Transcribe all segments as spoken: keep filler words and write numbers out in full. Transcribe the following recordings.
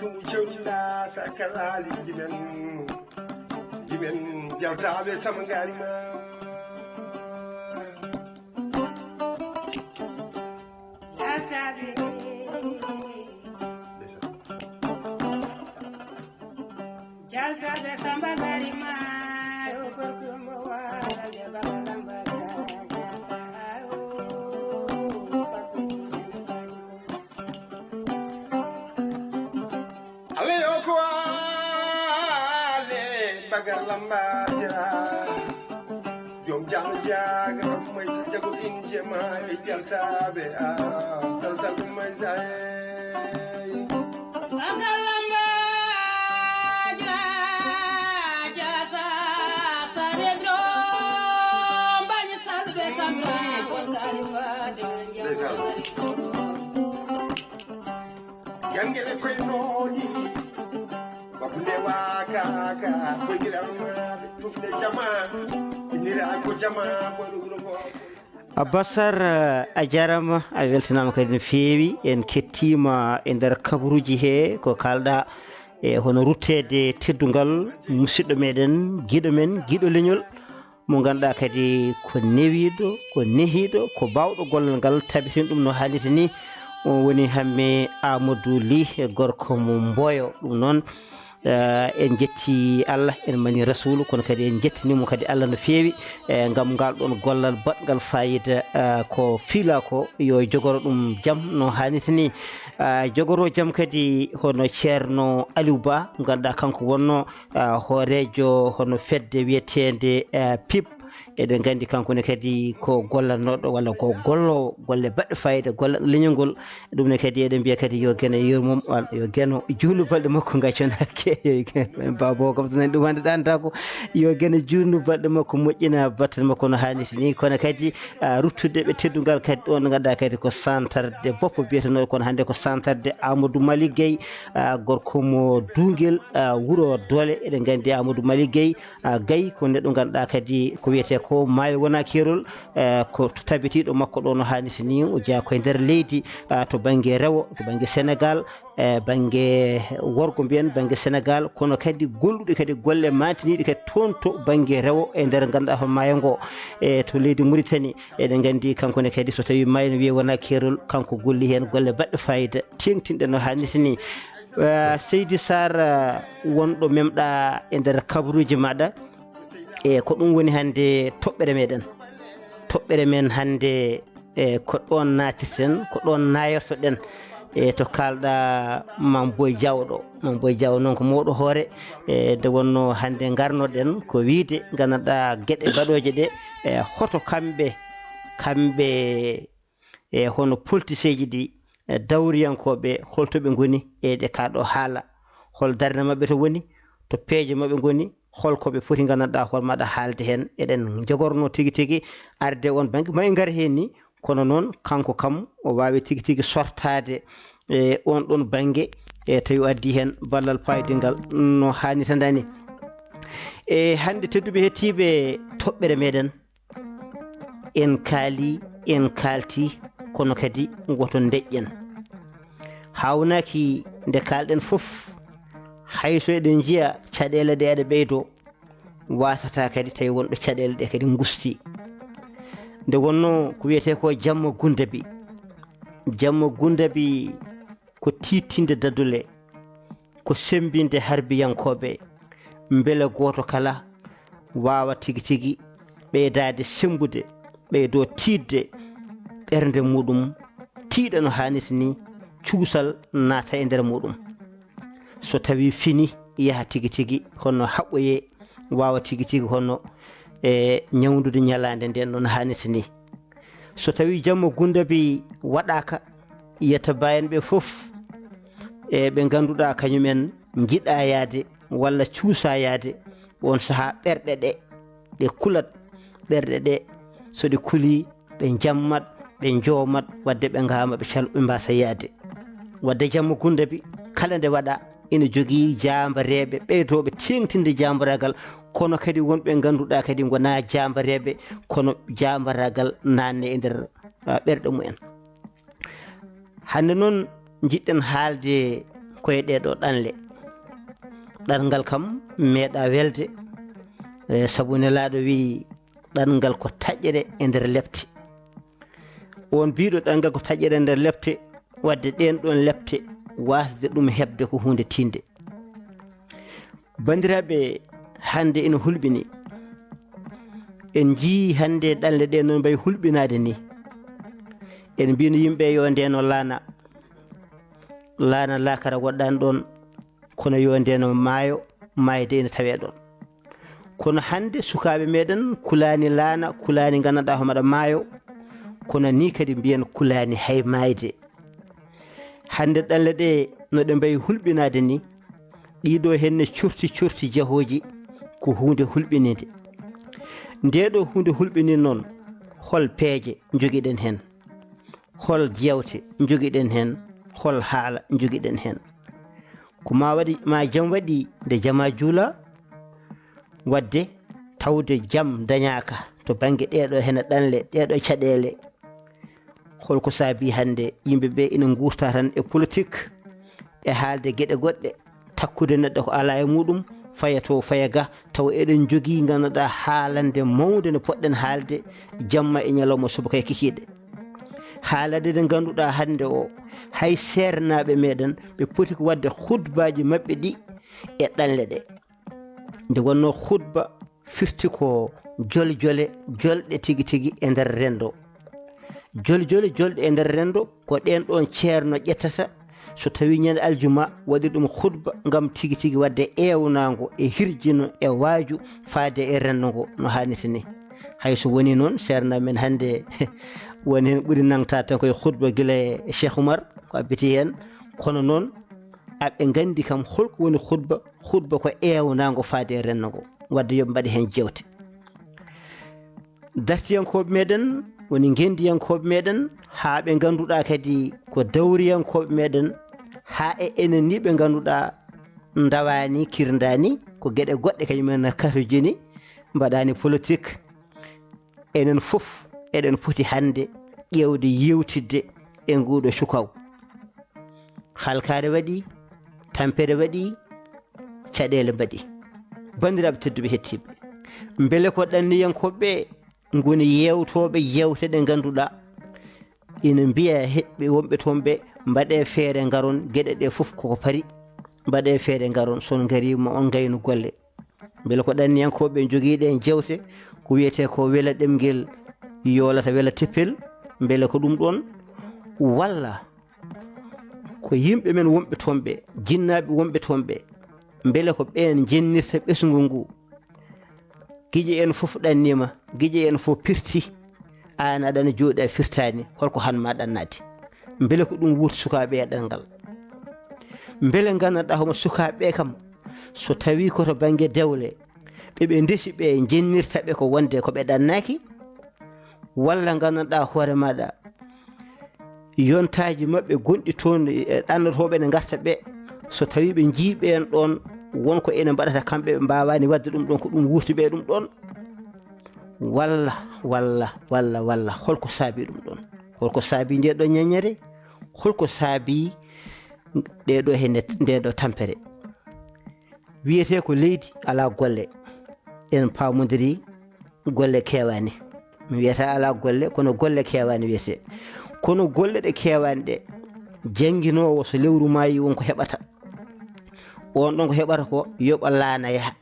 Tumu cewtinda sakalaali jimen, jimen jaltaaɓe sama ngaari ma. Jaltaaɓe. Jaltaaɓe samba ngaari ma, o gorko mo wala de baba lamba ja, ja, sa, o, o, o, o, o, o, o, o, o, Alla yo ko ale bagar lamba ja. Jom jam jaga mai sa jago inje ma e jaltaɓe a sal sal mai sa e. Bagar lamba ja, ja, sa, sa, redro, bani salbe samba, kon kari wa de. Jangele koye nooni. Babu ndewa kaka koye gila almaɓe tufde jama. Inira ko jama boɗo wuro go. Abbasar, a jarama, a weltanama kadi no feewi. En kettima e nder kabaruji he ko kalɗa e hono rutteede teddungal musidɗo meɗen, giɗo men, giɗo leñol, mo ganduɗa kadi ko newiɗo, ko nehiɗo, ko bawɗo gollal ngal, tabitin ɗum no hannirta ni. On woni Hamme Amadou Ly, gorko mo Mboyo. Ɗum noon, eh, en jetti Allah, en mani Rasulu, kono kadi en jettinimo kadi Allah no feewi, eh, ngam ngal ɗon gollal baɗngal fayida, eh, ko fiila ko yo jogoro ɗum jam no hannirta ni. Ah, jogoro jam kadi hono Ceerno Aliou Ba, mo ganduɗa kanko wonno, ah, hooreejo hono fedde wiyeteende, ah, pip. Eɗen nganndi kanko ne kadi ko gollannoɗo walla ko golloowo golle baɗɗe fayida, gollanɗo leñol ngol. Ɗum ne kadi eɗen mbiya kadi yo Geno yurmom, walla yo Geno juutnu balɗe makko, ngaccon hakke. Yo Geno, babo kam so nani ɗum hannde ɗantako. Yo Geno juutnu balɗe makko, moƴƴina batte makko no hannirta ni. Kono kadi, ah, ruttude ɓe teddungal kadi ɗon, ganduɗa kadi ko santarde boppo biyetenoɗo, kono hannde ko santarde Amadou Malick Gueye, ah, gorko mo Duguel, ah, wuro Doole. Eɗen nganndi Amadou Malick Gueye, ah, Gaye ko neɗɗo ganduɗa kadi ko wiyete ko maayo wona keerol, eh, ko tabitiɗo makko ɗo no hannirta ni, o jeeya koye nder leydi, ah, to bangge rewo, to bangge Sénégal, eh, bangge worgo mbiyen, bangge Sénégal, kono kadi golluɗo kadi golle mantiniɗe kadi toon to bangge rewo e nder ganduɗa hono maayo ngo, e to leydi Mauritanie. Eɗen nganndi kanko ne kadi so tawi maayo no wiye wona keerol, kanko golli heen golle baɗɗe fayida, teeŋtinɗe no hannirta ni. Eh, Seydi Sarr, eh, wonɗo memɗa e nder kabaruuji maɗa, e ko ɗum woni hannde toɓɓere meɗen. Toɓɓere men hannde, e ko ɗoon naatirten, ko ɗoon naayortoɗen, e to kaalɗa Mame Boye Diaw ɗo. Mame Boye Diaw noon ko mawɗo hoore, e nde wonno hannde ngarnoɗen ko wiide, gandanɗa geɗe baɗooje ɗe, e hoto kamɓe, kamɓe, e hono politiseeji ɗi, e dawriyankooɓe, holto ɓe ngoni e ɗe kaa ɗo haala, hol darnde maɓɓe to woni, to peeje maɓɓe ngoni, hol ko ɓe foti, gandanɗa hol maɗa haalde heen. Eɗen njogorno tigi tigi arde on bannge, ma en ngar heen ni, kono noon kanko kam o waawi tigi tigi sortaade e on ɗon bannge, e tawi o addi heen ballal paydingal no hannirta ni. E hannde tedduɓe hettiiɓe toɓɓere meɗen, en kaali, en kaalti, kono kadi woto ndeƴƴen. Hawnaaki nde kaalɗen fof, hay so eɗen njiya caɗeele ɗe aɗa ɓeydo, wasata kadi tawi wonɗo caɗeele ɗe kadi ngusti. Nde wonno ko wiyete ko jamma gundabi. Jamma gundabi ko tiittinde dadule, ko semmbinde harbiyankooɓe, mbele gooto kala waawa tigi tigi ɓeydaade semmbude, ɓeydo tiiɗde ɓernde muɗum, tiiɗa no hannirta ni, cuusal naata e nder muɗum. So tawi fini, yaha tigi tigi hono haɓɓoye, waawa tigi tigi hono e ñawndude ñalaande nden no hannirta ni. So tawi jamma gundabi waɗaaka, yetta mbayen ɓe fof e ɓe ngannduɗa kañumen njiɗa yaade walla cuusa yaade, on sahaa ɓerɗe ɗe, ɗe kulat, ɓerɗe ɗe so ɗe kuli, ɓe njammat, ɓe njoomat, wadde ɓe ngaama, ɓe calo, ɓe mbasa yaade. Wadde jamma gundabi kala nde waɗa, ina jogii jaambareeɓe ɓeydooɓe teeŋtinde jaambaraagal, kono kadi wonɓe ngannduɗaa kadi ngonaa jaambareeɓe, kono jaambaraagal naatne e nder, ah, ɓerɗe mumen. Hannde noon njiɗɗen haalde koye ɗee ɗoo ɗanle. Ɗanngal kam meeɗaa welde, e, sabu Nelaaɗo wiyi, "Ɗanngal ko taƴre e nder lepte." On biiɗo ɗanngal ko taƴre e nder lepte, wadde ɗeen ɗoon lepte, waasde ɗum heɓde ko huunde tiiɗnde. Banndiraaɓe, hannde ina hulɓinii. En njiyii hannde ɗanle ɗee no mbayi hulɓinaade nii. En mbiyno yimɓe yo ndeeno laana. Laana laakara woɗɗaani ɗoon, kono yo ndeeno maayo, maayde ina tawee ɗoon. Kono hannde sukaaɓe meeɗen kulaani laana, kulaani nganndanɗaa homaɗa maayo, kono nii kadi mbiyen kulaani hay maayde. Hannde ɗanle ɗee no ɗe mbayi hulɓinaade nii, ɗiɗo heen ne corti corti jahooji, ko huunde hulɓiniinde. Ndee ɗoo huunde hulɓiniinde noon, hol peeje njogiɗen heen? Hol jeewte njogiɗen heen? Hol haala njogiɗen heen? Ko maa waɗi, maa jam waɗi nde jamaa juulaa, wadde tawde jam dañaaka to bannge ɗee ɗoo heen ɗanle, ɗee ɗoo caɗeele. Hol ko saabii hannde yimɓe ɓe ina nguurta tan e politik, e haalde geɗe goɗɗe, takkude neɗɗo ko alaa e muɗum, faya to, faya ga, tawa eɗen njogii, nganndanɗaa, haalande mawnde nde poɗɗen haalde jamma e ñalawma subaka e kikiiɗe. Haalande nde ngannduɗaa hannde o, hay seernaaɓe meeɗen, ɓe poti ko waɗde khutbaaji maɓɓe ɗi e ɗanle ɗe. Nde wonnoo khutba firti ko joljole, jolɗe tigi tigi e nder renndo. Joljole, jolɗe e nder renndo, ko ɗeen ɗoon ceerno ƴettata, so tawii ñande aljuma, waɗi ɗum khutba ngam tigi tigi waɗde eewnaango e hirjino e waaju faade e renndo ngo no haanirta ni. Hay so wonii noon, seernaaɓe men hannde woni heen ɓuri nangtaade tan koye khutba gila e Cheikh Oumar, ko abbiti heen. Kono noon, aɓe nganndi kam hol ko woni khutba. Khutba ko eewnaango faade e renndo ngo. Wadde yo ɓe mbaɗe heen jeewte. Dartiyankooɓe meeɗen, woni ngenndiyankooɓe meeɗen, haa ɓe ngannduɗaa kadi ko dawriyankooɓe meeɗen, haa e enen ni ɓe ngannduɗaa ndawaani, kirndaani, ko geɗe goɗɗe kañum en karujini, mbaɗaani politik. Enen fof eɗen poti hannde ƴeewde, yeewtidde e nguuɗo cukaw. Halkaare waɗi, tampere waɗi, caɗeele mbaɗi. Banndiraaɓe tedduɓe hettiiɓe, mbele ko ɗanniyankooɓe ɓe ngoni yeewtooɓe jeewte ɗe ngannduɗaa ina mbiya heɓɓe wonɓe toon ɓe, mbaɗee feere ngaron, geɗe ɗe fof koko pari, mbaɗee feere ngaron, so on ngariima on ngaynu golle. Mbele ko ɗanniyankooɓe jogiiɗe en jeewte, ko wiyetee ko wela ɗemngel yoolata wela teppel, mbele ko ɗum ɗoon, walla ko yimɓe men wonɓe toon ɓe, jinnaaɓe wonɓe toon ɓe, mbele ko ɓeen njennirta ɓesngu ngu? Giƴe en fof ɗanniima, giƴe en fof pirti, aan aɗana jooɗi a firtaani, holko han ma ɗannaade? Mbele ko ɗum wuurti sukaaɓe e ɗanngal? Mbele nganndanɗaa homo sukaaɓe ɓe kam, so tawii ko to bannge dewle, ɓe ɓe ndesi ɓe njennirta ɓe ko wonde ko ɓe ɗannaaki? Walla nganndanɗaa hoore maaɗa, yontaaji maɓɓe gonɗi toon e ɗannotooɓe ne ngarta ɓe, so tawii ɓe njii ɓeen ɗoon, won ko ene mbaɗata kamɓe, ɓe mbaawaani waɗde ɗum ɗoon, ko ɗum wuurti ɓe ɗum ɗoon? Walla, walla, walla, walla, holko saabii ɗum ɗoon? Holko saabii ndee ɗoo ñaññere? Holko saabii ɗee ɗoo he net-, ndee ɗoo tampere? Wiyetee ko leydi alaa golle. En paamondirii, golle keewaani. Mi wiyata alaa golle, kono golle keewaani wiyetee. Kono golle ɗe keewaani ɗe, jannginoowo so lewru maayi won ko heɓata. On ɗon ko heɓata ko yoɓa laana yaha,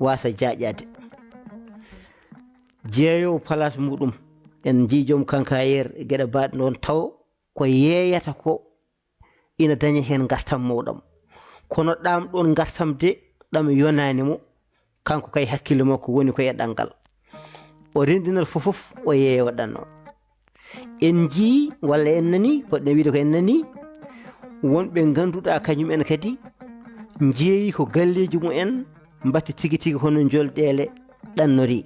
waasa jaaƴaade. Jeeyoowo palaas muɗum, en njii joom kankayeer e geɗe baaɗe noon taw ko yeeyata ko ina daña heen ngartam mawɗam. Kono ɗaam ɗoon ngartam de, ɗam yonaani mo, kanko kay hakkille makko woni ko e ɗanngal. O renndinat fof fof, o yeeyo ɗanno. En njii, walla en nanii, poɗɗen wiide ko en nanii, wonɓe ngannduɗaa kañum en kadi njeeyi ko galleeji mumen, mbaɗti tigi tigi hono njolɗeele ɗannorii.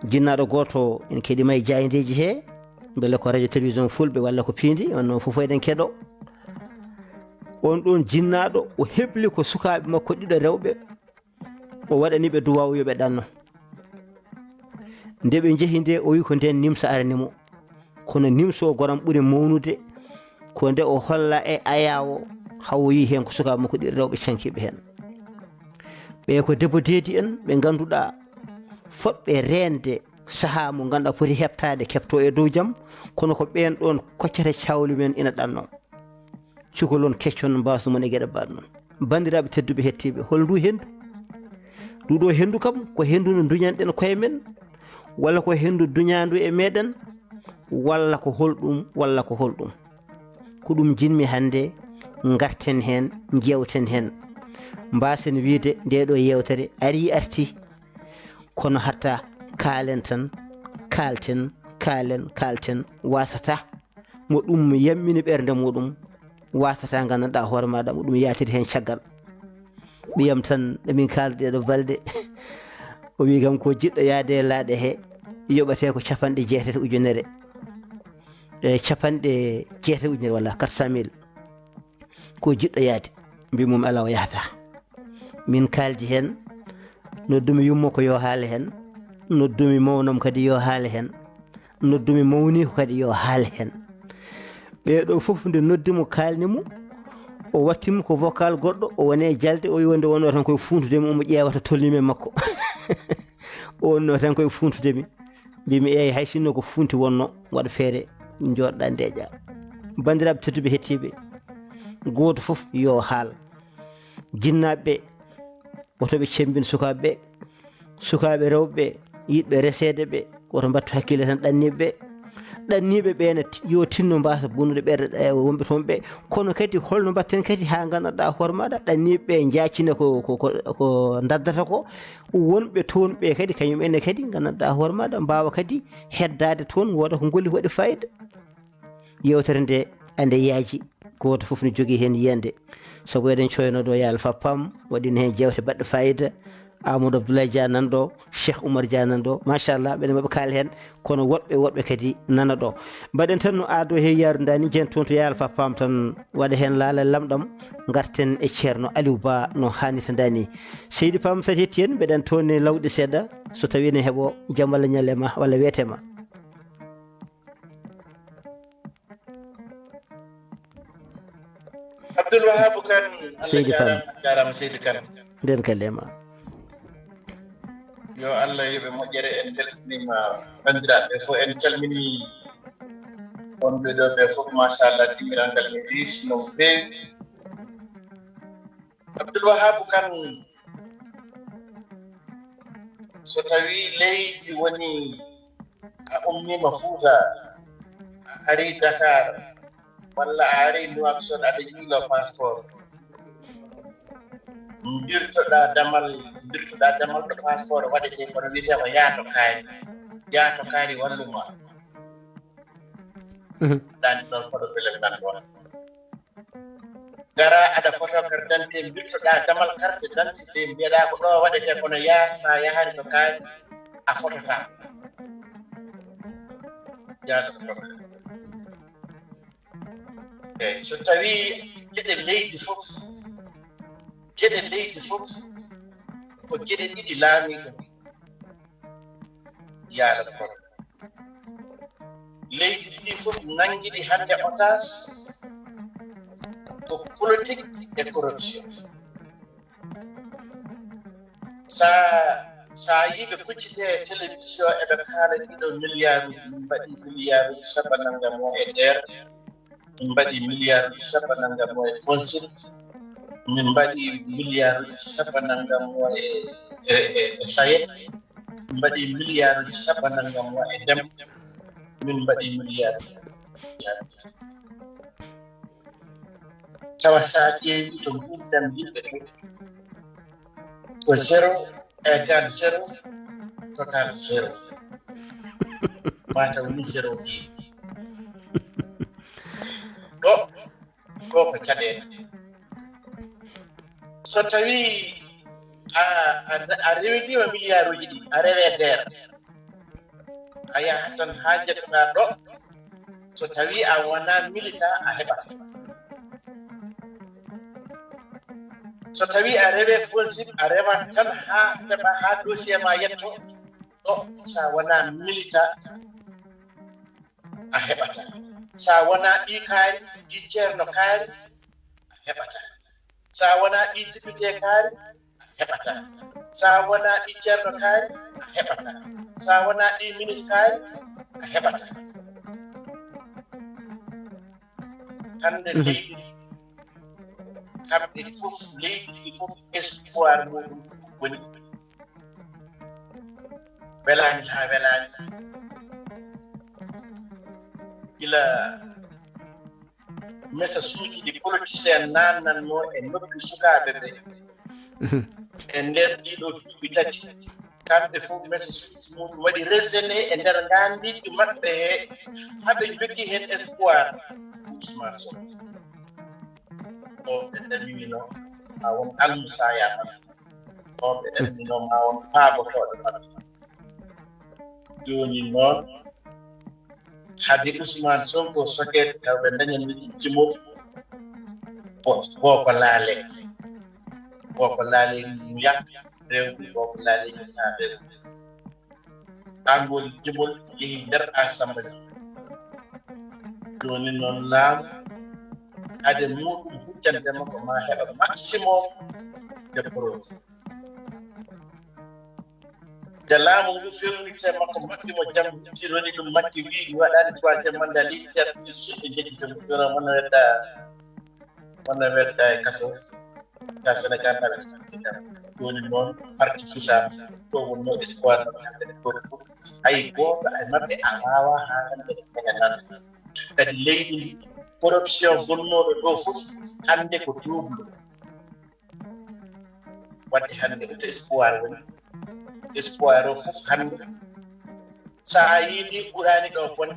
Jinnaaɗo gooto ene keɗi ma e jaayndeeji he, mbele ko radio télévision fulɓe walla ko piindi, on noon fof eɗen keɗo. On ɗoon jinnaaɗo, o hebli ko sukaaɓe makko ɗiɗo rewɓe, o waɗani ɓe duwaaw yo ɓe ɗanno. Nde ɓe njehi nde, o wi ko ndeen nimsa arani mo. Kono nimso goram ɓuri mawnude Ko nde o holla e ayaawo, hawo yi heen ko sukaaɓe makko ɗiɗi rewɓe cankiiɓe heen. Ɓe ko debbo deedi en, ɓe ngannduɗaa fotɓe reende sahaa mo ngannduɗaa poti heɓtaade, keɓtoo e dow jam, kono ko ɓeen ɗoon koccata cawli men ina ɗannoo. Cukalon keccon mbaasu mon e geɗe mbaɗ noon. Banndiraaɓe tedduɓe hettiiɓe, hol ndu henndu? Ndu ɗo henndu kam, ko henndu ndu duñanɗen koye men, walla ko henndu duñaandu e meɗen, walla ko holɗum, walla ko holɗum? Ko ɗum njiɗmi hannde ngarten heen, njeewten heen. Mbaasen wiyde nde ɗo yeewtere arii artii, kono hatta kaalen tan, kaalten, kaalen, kaalten, waasata mo ɗum yammini ɓernde muɗum, waasata nganndanɗaa hoore maaɗa mo ɗum yaatiri heen caggal. Ɓiyam tan, ɗo min kaaldi ɗeɗo balɗe, o wii kam ko jiɗɗo yaade e laaɗe he, yoɓatee ko capanɗe jeetati ujunere. E capanɗe jeetati ujunere, walla quatre cent mille. Ko jiɗɗo yaade, mbi mum alaa o yahata. Min kaaldi heen, noddumi yumma ko yo haale heen, noddumi mawnam kadi yo haale heen, noddumi mawniiko kadi yo haale heen. Ɓee ɗo fof nde noddi mo, kaalni mo, o watti mo ko vocal goɗɗo, o woni e jalde, o wi wonde wonno tan koye fuuntude mi, omo ƴeewa to tolnimi e makko. O wonno tan koye fuuntude mi. Mbimi, "Eey, hay sinno ko fuunti wonno, waɗ feere, njooɗɗaa ndeeƴaa." Banndiraaɓe tedduɓe hettiiɓe, gooto fof yo haal. Jinnaaɓe ɓe, woto ɓe cemmbin sukaaɓe ɓe, sukaaɓe rewɓe ɓe, yiɗɓe reseede ɓe, woto mbattu hakkille tan ɗanniiɓe ɓe. Ɗanniiɓe ɓe ne ti-, yo tinno mbaasa bonnude ɓerɗe ɗe wonɓe toon ɓe. Kono kadi holno mbatten kadi haa nganndanɗaa hoore maaɗa? Ɗanniiɓe ɓe njaacina ko, ko, ko, ko ndaddata ko. Wonɓe toon ɓe kadi, kañum ene kadi nganndanɗaa hoore maaɗa, mbaawa kadi heddaade toon, wooda ko ngolli waɗi fayida. Yeewtere nde ande yaaji, gooto fof ne jogii heen yiyannde. Sabu eɗen coyno ɗo Yaal Fappam, waɗi heen jeewte baɗɗe fayida. Amadou Abdoulaye Dia nan ɗo, Cheikh Oumar Dia nan ɗo. Machallah, ɓen maɓe kaal heen, kono woɗɓe, woɗɓe kadi nana ɗo. Mbaɗen tan no aado he yaarundaani, jeen toon to Yaal Fappam tan, waɗa heen laala lamɗam, ngarten e Ceerno Aliou Ba no haanirta ndaa ni. Seydi Pam, so a hetti en, mbeɗen toon e lawɗi seeɗa, so tawii ne heɓo jam walla ñalle ma, walla weete ma. Abdoul Wahab Kane, Allah Seydi Pam. Jaaraama, a jaaraama Seydi Kane. Nden kadi e ma. Yo Allah yoɓe moƴƴere, en mbeltaniima banndiraaɓe fof, en calminii wonɓe ɗo ɓe fof, machallah, dimmiral ngal ne riisi no feewi. Abdoul Wahab Kane, so tawii leydi woni a ummiima Fuuta, a arii Dakar, walla a arii Nouakchott, aɗa yiilo passeport, mbirtoɗaa damal, mbirtoɗaa damal ɗo passeport waɗetee, kono wiyetee ko yaato kaari, yaato kaari wallu ma. Mhm. Ɗaani ɗoon koɗo bele nan ɗoon. Ngara aɗa foto carte d'identité, mbirtoɗaa damal carte d'identité, mbiyeɗaa ko ɗo waɗetee, kono yaa, so a yahaani to kaari, a fototaako. Yaa ɗo problème. Eey, so tawii geɗe leydi fof, geɗe leydi fof ko geɗe ɗiɗi laamiiɗo, yaa ɗo problème. Leydi ndi fof nanngiɗi hannde otage ko politique e corruption. Sa, sa yii ɓe kuccite e télévision eɓe kaala ɗiɗo milliarduji, min mbaɗi milliarduji sappo nanngam o e nder, min mbaɗi milliarduji sappo nanngam o e FONSIP, min mbaɗi milliarduji sappo nanngam o e, e, e, e SAED, min mbaɗi milliarduji sappo nanngam o e ndem, min mbaɗi milliarduji. Tawa sa ƴeewi to nguurdam yimɓe to, ko zéro égal zéro, total zéro. Mataw ni zéro fi. Ɗo, ɗo ko caɗeele. So tawi a, a, a rewindiima milliarduji ɗi, a rewe nder, a yahat tan haa njettoɗaa ɗo. So tawi a wona milita, a heɓat. So tawi a rewe FONSIP, a rewat tan haa heɓa, haa dossier ma yetto ɗo. So a wona milita, a heɓata. So a wonaa ɓii kaari, ɓii ceerno kaari, a heɓataa. So a wonaa ɓii député kaari, a heɓataa. So a wonaa ɓii ceerno kaari, a heɓataa. So a wonaa ɓii ministre kaari, a heɓataa. Hannde leydi ndi, kamɓe fof, leydi ndi fof, espoir muɗum woni welaani haa welaani. Gila mesasuuji ɗi politicien naannannoo e noppi sukaaɓe ɓe e nder ɗiɗo duuɓi tati, kamɓe fof mesasuuji muɗum waɗi résonné e nder nganndiiji maɓɓe he, haa ɓe njogii heen espoir. Ousmane Sonko, o ɓe ɗaminino ma won almusaya maɓɓe, o ɓe ɗaminino ma won paabotooɗo maɓɓe. Jooni noon, hade Ousmane Sonko sokeede taw ɓe ndañan mi jimol, ko ko laale, ko ko laale, yakka rewɓe, ko ko laale, yakka rewɓe. Ɓangol jimol yehi nder assemblée. Jooni noon, laamu hade muɗum huccande makko ma heɓa maximum de preuve. Nde laamu ngu fewnirte makko, maɓɓi mo jam, tironi ɗum makki, wi mi waɗaani troisième mandat, leydi artini suuɗi njeɗɗi jom, kono wona wedda, wona wedda e kaso. Ka Sénégal naɓe suuɗi jam. Jooni noon, parti fisa, ɗo wonno espoir no hannde gooto fof. Hay gooto e maɓɓe a waawa haa hannde ene nan. Kadi leydi ndi, corruption bonnooɗo ɗo fof hannde ko double. Wadde hannde oto espoir woni, espoir o fof hannde, so a yiidi ɓuraani ɗo bonde,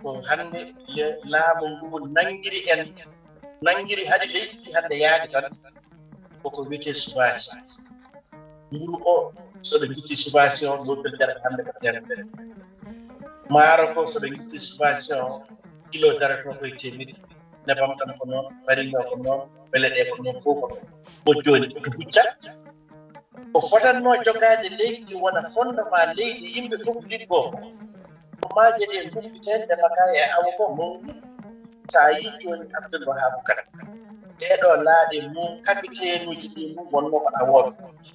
ko hannde le- laamu ngu nanngiri en, nanngiri haɗi leydi hannde yaadi tan, koko wiyetee subvention. Mburu o, so ɓe njitti subvention, ɗo ɓe jarata hannde ko temedere. Maaro ko, so ɓe njitti subvention, kilo daroto koye teemedde. Nebam ɗam ko noon, farine o ko noon, beleɗe ko noon, fof ko noon. Ko jooni, ko to hucca. Ko fotannoo jogaade leydi ndi wona fondement leydi, yimɓe fof liggoo ko. Ko maaje ɗe nduppitee, ndema gaa e awo ko mawni. So a yii jooni Abdoul Wahab Kane, ɗee ɗoo laaɗe mum, kapiteenuuji ɗi mum wonnoo ko awooɓe.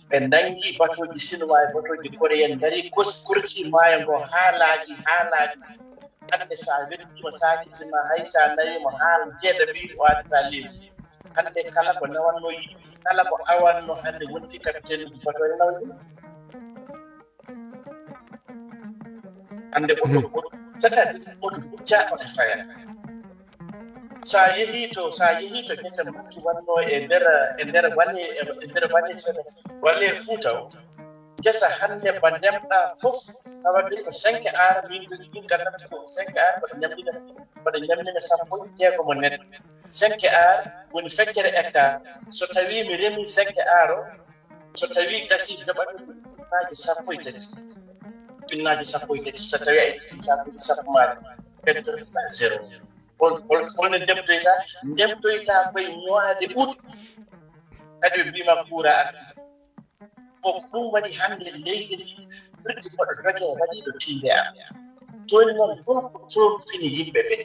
Ɓe nanngi batooji Sinwaa e batooji Koreya'en, ngari kos- korsi maayo ngo haa laaɓi, haa laaɓi. Hannde so a weddiima, so a yettiima, hay so a nawii mo haala jeeɗa ɓiyi o addi sa leydi. Hannde kala ko newannoo yimɓe, kala ko awannoo hannde wonti kapiteenuuji batooje nawa ɗum. Hannde oto, oto, c'est-à-dire oto hucca, oto faya. So a yehii to, so a yehii to gese makki wonnoo e nder, e nder vallée, e nder vallée Séné-, vallée Fouta o, gesa hannde mba ndemɗaa fof, tawa ɗum ko cinq ar, min jogii ɗum gandal ko cinq ar, mbaɗa ñamdina, mbaɗa ñamdina sappo e jeegom neɗɗo. Cinq ar woni feccere hectare. So tawii mi remii cinq ar o, so tawii gasii, joɓat mi ujunnaaje sappo e tati. Ujunnaaje sappo e tati, so tawii a ittii ɗum saakuuji sappo maa ɗi, perte ko zéro. Hol, hol, hol no ndemtoyta? Ndemtoyta koye mois de août. Kadi ɓe mbiima kuura arti. Ko ɗum waɗi hannde leydi ndi firti koɗo doge waɗiiɗo tiinde am. Jooni noon, holko trompini yimɓe ɓe?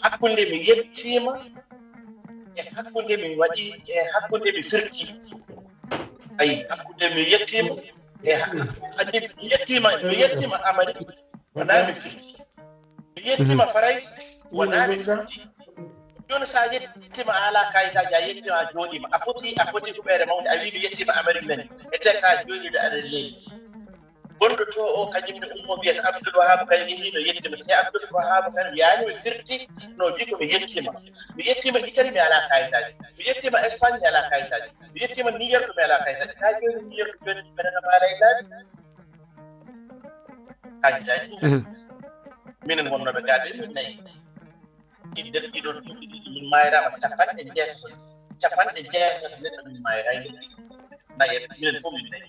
Hakkunde mi yettiima e hakkunde mi waɗi, e hakkunde mi firti. Ayi, hakkunde mi yettiima e ha-, andi mi yettiima, mi yettiima Amérique, wonaa mi firti. Mi yettiima Farayse, wonaa mi firti. Jooni so a yettiima a alaa kayitaaji, a yettiima a jooɗiima, a foti, a foti huɓeere mawnde, a wii mi yettiima Amérique nani, e te ka jooɗiiɗo aɗa leydi. Gonɗo to o, kañum ne ummo wiyata Abdoul Wahab Kane yehiino yettiima. Te Abdoul Wahab Kane wiyaani mi firti, no wii ko mi yettiima. Mi yettiima Italie, mi alaa kayitaaji. Mi yettiima Espagne, mi alaa kayitaaji. Mi yettiima New York, mi alaa kayitaaji. Haa jooni New York jooni mbeɗa no maara e laabi. Kayitaaji. Minen wonnooɓe gaa ɓe min nayi. E nder ɗiɗon duuɓi ɗiɗi, min maayraama capanɗe jeetato. Capanɗe jeetato neɗɗo min maayra e nder ɗiɗi. Nayi, minen fof min nayi.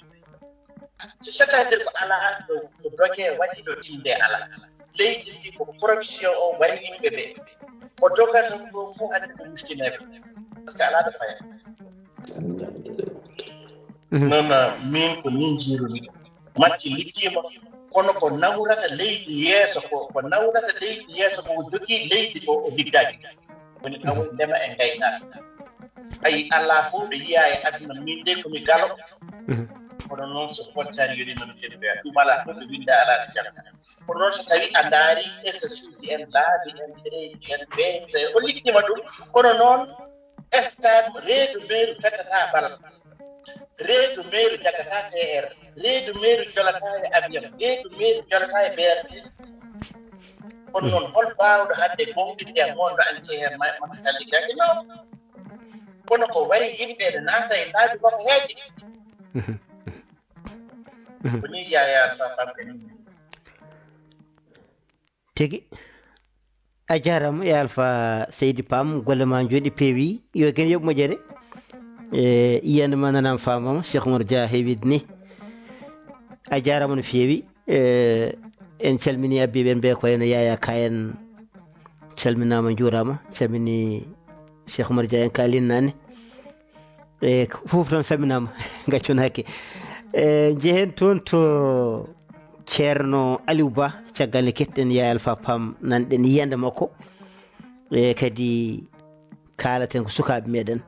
So, c'est-à-dire ko alaa ɗo, ko doge waɗi ɗo tiinde alaa. Leydi ndi ko corruption o wari yimɓe ɓe. Ko dogata ɗo fof hannde ko miskineeɓe. Parce que alaa ɗo faya. Noon, min ko min njiirumi ɗum. Makki liggiima, Kono ko nawrata leydi yeeso ko, ko nawrata leydi yeeso ko, o jogii leydi ko, o liggaaki. Woni awo ndema e ngaynaaka. Ayi, alaa fof ɗo yiyaa e aduna, min de ko mi galo. Kono noon so pottaani yoni noon ɗen ɓeya ɗum alaa fof ɓe winnda alaa ɗo jannga. Kono noon so tawi a ndaari estace uji en, laabi en, dereji en, ɓeyte o liggiima ɗum. Kono noon stade reedu meeru fetata bal, reedu meeru jagata T R, reedu meeru jolata e avion, reedu meeru jolata e B R T. Kono noon hol baawɗo hannde gomɗinde e monde entier Macky Sall jaggi noon? Kono ko wari yimɓe ne naata e laabi makko heeƴe. Ko ni Yaya Alpha Pam kadi. Tigi. A jaaraama ya Alpha Seydi Pam, golle ma njooɗi peewi. Yo ken yoɓ moƴƴere. E yiyande ma nanama famama, Cheikh Oumar Dia heewide ni. A jaaraama no feewi. E en calmini abbiɓe ɓe ko wayno Yaya Ka en, calminama, njuurama, calmini Cheikh Oumar Dia en ka linnani. E fof tan salminama, gaccon hakke. E jehen toon to Ceerno Aliou Ba, caggal nde ketɗen Yaya Alpha Pam, nanɗen yiyande makko. E kadi kaalaten ko sukaaɓe meɗen,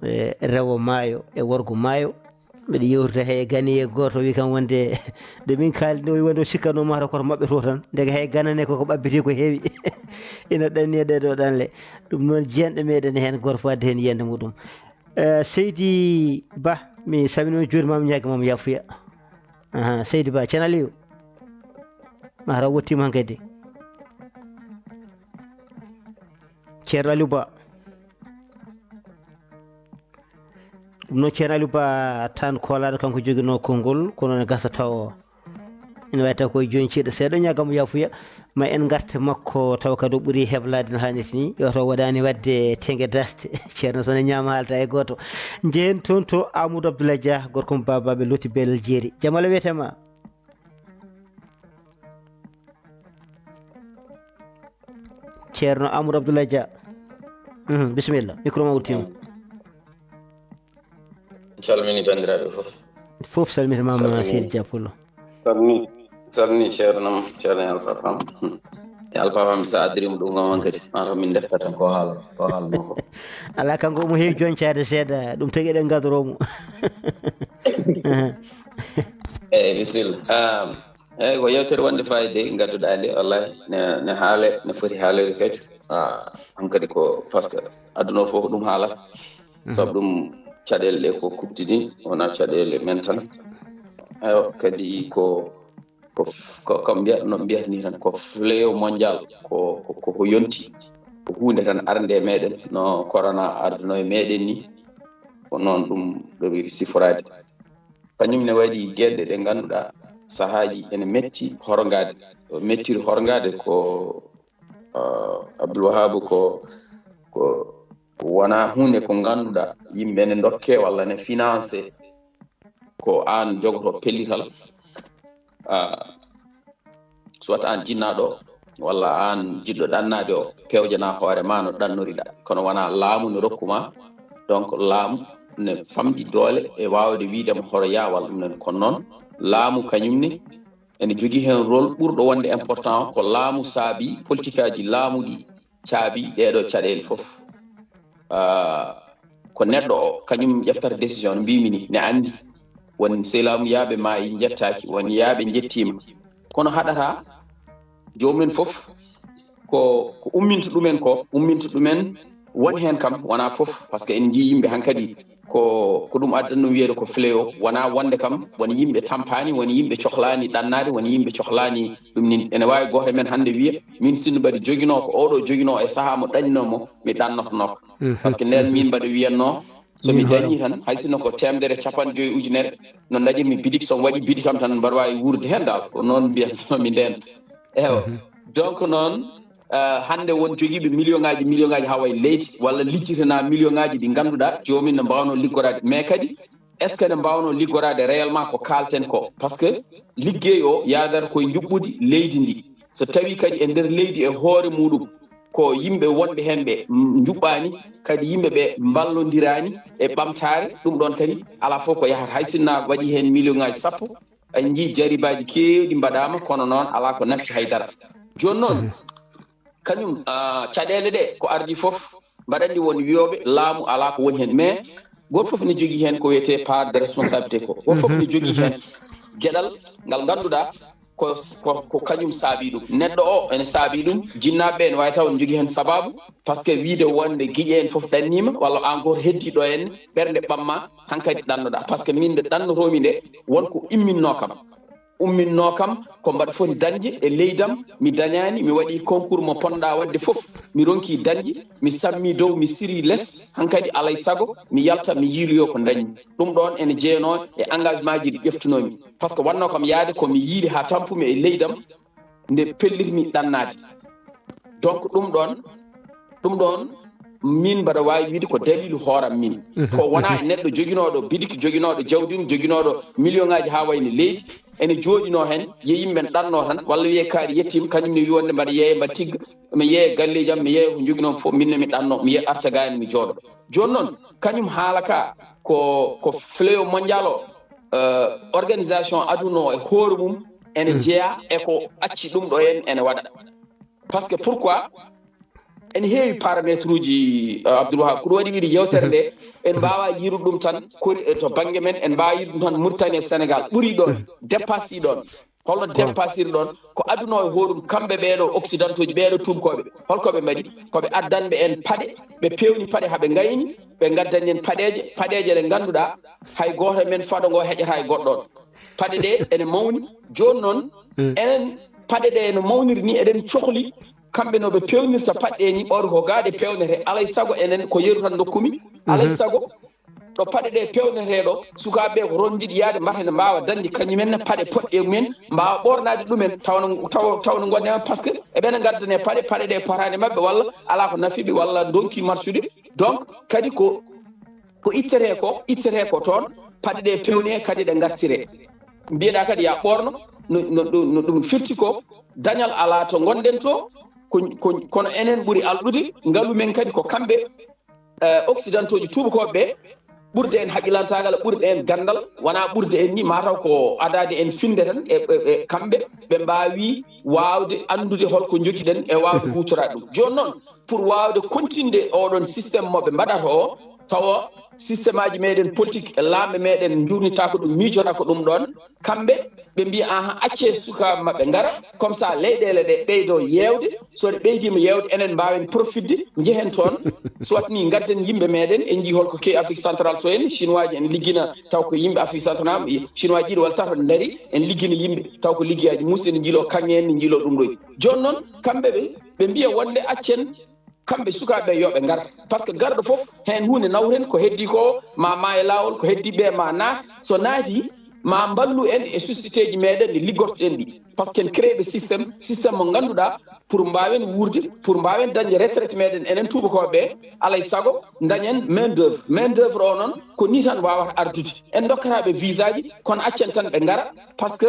e rewo maayo e worgo maayo. Mbiɗa yewtida he gani e gooto wi kam wonde nde min kaaldi o wi wonde o sikkanno mata koto maɓɓe to tan, ndeke hay ganane koko ɓabbiti ko heewi. Ina ɗanni e ɗeɗo ɗanle. Ɗum noon, jeyanɗo meɗen heen, gooto fof adda heen yiyande muɗum. Eh, Seydi Ba, mi salminiima, mi juuriima, mi ñaagiima mo yaafuya. Aha, Seydi Ba, Ceerno Aliou. Mataw wottiima hankadi. Ceerno Aliou Ba. Ɗum noon, Ceerno Aliou Ba tan koolaaɗo, kanko joginoo konngol, kono ne gasa taw ina waawi taw koye jooni ceeɗu seeɗa, ñaagaa mo yaafuya. Ma en ngarta makko taw kadi o ɓuri heblaade no haanirta ni. Yo taw waɗaani waɗde teŋe dasde. Ceerno, so ne ñaama haalta e gooto. Njehen toon to Amadou Abdoulaye Dia, gorko mo Baaba Loti Belel Jeeri. Jam Allah wiyetee ma. Ceerno Amadou Abdoulaye Dia. Mhm, bisimilla, micro ma wuttiima. Calmini banndiraaɓe fof. Fof salmitimaama, Seydi Dia Pullo. Salmini, salmini Ceerno, Ceerno Alpha Pam. E Alpha Pam, so a addirima ɗum noon kadi, mataw min ndefta tan ko haal, ko haalnoo ko. Alaa, kanko omo heewi joncaade seeɗa, ɗum tagi eɗen ngadoroo mo. Eeyi, bisimilla. Ah, eeyi, ko yeewtere wonde fayida ngadduɗaa nde, wallahi, ne, ne haale, ne foti haaleede kadi. Ah, hankadi ko, parce que aduna o fof ko ɗum haalata. Sabu ɗum, caɗeele ɗe ko kuɓtini, wonaa caɗeele men tan. Eywa, kadi ko, ko, ko, ko mbiya-, no mbiyata ni tan, ko fléau mondial, ko, ko, ko, ko yonti. Ko huunde tan arnde e meɗen, no corona arduno e meɗen ni. Ko noon ɗum ɗo ɓe siforaade. Kañum ne waɗi geɗe ɗe ngannduɗaa sahaaji ene metti horgaade. Ɗo mettiri horgaade ko, ah, Abdoul Wahab ko, ko wonaa huunde ko ngannduɗaa yimɓe ne ndokke walla ne financé ko aan jogoto pellital. Ah, soit aan jinnaaɗo walla aan jiɗɗo ɗannaade o, pewjanaa hoore ma no ɗannoriɗaa. Kono wonaa laamu ne rokku ma, donc laamu ne famɗi doole e waawde wiide mo horo yaa walla ɗum nani. Kono noon, laamu kañum ne ene jogii heen rôle ɓurɗo wonde important, ko laamu saabi politikaaji laamu ɗi caabi ɗeeɗo caɗeele fof. Ah, ko neɗɗo o, kañum ƴeftata décision, no mbiymi ni, ne anndi. Won sehilaamuyaɓe maayi, njettaaki, won yaaɓe njettiima. Kono haɗata, joomum en fof, ko, ko umminta ɗumen ko, umminta ɗumen, won heen kam, wonaa fof, parce que en njii yimɓe hankadi, ko, ko ɗum addan ɗum wiyeede ko fléau, wonaa wonde kam, won yimɓe tampaani, won yimɓe cohlaani ɗannaade, won yimɓe cohlaani ɗum ni. Ene waawi gooto e men hannde wiya, min sinno mbaɗi joginoo ko oɗo joginoo e sahaa mo ɗaninoo mo, mi ɗannotonoo ko. Parce que ndeen min mbaɗa wiyatnoo, so mi dañii tan, hay sinno ko teemedere, capanɗe joyi ujunere, no ndañirmi bidik, so mi waɗii bidik am tan, mbaɗa waawi wuurde heen daal. Ko noon mbiyatnoomi ndeen. Ewa. Donc noon, ah, hannde won jogiiɓe million ŋaaji, million ŋaaji haa wayi leydi, walla lijjitana million ŋaaji ɗi ngannduɗaa joomum no mbaawnoo liggoraade. Mais kadi, est-ce que ne mbaawnoo liggoraade réellement ko kaalten ko? Parce que liggey o yahdata koye njuɓɓudi leydi ndi. So tawii kadi e nder leydi e hoore muɗum, ko yimɓe wonɓe heen ɓe njuɓɓaani, kadi yimɓe ɓe mballondiraani e ɓamtaare, ɗum ɗoon kadi alaa fof ko yahata. Hay sinno a waɗii heen million ŋaaji sappo, En njii jaribaaji keewɗi mbaɗaama, kono noon alaa ko nafti hay dara. Jooni noon, kañum, ah, caɗeele ɗe ko ardi fof, mbaɗa anndi won wiyooɓe laamu alaa ko woni heen. Mais gooto fof ne jogii heen ko wiyetee part de responsabilité ko. Gooto fof ne jogii heen geɗal ngal ngannduɗaa ko, ko, ko kañum saabii ɗum. Neɗɗo o ene saabii ɗum, jinnaaɓe ɓe ene waawi taw ne jogii heen sabaabu, parce que wiyde wonde giƴe en fof ɗanniima, walla aan gooto heddii ɗo en, ɓernde ɓammaa, hankadi ɗannoɗaa. Parce que min nde ɗannotoomi nde, won ko imminnoo kam. Umminnoo kam ko mbaɗa foti dañde e leydam, mi dañaani, mi waɗii concours mo potnoɗaa waɗde fof, mi ronkii dañde, mi sammii dow, mi sirii les, hankadi alaa e sago, mi yalta, mi yiiloyoo ko ndañmi. Ɗum ɗoon ene jeyanoo e engagementji ɗi ƴeftunoomi. Parce que wannoo kam yahde ko mi yiili haa tampumi e leydam, nde pellitmi ɗannaade. Donc ɗum ɗoon, ɗum ɗoon, min mbaɗa waawi wiyde ko daliilu hooram min. Ko wonaa e neɗɗo joginooɗo bidik, joginooɗo jawdi mum, joginooɗo million ŋaaji haa wayno leydi, ene jooɗinoo heen, yo yimɓe ɗanno tan, walla wiyee kaari yettiima, kañum ne wiyi wonde mbaɗa yeeya, mbaɗa tigga, mi yeeya galleeji am, mi yeeya ko njoginoo fof, min ne mi ɗanno, mi yeeya arta gaani mi jooɗo. Jooni noon, kañum haala ka ko, ko fléau mondial o, euh, organisation aduna o e hoore mum ene jeyaa e ko acci ɗum ɗo en ene waɗa. Parce que pourquoi? Ene heewi paramétre uji, euh, Abdoul Wahab. Ko ɗum waɗi wiide yewtere nde, en mbaawa yiirude ɗum tan kori, eh, to bannge men, en mbaawa yiirude ɗum tan Mauritanie e Sénégal. Ɓuri ɗoon, dépassé ɗoon. Holno dépassir ɗoon? Ko aduna o e hoore mum, kamɓe ɓeeɗo occidentaux ji, ɓeeɗo tuubakooɓe. Holko ɓe mbaɗi? Ko ɓe addanɓe en paɗe, ɓe peewni paɗe haa ɓe ngayni, ɓe ngaddani en paɗeeje, paɗeeje ɗe ngannduɗaa, hay gooto e men faɗo ngo heƴataa e goɗɗo on. Paɗe ɗe ene mawni. Jooni noon, enen paɗe ɗe ene mawniri ni, eɗen cohli kamɓe no ɓe peewnirta paɗe ɗe ni, ɓawde ko gaa ɗe peewnete. Alaa e sago enen ko yeru tan ndokkumi. Alaa e sago ɗo paɗe ɗe peewnetee ɗo, sukaaɓe ɓe ko toon njiɗi yahde, mbata ene mbaawa dañde kañum en ne paɗe poɗɗe e mumen, mbaawa ɓoornaade ɗum en, tawa no, tawa, tawa no ngonde, parce que eɓe ne ngaddane paɗe, paɗe ɗe potaani maɓɓe, walla alaa ko nafi ɓe, walla ndonki marsude. Donc, kadi ko, ko ittetee ko, ittetee ko toon, paɗe ɗe peewnee kadi ɗe ngartiree. Mbiyeɗaa kadi ya ɓoorno, no, no, no, no ɗum firti ko, dañal alaa to ngonɗen to, ko, ko, kono enen ɓuri alɗude, ngalu men kadi ko kamɓe, eh, occidentaux ji tuubakooɓe ɓe, ɓurde en haqqilantaagal, ɓurde en ganndal, wonaa ɓurde en ni, mataw ko adaade en finde tan e, e, e kamɓe, ɓe mbaawi waawde anndude holko njogiɗen e waawde huutoraade ɗum. Jooni noon, pour waawde continde oɗon système mo ɓe mbaɗata o, tawa système aji meɗen politique e laamɓe meɗen njuurnitaako ɗum, miijotaako ɗum ɗoon, kamɓe ɓe mbiya, "Aha, accee sukaaɓe maɓɓe ngara, comme ça leyɗeele ɗe ɓeydo yeewde, so ɗe ɓeydiima yeewde, enen mbaawen profitde, njehen toon, soit ni ngadden yimɓe meɗen, en njii holko kewi Afrique Centrale, so en Chinois ji en liggina, taw ko yimɓe Afrique Centrale, Chinois ji ɗiɗo walla tato ndari, en liggina yimɓe, taw ko liggeyaaji muusɗi, ne njiloo kaŋŋe en, ne njiloo ɗum ɗo." Jooni noon, kamɓe ɓe, ɓe mbiya wonde accen kamɓe sukaaɓe ɓe yo ɓe ngar, parce que garɗo fof heen huunde nawren, ko heddii ko ma maa e laawol, ko heddii ɓe ma naat, so naati ma mballu en e société ji meɗen ɗi liggortoɗen ɗi, parce que en créé ɓe système, système mo ngannduɗaa pour mbaawen wuurde, pour mbaawen dañde retraite meɗen enen tuubakooɓe ɓe, alaa e sago dañen main d'œuvre. Main d'œuvre o noon ko ni tan waawata ardude. En ndokkata ɓe visa ji, kono accen tan ɓe ngara, parce que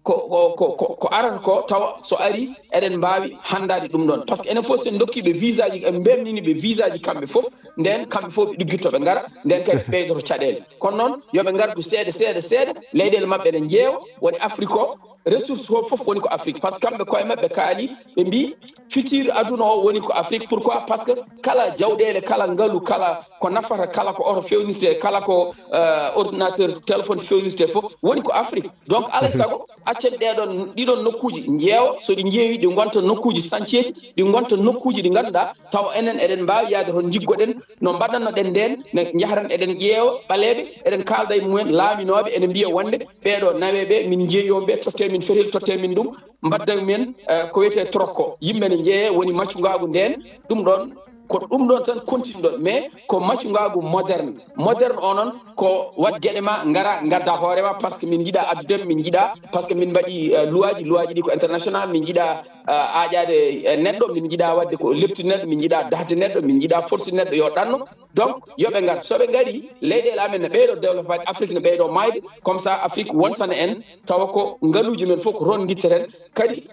ko, ko, ko, ko, ko arata ko tawa so ari eɗen mbaawi hanndaade ɗum ɗoon. Parce que enen fof so en ndokkii ɓe visa ji, en mbemnini ɓe visa ji kamɓe fof, ndeen kamɓe fof ɓe ɗiggitto ɓe ngara, ndeen kadi ɓe ɓeydoto caɗeele. Kono noon yo ɓe ngardu seeɗa, seeɗa, seeɗa, leyɗeele maɓɓe ene njeewa, woni Afrique o, ressource o fof woni ko Afrique. Parce que kamɓe koye maɓɓe kaali, ɓe mbii futur aduna o woni ko Afrique. Pourquoi? Parce que kala jawɗeele, kala ngalu, kala ko nafata, kala ko oto fewnirte, kala ko, euh, ordinateur, téléphone fewnirte fof woni ko Afrique. Donc alaa e sago accen ɗeɗon, ɗiɗon nokkuuji njeewa, so ɗi njeewi ɗi ngonta nokkuuji sañceeji, ɗi ngonta nokkuuji ɗi ngannduɗaa tawa enen eɗen mbaawi yahde toon, njiggoɗen no mbaɗannoɗen ndeen, ne njahran eɗen ƴeewa ɓaleeɓe, eɗen kaalda e mumen laaminooɓe, ene mbiya wonde ɓeeɗo nawee ɓe min njeeyomi ɓe, tottee min fetel, tottee min ɗum, mbadda men, eh, ko wiyetee troc ko. Yimɓe ne njeeyee, woni maccungaagu ndeen, ɗum ɗoon ko ɗum ɗoon tan continue ɗoon, mais ko maccungaagu moderne. Moderne o noon ko waɗ geɗe ma, ngara, ngadda hoore ma, parce que min njiɗa addude, min njiɗa, parce que min mbaɗi, eh, luwaaji, luwaaji ɗi ko international, min njiɗa, eh, aaƴaade, eh, neɗɗo, min njiɗa waɗde ko leptude neɗɗo, min njiɗa dahde neɗɗo, min njiɗa forsude neɗɗo yo ɗanno. Donc, yo ɓe ngar. So ɓe ngarii, leyɗeele amen ne ɓeydo développement, Afrique ne ɓeydo maayde, comme ça Afrique wontana en, tawa ko ngaluuji men fof ko toon ngitteten. Kadi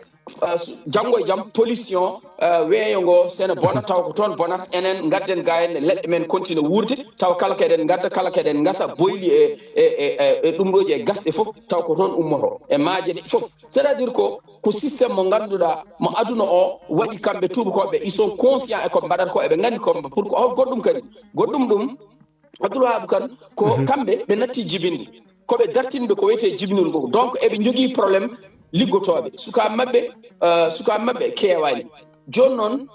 janngo e jam pollution weeyo ngo sene bona taw ko toon bonata. Enen ngadden ga en leɗɗe men continue wuurde, taw kala keɗen ngadda, kala keɗen ngasa boyli e e e e ɗumɗoji e gasɗe fof, taw ko toon ummoto e maaje ɗe fof. C'est à dire ko ko système mo ngannduɗaa mo aduna o waɗi, kamɓe tuubakooɓe ils sont conscients e ko mbaɗata ko, eɓe nganndi ko pour ko goɗɗum kadi. Goɗɗum ɗum Abdoul Wahab Kane ko kamɓe ɓe natti jibinde, ko ɓe dartinɓe ko wiyetee jibinol ngol. Donc eɓe njogii problème liggotooɓe, sukaaɓe maɓɓe, sukaaɓe maɓɓe keewaani. Jooni noon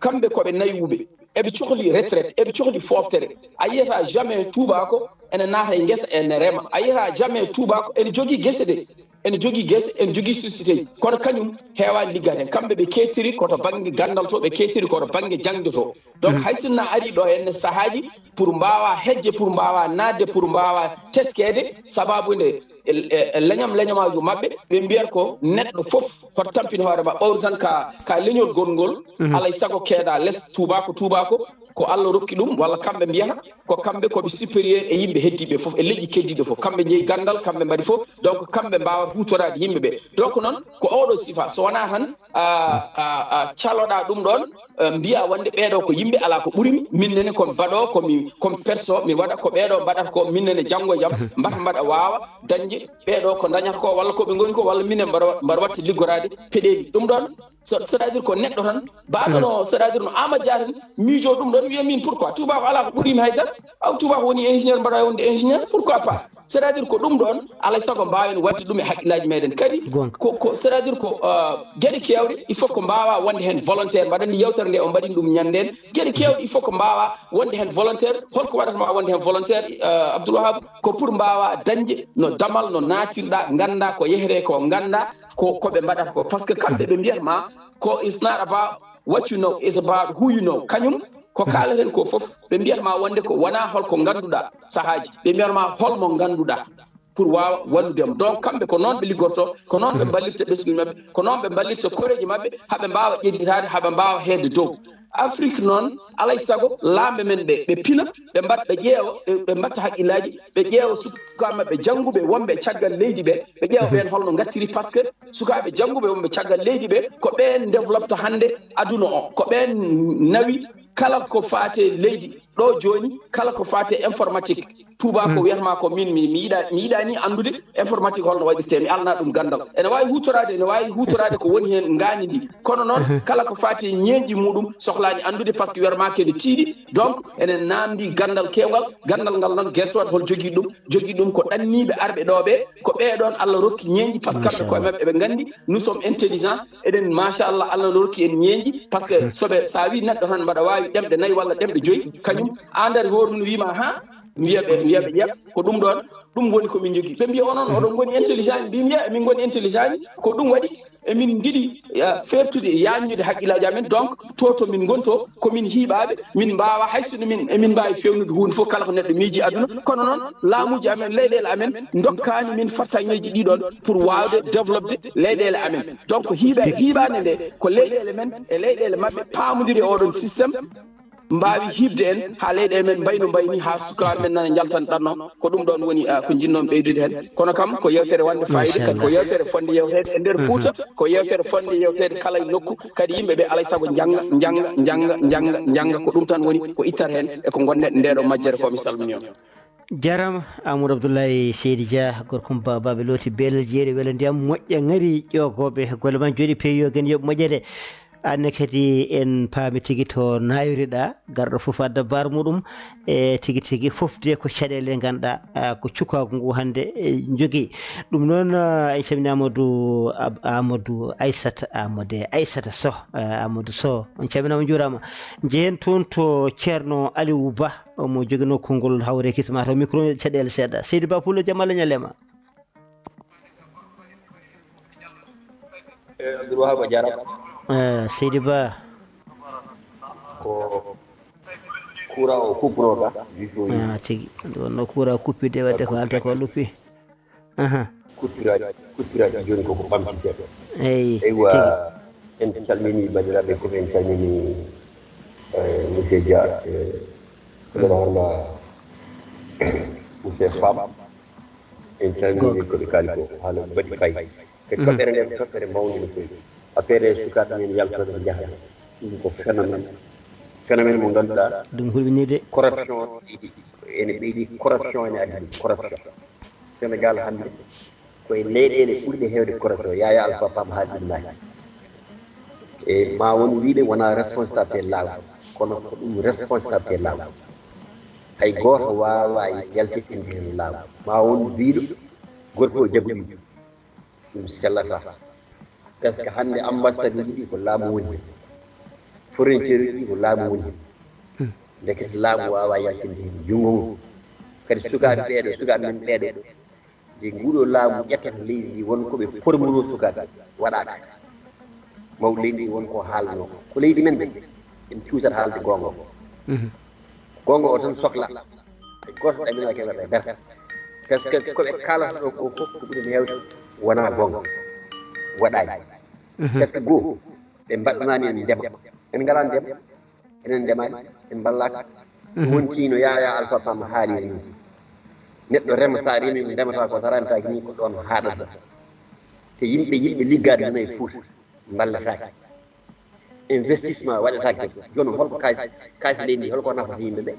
kamɓe ko ɓe naywuɓe, eɓe cohli retraite, eɓe cohli fooftere. A yiyata jamais tuubaako ene naata e ngesa ene rema, a yiyata jamais tuubaako ene jogii gese de, ene jogii gese, ene jogii société ji, kono kañum heewaani liggade heen. Kamɓe ɓe kettiri ko to bannge ganndal to, ɓe kettiri ko to bannge jaŋde to. Donc hay sinno a ari ɗo henne sahaaji pour mbaawa hejje, pour mbaawa naatde, pour mbaawa teskeede, sababu nde e leñam leñamaaji maɓɓe, ɓe mbiyata ko neɗɗo fof hoto tampin hoore ma, ɓawri tan ka ka leñol gongol. Alay sago keeda les tuubaako tuubaako ko Allah rokki ɗum, walla kamɓe mbiyata ko kamɓe koɓe supérieur e yimɓe heddiiɓe fof, e leƴƴi keddiiɗe fof kamɓe njeyi ganndal, kamɓe mbaɗi fof. Donc kamɓe mbaawa huutoraade yimɓe ɓe. Donc noon ko oɗo sifa, so wonaa tan a caloɗaa ɗum ɗoon, mbiya wonde ɓeeɗo ko yimɓe alaa ko ɓuri mi, min nene komi baɗo, komi komi perso mi waɗa ko ɓeeɗo mbaɗata ko, min nene janngo e jam mbata mbaɗa waawa dañde ɓeeɗo ko dañata ko, walla ko ɓe ngoni ko, walla minen mbaɗa mbaɗa watta liggoraade peɗeeli ɗum ɗoon. C'est à dire ko neɗɗo tan mbaɗono, c'est à dire no Amadou Dia tan miijo ɗum ɗoon wiya min pourquoi tuubaako alaa ko ɓuri mi haydara? Aw tuubaako woni ingénieur, mbaɗa wonde ingénieur, pourquoi pas? C'est à dire ko ɗum ɗoon alay sago mbaawen waɗde ɗum e haqqillaaji meɗen kadi. Ko c'est à dire ko geɗe keewɗe il faut ko mbaawa wonde heen volontaire. Mbaɗa anndi yewtere nde o mbaɗin ɗum ñande en, geɗe keewɗe il faut ko mbaawa wonde heen volontaire. Holko waɗata ma wonde heen volontaire? Abdoul Wahab, ko pour mbaawa dañde no damal no naatirɗa, ngannda ko yehre ko, ngannda ko ko ɓe mbaɗata ko, parce que kamɓe ɓe mbiyata ma ko it's not about what you know, it's about who you know. Kañum ko kaaleten ko fof ɓe mbiyata ma wonde ko wona holko ngannduɗa sahaaji, ɓe mbiyata ma holmo ngannduɗa pour waawa wallude mo. Donc kamɓe ko noon ɓe liggorto, ko noon ɓe mballirta ɓesnguji maɓɓe, ko noon ɓe mballirta koreeji maɓɓe haɓe mbaawa ƴellitaade, haɓe mbaawa heedde dow. Afrique noon alay sago laamɓe men ɓe ɓe pina, ɓe mbaɗa ɓe ƴeewa, ɓe mbatta haqqillaaji, ɓe ƴeewa sukaaɓe maɓɓe jannguɓe wonɓe caggal leydi ɓe, ɓe ƴeewa ɓeen holno ngattiri, parce que sukaaɓe jannguɓe wonɓe caggal leydi ɓe ko ɓeen développeta hannde aduna o, ko ɓeen nawi kala ko faate leydi ɗo jooni, kala ko faate informatique. Tuubaako wiyata ma ko min mi mi yiɗa mi yiɗani anndude informatique holno waɗirte, mi alana ɗum ganndal. Ene waawi huutoraade, ene waawi huutoraade ko woni heen ngaandi ndi, kono noon kala ko faati e ñeeñɗi muɗum sohlaani anndude, parce que wiyata ma kene tiiɗi. Donc ene naamndi ganndal keewgal, ganndal ngal noon guess what, hol jogii ɗum? Jogii ɗum ko ɗanniiɓe arɓe ɗo ɓe, ko ɓee ɗoon Allah rokki ñeeñɗi, parce que kamɓe koye maɓɓe ɓe nganndi nous sommes intelligents, eɗen machallah Allah no rokki en ñeeñɗi, parce que soɓe so a wi neɗɗo tan mbaɗa waawi ɗemɗe nayi walla ɗemɗe joyi, kañum an dari hoore mum wiima ha mbiya ɓe mbiya ɓe ƴeew ko ɗum ɗoon, ɗum woni ko min njogii. Ɓe mbiya onon oɗon ngoni intelligent, mbi mbiya emin ngoni intelligent, ko ɗum waɗi emin njiɗi fertude yaññude haqqillaaji amen. Donc to to min ngonto ko min hiiɓaaɓe, min mbaawa hay sinno min emin mbaawi fewnude huunde fof kala ko neɗɗo miiji aduna, kono noon laamuuji amen, leyɗeele amen ndokkaani min fartaŋŋeeji ɗi ɗoon pour waawde développede leyɗeele amen. Donc hiiɓe hiiɓaande nde ko leyɗeele men e leyɗeele maɓɓe paamondiri e oɗon système, mbaawi hiiɓde en haa leyɗeele men mbayno mbayni haa sukaaɓe men nana njaltana ɗanno. Ko ɗum ɗoon woni ko njinnoo-mi ɓeydude heen, kono kam ko yeewtere wonde faayida kadi ko yeewtere fotnde yeewteede e nder Fuuta, ko yeewtere fotnde yeewteede kala e nokku, kadi yimɓe ɓe alay sago njannga njannga njannga njannga njannga. Ko ɗum tan woni ko ittata heen e ko ngonɗen ndee ɗoo majjere ko. Mi salminii on. Jaaraama Amadou Abdoulaye Seydi Dia, gorko mo Ba Baɓe Looti, Beelel Jeeri, Welo Ndiyam, moƴƴa ŋari ƴoogooɓe, golle ma njooɗii peewi, yo gen yoɓ moƴƴere. Aan ne kadi en paami tigi to naawiri-ɗaa, garɗo fof adda baar muɗum. E tigi tigi fof de ko caɗeele ɗe ngannduɗaa ko cukaagu ngu hannde jogii. Ɗum noon en calminii Amadou Amadou Aissata Amadou Aissata Sow, Amadou Sow, on calminaama, njuuraama. Njehen toon to Ceerno Aliou Ba, omo joginoo konngol hawre kisma to micro caɗeele seeɗa. Seydi Ba Pullo, jam Allah ñalle ma. Eyi Abdoul Wahab, a jaaraama. Seydi Ba. Ko courant o kuppuno ka. Ah, tigi. Ɗum wonno courant kuppide wadde ko alta ko luppi. Aha. Kuppiraaji kuppiraaji jooni koko ɓamti seeɗa. Eyi. Eywa, en calminii banndiraaɓe, ko en calminii monsieur Dia, e ko ɗon hono monsieur Fam. En calminii ko ɓe kaali ko haala mbaɗi fayida. Ko toɓɓere nde ko toɓɓere mawnde no feewi. Affaire sukaaɓe men yaltooɓe njaha, ɗum ko phénomène, phénomène mo ngannduɗaa. Ɗum hulɓinii de. Corruption ene ɓeydi, corruption ene addi ɗum, corruption. Sénégal hannde koye leyɗeele ɓurɗe heewde corruption, Yaya Alpha Pam haali ɗum naati. E ma won wiide wonaa responsabilité laamu, kono ko ɗum responsabilité laamu. Hay gooto waawaa yaltitinde heen laamu. Ma won wiiɗo gorko o jaɓu ɗum. Ɗum sellata. Parce que hannde ambassade uji ɗi ko laamu woni heen. Fournisseur uji ɗi ko laamu woni heen. Ndekete laamu waawaa yaltinde heen junngo mum. Kadi sukaaɓe ɓeeɗo, sukaaɓe men ɓeeɗo, nde nguɗo laamu ƴettata leydi ndi, won ko ɓe pormuno sukaaɓe, waɗaaka. Mawɗo leydi ndi won ko haalno. Ko leydi men de, en cuusat haalde goonga. Goonga o tan sokla. Hay gooto ɗaminaaki e maɓɓe berka. Parce que ko ɓe kaalata ɗo ko fof ko ɓuri heewde wonaa goonga. Waɗaani. Parce que goo, ɓe mbaɗɗanaani en ndema. En ngalaa ndema. Enen ndemaani, en mballaaka. Wonti no Yaya Alpha Pam haali ni. Neɗɗo rema, sa remi, ndemata ko tarantaaki ni, ko ɗoon haaɗata. Te yimɓe, yimɓe liggaade nana e Fuuta, mballataake. Investissement waɗataake. Jooni holko kaalis, kaalis leydi ndi, holko nafata yimɓe ɓe?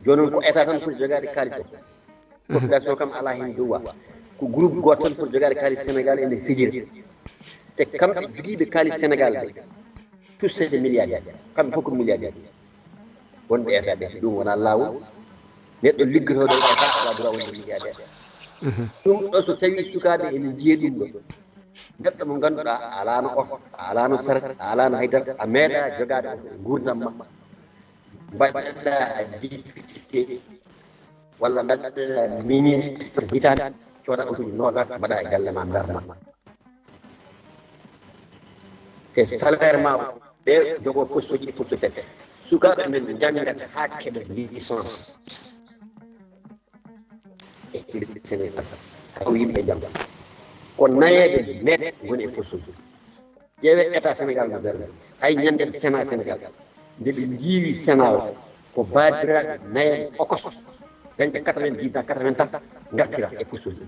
Jooni noon ko état tan foti jogaade kaalis o. Population kam alaa heen duwa. Ko groupe gooto tan foti jogaade kaalis Sénégal ene fijira. Te kamɓe jogiiɓe kaalis Sénégal ɓe, tous c'est des milliardaires. Kamɓe fof ko milliardaire. Wonɓe état ɓe, ɗum wonaa laawol. Neɗɗo liggotooɗo e état alaa droit wonde milliardaire. Ɗum ɗo so tawii sukaaɓe ene njiya ɗum ɗo. Neɗɗo mo ngannduɗaa a alaano oto, a alaano saret, a alaano haydara, a meeɗa jogaade oto e nguurndam ma. Mbaɗɗa député walla mbaɗɗa ministre hitaande, cooda otuuji noogaas mbaɗa e galle ma, ndarma. Te salaire ma o, ɓe jogo poste uji e poste tati. Sukaaɓe men njanngata haa keɓa licence. E Sénégal, taw yimɓe jam. Ko nayeeɓe net woni e poste uji. Ƴeewee état Sénégal no darni. Hay ñande Sénat Sénégal, nde ɓe njiiwi Sénat o, ko baabiraaɓe nayeeɓe okos, dañɓe quatre-vingt-dix ans, quatre-vingts ans, ngartira e poste uji.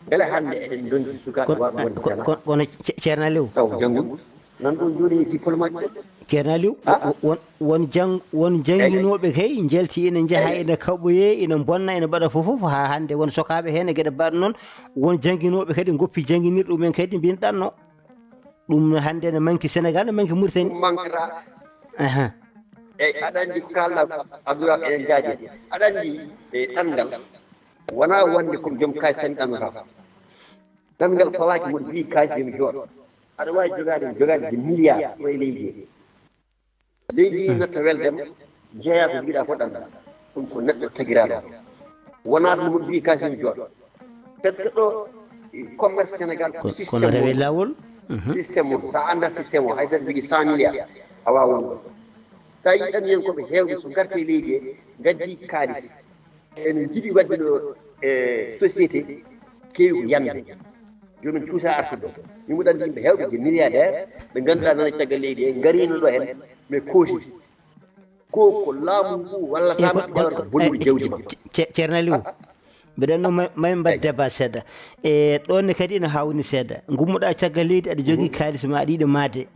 Mbele hannde eɗen ndonki sukaaɓe waawɓe wonde Sénat? Kono Ce-, Ceerno Aliou, taw jannguɗo nan ɗo jooɗi e diplôme aji. Ceerno Aliou, won, won jang-, won jannginooɓe kay njalti ina njaha, ina kaɓoyee, ina mbonna, ina mbaɗa fof fof, haa hannde won sokaaɓe heen e geɗe mbaɗ noon. Won jannginooɓe kadi ngoppi jannginirɗe mumen kadi mbinɗanno. Ɗum hannde ne manki Sénégal, ne manki Mauritanie. Ɗum mankata. Aha. Eyi, aɗa anndi ko kaalɗaa ko Abdourahmane en Gadio. Aɗa anndi e ɗanngal, wonaa wonde ko joom kaalis tan ɗannata. Ɗanngal fawaaki mo ɓii kaalis joom jooɗo. Aɗa waawi jogaade, jogaade de milliard ɗo e leydi he. Leydi ndi natta weldema, jeeya ko njiɗa fof ɗanngal. Ɗum ko neɗɗo tagiraɗo. Wonaa ɗum mo ɓii kaalis joɗo. Parce que ɗo, commerce Sénégal ko système rewe lawol. Système mum, sa annda système o, hay sa jogii cent milliards, a wawa wonde. Sa yii ɗamiyankoɓe heewɓe so ngarti e leydi he, ngaddi kaalis. Ene njiɗi waɗde ɗo e société kewi ko yamde. Jooni min cuusa artude ɗo. Min mboɗo anndi yimɓe heewɓe, des milliardaires, ɓe ngannduɗaa nana caggal leydi he, ngariino ɗo heen, mais kooti. Ko, ko laamu ngu wallata maɓɓe, ƴeewata ko bonnude jawdi maɓɓe. Ceerno Aliou, mbeɗa anndi may, may mbaɗ débat seeɗa. E ɗoon ne kadi ina haawni seeɗa. Ngummoɗaa caggal leydi, aɗa jogii kaalis ma, aɗa yiɗi maayde.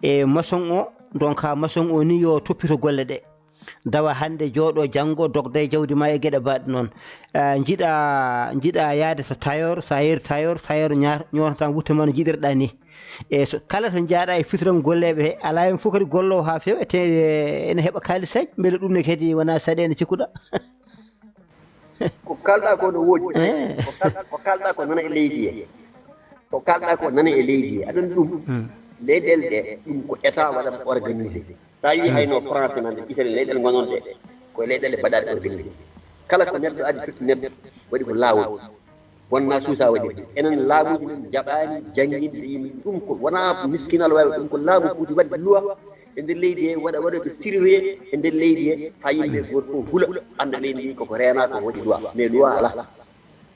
E maçon o, donc, maçon o ni yo toppito golle ɗe. Dawa hannde, jooɗo janngo, dogda e jawdi ma e geɗe mbaɗɗe noon. Ah, njiɗa, njiɗa yaade to tailleur, sa yehi tailleur, tailleur ña-, ñootata wutte ma no njiɗirɗa ni. E so, kala to njaaɗa e fitiram golleeɓe he, alaa heen fof kadi gollowo haa feewa, te, eh, ene heɓa kaalisaji, mbele ɗum ne kadi wonaa saɗeende cikkuɗa? Ko kalɗa ko no woodi. Eh. Ko kal-, ko kalɗa ko nana e leydi he. Ko kalɗa ko nana e leydi he. Aɗa anndi ɗum? Hmm. Leyɗeele ɗe, ɗum ko état waɗata organisé. Sa yii hayno France nan, Italie, leyɗeele gonnoɗe ɗe, ko leyɗeele mbaɗaɗe organisé. Kala ko neɗɗo addi totti neɗɗo, waɗi ko laawol. Wonna suusa waɗi. Enen laamuuji men njaɓaani jannginde yimɓe. Ɗum ko wonaa miskinal wawi, ɗum ko laamu foti waɗde loi e nder leydi he, waɗa, waɗa ɓe surveiller e nder leydi he, haa yimɓe gooto fof hula, annda leydi ndi koko reena, ko waɗi loi. Mais loi alaa.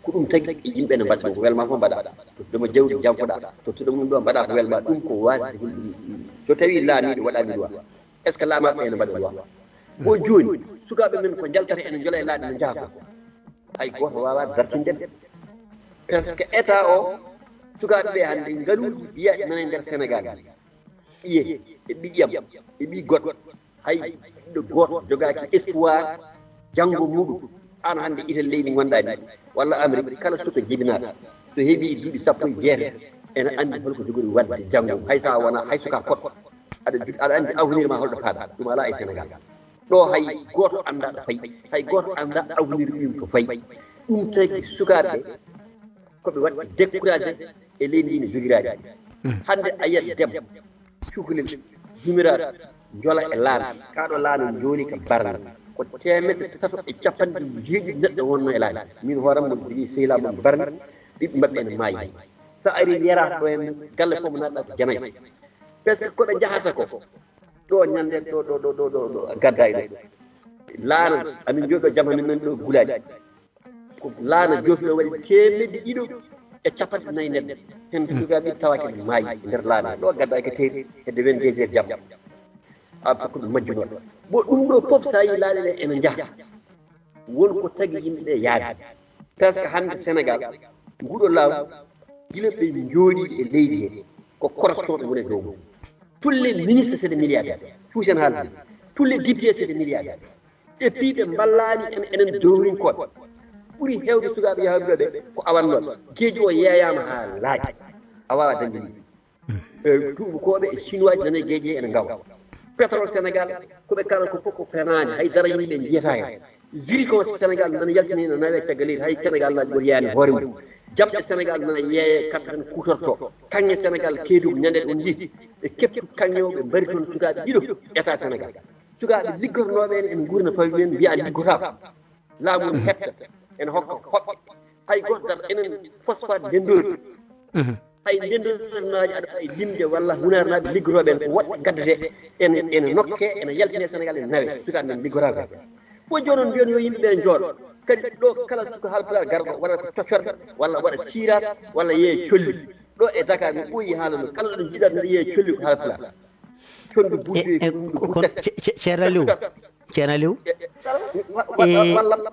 Ko ɗum tagi e yimɓe ne mbaɗa ɗum, ko welma fof mbaɗa. Tottude mo jawdi, janfoɗa. Tottude mum ɗo, mbaɗa ko welma. Ɗum ko waasde hul-, so tawi laamiiɗo waɗaani loi, est-ce que laamaaɓe ene mbaɗa loi? Ko jooni, sukaaɓe men ko njaltata ene njola e laabi no njaha ko. Hay gooto waawaa dartinde ɓe. Parce que état o, Sukaaɓe ɓe hannde, ngaluuji ɓiyaɗi nana e nder Senegal. Ɓiye e ɓiƴam e ɓi goɗɗo, hay ɓiɗɗo gooto jogaaki espoir janngo muɗum. Aan hannde Italie, leydi ngonɗaa ndi, walla Amérique, kala suka jibinaaɗo so heɓii duuɓi sappo e jeetati, ene anndi holko jogori waɗde janngo mum. Hay so a wonaa, hay suka potɗo, aɗa ju-, aɗa anndi avenir ma holɗo faaɗa, ɗum alaa e Senegal. Ɗo hay gooto anndaa ɗo fayi, hay gooto anndaa avenir mum to fayi. Ɗum tagi sukaaɓe ɓe ko ɓe waɗi découragé e leydi ndi no jogiraade. Hannde a yiyat debbo, cukalel, yummiraɗo, jola e laana. Kaa ɗo laana jooni ka Barma, ko teemedde tato e capanɗe jeeɗiɗi neɗɗo wonno e laana. Min hooram mo jogii sehilaaɓe mo Barma, ɓiɓɓe maɓɓe ene maayi. So a ari Yara ɗo, en galle fof mo naatɗa ko Janay. Presque ko ɓe njahata ko, ɗo ñande ɗo, ɗo, ɗo, ɗo, ɗo, ɗo gadda e ɗo. Laana, amin jooɗo jam, amin nani ɗo gulaɗi. Ko laana joofi ɗo waɗi teemedde ɗiɗo e capanɗe nayi neɗɗo. Heen sukaaɓe tawaaki ene maayi e nder laana. Ɗo gadda e ka teeri hedde vingt-deux heures jam. A, ko ɗum majjunoo. Bon, ɗum ɗo fof, so a yii laaɗe ɗe ene njaha, won ko tagi yimɓe ɓe yaade. Presque hannde Senegal, nguɗo laamu, gila ɓe njooɗi e leydi he, ko corruption ɓe woni e dow mum. Tous les ministres, c'est des milliardaires. Tous en haalde. Tous les députés, c'est des milliardaires. Et puis ɓe mballaani en, enen dowrinkooɓe. Ɓuri heewde sukaaɓe yahruɓe ɓe ko awannooɓe. Geeji o yeeyaama haa laaƴi. A waawaa dañde ɗum. E tuubakooɓe e Chinois ji nana e geeji he ene ngawa. Pétrole Sénégal, ko ɓe kala ko fof ko fenaande, hay dara yimɓe njiyata heen. Zircon Sénégal nana yaltini, no nawe caggal leydi, hay Sénégal naajo gooto yeeyaani hoore mum. Jamɗe Sénégal nana yeeye, kamɓe tan kuutorto. Kaŋŋe Sénégal, Kédougou, ñande ɗo on njii, ɓe keptu kaŋŋe o, ɓe mbari toon sukaaɓe ɗiɗo, État Sénégal. Sukaaɓe liggotonooɓe en, en nguurna fawii men, mbiya liggotaako. Laamu ne hetta, ene hokka hoɓɓe. Hay gooto darata, enen phosphate ndenndoori. Hay ndenndorinaaji aɗa waawi limde walla hunaarnaaɓe liggotooɓe en, ko woɗɓe ngaddetee, ene, ene nokkee, ene yaltinee Senegaal, ene nawee. Sukaaɓe men liggotaako. Ko jooni noon mbiyon yo yimɓe ɓe njooɗo. Kadi ɗo kala suka Haalpulaar garɗo waɗata ko coccorɗe, walla waɗa siiraas, walla yeeya colli. Ɗo e Dakar mi ɓooyi haalande, kala ɗo njiiɗaa mbiɗa yeeya colli ko Haalpulaar. Condu buddu e, e, e ko, ko, ce-, ce-, Ceerno Aliou. Ceerno Aliou. E, wa-, wa-, e, wallam.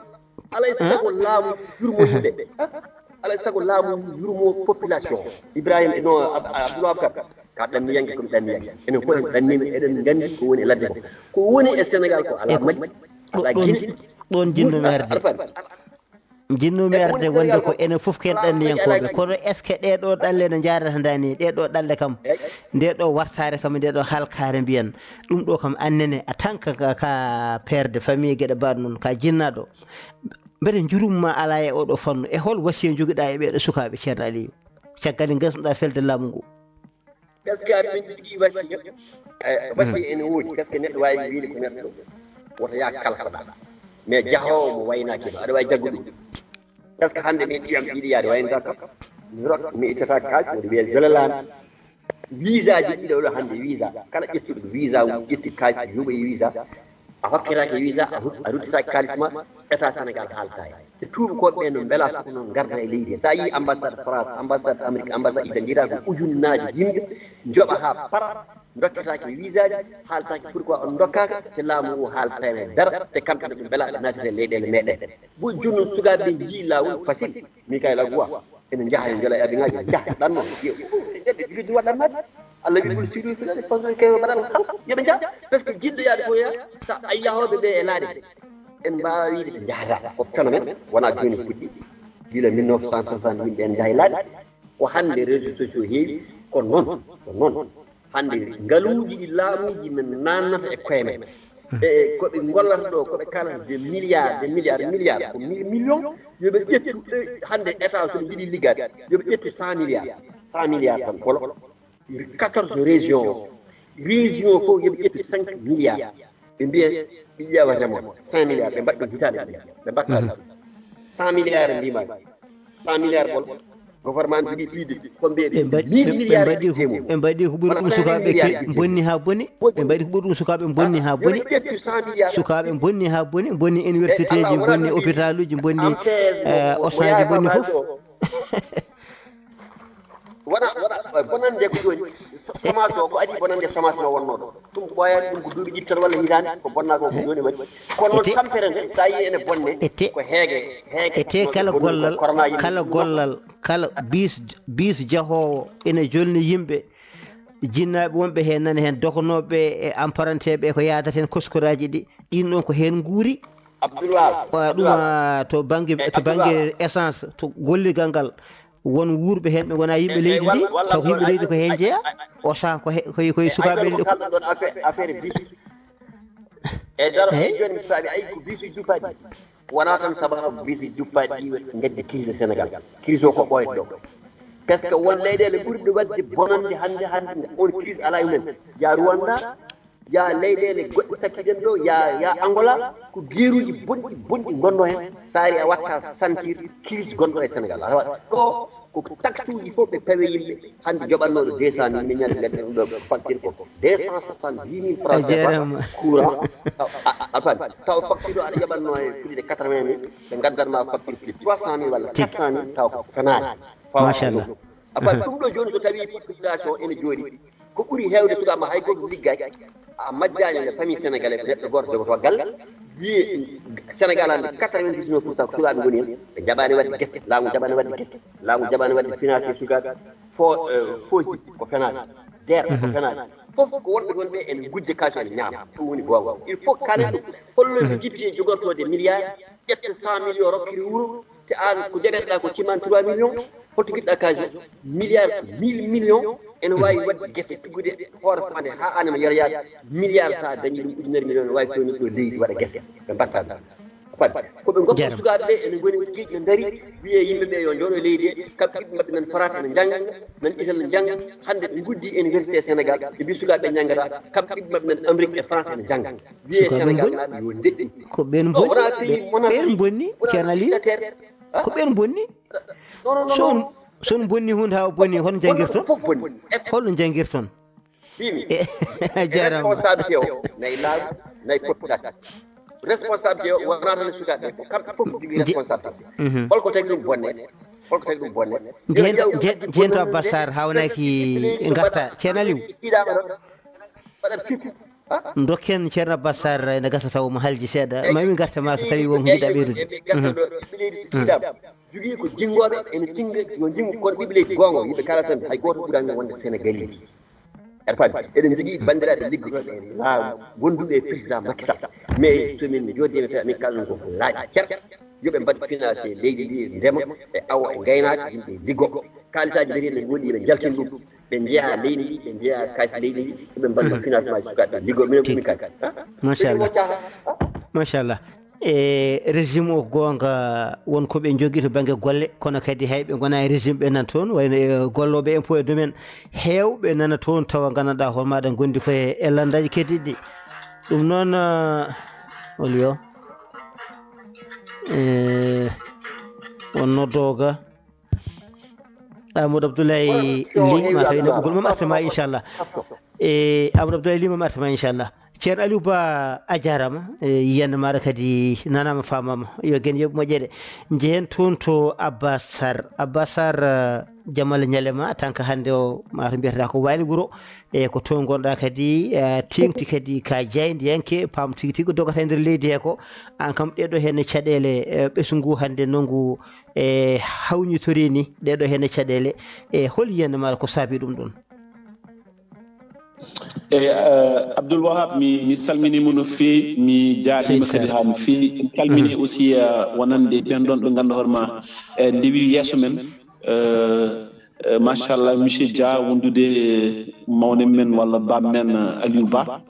Alay sago laamu yurmo yimɓe. Alay sago laamu yurmo population. Ibrahima, no, Ab-, Abdoulaye Aboubacar. Ka ɗanniyanke, komi ɗanniyanke. Enen fof en ɗanniima, eɗen nganndi ko woni e ladde ko. Ko woni e Senegaal ko alaa Mali, alaa Guinée. Ɗon jinnoomi arde. Alfan. Jinnoomi arde wonde ko enen fof ko en ɗanniyankooɓe. Kono est-ce que ɗee ɗoo ɗalle no njaadata ndaa nii? Ɗee ɗoo ɗalle kam, ndee ɗoo wartaare kam, ndee ɗoo halkaare mbiyen, ɗum ɗoo kam annene, en tant que ka, ka père de famille, geɗe mbaɗ noon, ka jinnaaɗo. Mbele njurum ma alaa e oo ɗoo fannu? E hol wasiya njogiɗaa e ɓee ɗoo sukaaɓe, Ceerno Aliyu? Caggal nde ngasnuɗaa felde laamu ngu. Est-ce que aɗa jogii wasiya? Eh, wasiya ene woodi, est-ce que neɗɗo waawi wiyde ko neɗɗo woto yaa kalkoɗaa? Mais jahoowo mo waynaaki ɗo, aɗa waawi jaggude ɗum? Est-ce que hannde min ƴiyam ɗiɗi yaade waynata kam? Mi rok, mi ittata kaaj, miɗo wiya jolelaani. Visa ji ɗiɗo ɗo hannde, visa. Kala ƴettuɗo visa mum, ƴetti kaaj, yuɓa e visa. A hokketaake visa, a hut-, a ruttitaake kaalis ma, État Sénégal haaltaani. E tuubakooɓe ɓe no mbelaa fof noon ngarda e leydi he. So a yii ambassade France, ambassade Amérique, ambassade Italie, njiiɗaa ko ujunnaaji yimɓe, njoɓa haa para, ndokketaake visa ji, haaltaake pourquoi on ndokkaaka, te laamu ngu haaltaani dara, te kamɓe no ɓe mbelaa ɓe naatira e leyɗeele meɗen. Bon, jooni noon sukaaɓe ɓe njii laawol facile, Mikael Aguwa. Ene njaha e njoola e avion ŋaaji, njaha ɗanno. Yo, ɓe njooɗi, ɓe njooɗi waɗa naati. Allah wi, "Qul siru fil ardi fanzuru kayfa bada al khalq." Yo ɓe njaha. Parce que jiɗɗo yaade fof yaa, sa a yahooɓe ɓe e laaɗe. En mbaawa wiide ɓe njahata. Ko phénomène, wonaa jooni fuɗɗi. Gila mille neuf cent soixante yimɓe en njaha e laaɗe. Ko hannde réseaux sociaux heewi, ko noon, ko noon. Hannde ngaluuji ɗi laamuuji men naannata e koye men. E ko ɓe ngollata ɗo, ko ɓe kalata des milliards, des milliards, milliards, ko mille millions. Yo ɓe ƴettu, eh, hannde État so ɓe njiɗi liggaade, yo ɓe ƴettu cent milliards. Cent milliards tan, kolo. Quatorze régions o. Région fof yo ɓe ƴettu cinq milliards. Ɓe mbiya, ɓe ƴeewa remoɓe. Cinq milliards, ɓe mbaɗa ɗum hitaande ɗiɗi. Ɓe mbaɗta ɗum. Cent milliards mbima. Cent milliards bol. Gouvernement jogii ɗiɗi. Ko mbiye ɓe mbaɗi, mille ɓe, ɓe milliards mbaɗi ko, ɓe mbaɗi ko ɓuri ɗum sukaaɓe ke-, bonni haa boni. Ɓe mbaɗi ko ɓuri ɗum sukaaɓe bonni haa boni. Yo ɓe ƴettu cent milliards. Sukaaɓe bonni haa boni, bonni université ji, bonni hôpital uji, bonni, eh, osaji, bonni fof. Wona, wona, bonande ko jooni. Semence o ko adii bonannde semence no wonnoo ɗo. Ɗum ko ɓooyaani, ɗum ko duuɓi ɗiɗi tan walla hitaande, ko bonnaa ko, ko jooni waɗi. Kono noon, tampere nde, so a yii ene bonne, ko heege, heege. Ete kala gollal, kala gollal, kala bis, bis jahoowo ene jolni yimɓe, jinnaaɓe wonɓe heen, nana heen dognooɓe e amparanteeɓe e ko yaadata heen, koskoraaji ɗi, ɗiin ɗoon ko heen nguuri. Abdoulaye, ɗum to bannge, to bannge essence, to gollirgal ngal, won wuurɓe heen ɓe ngonaa yimɓe leydi ndi, taw ko yimɓe leydi ko heen njeyaa. Auchan ko he, koye, koye sukaaɓe leydi ko. Affaire, affaire bis. E daro, jooni mi faami, ay ko bisuji duppaaɗi. Wonaa tan sababu bisuji duppaaɗi ɗi ngaddi crise e Sénégal. Crise o ko ɓooyde ɗo. Parce que won leyɗeele ɓurɗe waɗde bonande hannde, hannde on crise alaa e mumen. Yaa Rwanda, yaa leyɗeele goɗɗe takkiɗen ɗo, yaa, yaa Angola, ko geeruuji bonɗi, bonɗi ngonno heen. So a ari a watta sentir crise gonɗo e Sénégal. A waɗa ɗo, ko taxe uji fof ɓe pawe yimɓe. Hannde joɓannooɗo deux cent mille, min ñande ngadden ɗo facture ko deux cent soixante-dix mille francs. A jaaraama. Courant, taw, a, a faami, taw facture o aɗa joɓannoo e plus de quatre-vingt mille, ɓe ngaddan ma facture plus de trois cent mille walla quatre cent mille, taw ko fenaani. Machallah. A faami, ɗum ɗo jooni so tawi population ene jooɗi, ko ɓuri heewde sukaaɓe ma hay gooto liggaaki, a majjaani le famille sénégalaise, neɗɗo gooto jogotoo galle, wiye Sénégal hannde quatre-vingt-dix-neuf pour cent ko sukaaɓe ngoni heen, ɓe njaɓaani waɗde gese, laamu jaɓaani waɗde gese, laamu jaɓaani waɗde financé sukaaɓe, fo, eh, fooji ko fenaani, deer ko fenaani, fof ko wonɓe toon ɓe ene ngujja kaalis ene ñaama, ɗum woni goonga. Il faut kaalen ɗum, holno député jogortoo des milliards, ƴetta cent millions rokkiri wuro, te aan ko jaɓerɗaa ko ciman trois millions, holto ngiɗɗaa kaalis o? Milliard, mille millions, ene waawi waɗde gese tuggude hoore faande haa aan ema yoroyaade milliard, so a dañii ɗum ujunere million, ene waawi feewnude ɗo leydi waɗa gese, ɓe mbaɗta ɗum. Fadi ko ɓe ngoppa sukaaɓe ɓe ene ngoni geeƴi ne ndari, wiyee yimɓe ɓe yo njooɗo e leydi he, kamɓe ɓiɓɓe maɓɓe nan France ne njannga, nan Italie ne njannga, hannde ɓe nguddii université Sénégal, ɓe mbii sukaaɓe ɓe njanngataa, kamɓe ɓiɓɓe maɓɓe nan Amérique e France ene njannga. Wiyee Sénégal naaɓe yo ndeƴƴu. Ko ɓeen mbonni, ɓeen mbonni, Ceerno Aliou. Ko ɓeen mbonni. So on, so on bonni huunde haa o bonni, hono njanngirton? Fof bonni. Holno njanngirton? Fimi. A jaaraama. Responsabilité o nay laamu, nay population. Responsabilité o wonaa tan e sukaaɓe ɓe, ko kamɓe fof njogii responsabilité. Holko tagi ɗum bonne? Holko tagi ɗum bonne? Njehen to, njehen to Abbas Sarr, haa wonaa ki ngarta. Ceerno Aliou. Ɗiɗaɓo ɗon, waɗat fiku. Ndokken Ceerno Abbas Sarr, ene gasa taw mo halji seeɗa. Ma min ngarta ma so tawi won ko njiɗɗa ɓeydude. Ɓe ngarta ɗo, ɓe leydi ɗiɗaɓo. Jogii ko jinngooɓe, ene jinnga, yo jinngu, kono ɓiɓɓe leydi goonga, yimɓe kala tan, hay gooto ɓuraani wonde Sénégalais. Aɗa faami? Eɗen njogii banndiraaɓe liggotooɓe e laamu, wonduɓe e président Macky Sall. Mais so min njooɗii, ene tawi amin kala ko laaƴi cer. Yo ɓe mbaɗ financé leydi ndi, ndema e awo e ngaynaaka, yimɓe liggoo. Kaalisaaji mbiyetee ne ngoodi, ɓe njaltina ɗum. Ɓe njeyaa leydi ndi, ɓe njeyaa kaalis leydi ndi, ɓe mbaɗa financement sukaaɓe liggoo. Minen ko min kadi. Machallah. Machallah. E régime o, goonga, won ko ɓe njogii to bannge golle, kono kadi hay ɓe ngonaa e régime ɓe nan toon, wayno e gollooɓe impôt et domaine heewɓe nana toon, tawa nganndanɗaa hoore maaɗa ngondi ko e, e lanndaaji keddiiɗi. Ɗum noon, ah, olio, e on noddooga, Amadou Abdoulaye Ly, ma tawi neɓɓugol mum arta ma, inchallah. E Amadou Abdoulaye Ly, mum arta ma, inchallah. Ceerno Aliou Ba, a jaaraama. E yiyannde maaɗa kadi nanaama, faamaama. Yo gen yoɓ moƴƴere. Njehen toon to Abbas Sarr. Abbas Sarr, eh, jamal ñalema, tanka hannde o, ma to mbiyata ko waali wuro. E ko toon ngonɗaa kadi, eh, teeŋti kadi ka jaayndiyanke, paam tigi tigi ko dogata e nder leydi he ko. Aan kam, ɗeɗo heen caɗeele, eh, ɓesngu hannde nongu e hawñitorii ni ɗeɗo heen caɗeele, e hol yiyannde maaɗa ko saabii ɗum ɗoon? Eyi, eh, Abdoul Wahab, mi, mi salminii mo no feewi, mi jaarniima kadi haa no feewi. En calminii aussi, eh, wonande ɓeen ɗoon ɓe ngannduɗaa hoore ma, eh, ndewi yeeso men, eh, eh, machallah, monsieur Dia, wondude e mawnen men walla baam men, eh, Aliou Ba,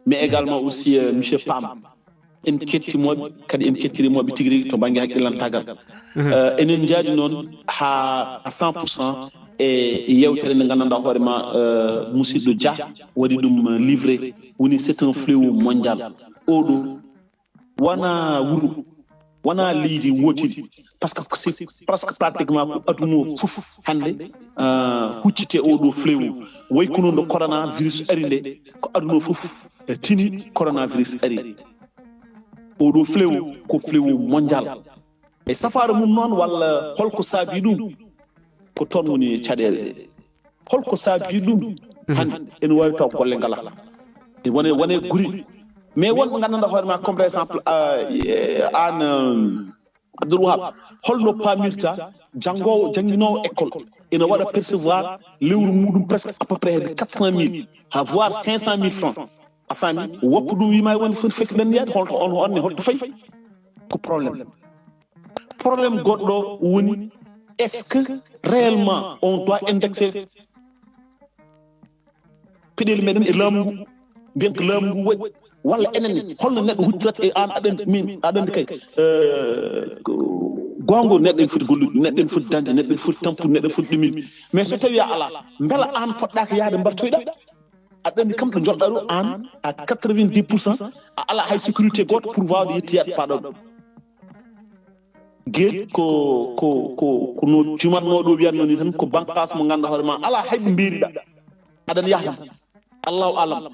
mais également aussi, eh, monsieur Pam. En kettimooɓe, kadi en kettirimoɓe tigi rigi to bannge hakkillantaagal. Eh, enen njaadi noon haa à cent pour cent e yeewtere nde nganndanɗaa hoore ma, eh, musidɗo Dia waɗi ɗum, eh, livré. Woni c'est un fléau mondial. Oɗo wonaa wuro, wonaa leydi wootiri. Parce que c'est presque pratiquement ko aduna o fof hannde, eh, huccite oɗo fléau. Way ko noon nde coronavirus ari nde, ko aduna o fof, eh, tini coronavirus ari. Oɗo fléau ko fléau mondial. E safaara mum noon, walla holko saabii ɗum? Ko toon woni caɗeele ɗe. Holko saabii ɗum? Hannde ene waawi taw golle ngala. E wone, wone guri. Mais wonɓe nganndanɗaa hoore ma, comme par exemple, euh, an, euh, Abdoul Wahab, holno paamirta janngoowo, jannginoowo école ina waɗa percevoir lewru muɗum presque à peu près hedde quatre cent mille, ha voire cinq cent mille francs? A faami? Woppa ɗum wima woni foti fekki ɗen yaade, holto on, on ne holto fayi? Ko problème. Problème goɗɗo woni, est-ce que réellement on doit indexer peɗeli meɗen e laamu ngu, mbiyen ko laamu ngu waɗi, walla enen ne, holno neɗɗo huccirata e an, aɗa anndi min, aɗa anndi kay, euh, ko goonga neɗɗo ene foti gollude, neɗɗo ene foti dañde, neɗɗo ene foti tampude, neɗɗo ene foti ɗuminde. Mais so tawi a ala, mbela an poɗɗaka yaade mbartoyɗa? Aɗa anndi kam ɗo jooɗɗa ɗo an, à quatre-vingt-dix pour cent, a ala hay sécurité gooto pour wawde yettoyaade paaɗo ɗo. Geec ko, ko, ko, ko no cumatnooɗo wiyatnoo ni tan, ko bannqaas mo ngannduɗaa hoore ma, alaa hay ɗo mbeeriɗaa. Aɗa yaha tan. Allahu alam.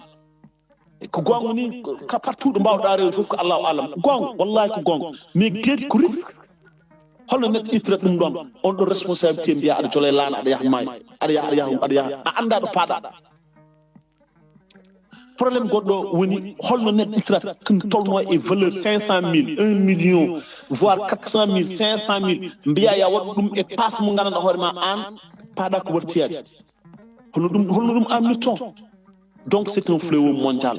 Ko goonga ni, ko ka partout ɗo mbaawɗaa rewde fof ko Allahu alam. Ko goonga, wallahi ko goonga. Mais geec ko risque. Holno neɗɗo ittata ɗum ɗoon? On ɗo responsabilité mbiya aɗa jola e laana, aɗa yaha maayo. Aɗa yaha, aɗa yaha, aɗa yaha. A anndaa ɗo paaɗaa. Problème goɗɗo woni holno neɗɗo ittirata ɗum tolno e valeur cinq cent mille, un million, voire quatre cent mille, cinq cent mille, mbiya ya waɗu ɗum e passe mo nganndanɗaa hoore ma an, paaɗa ko wartiyaade. Holno ɗum, holno ɗum amnirton? Donc c'est un fléau mondial.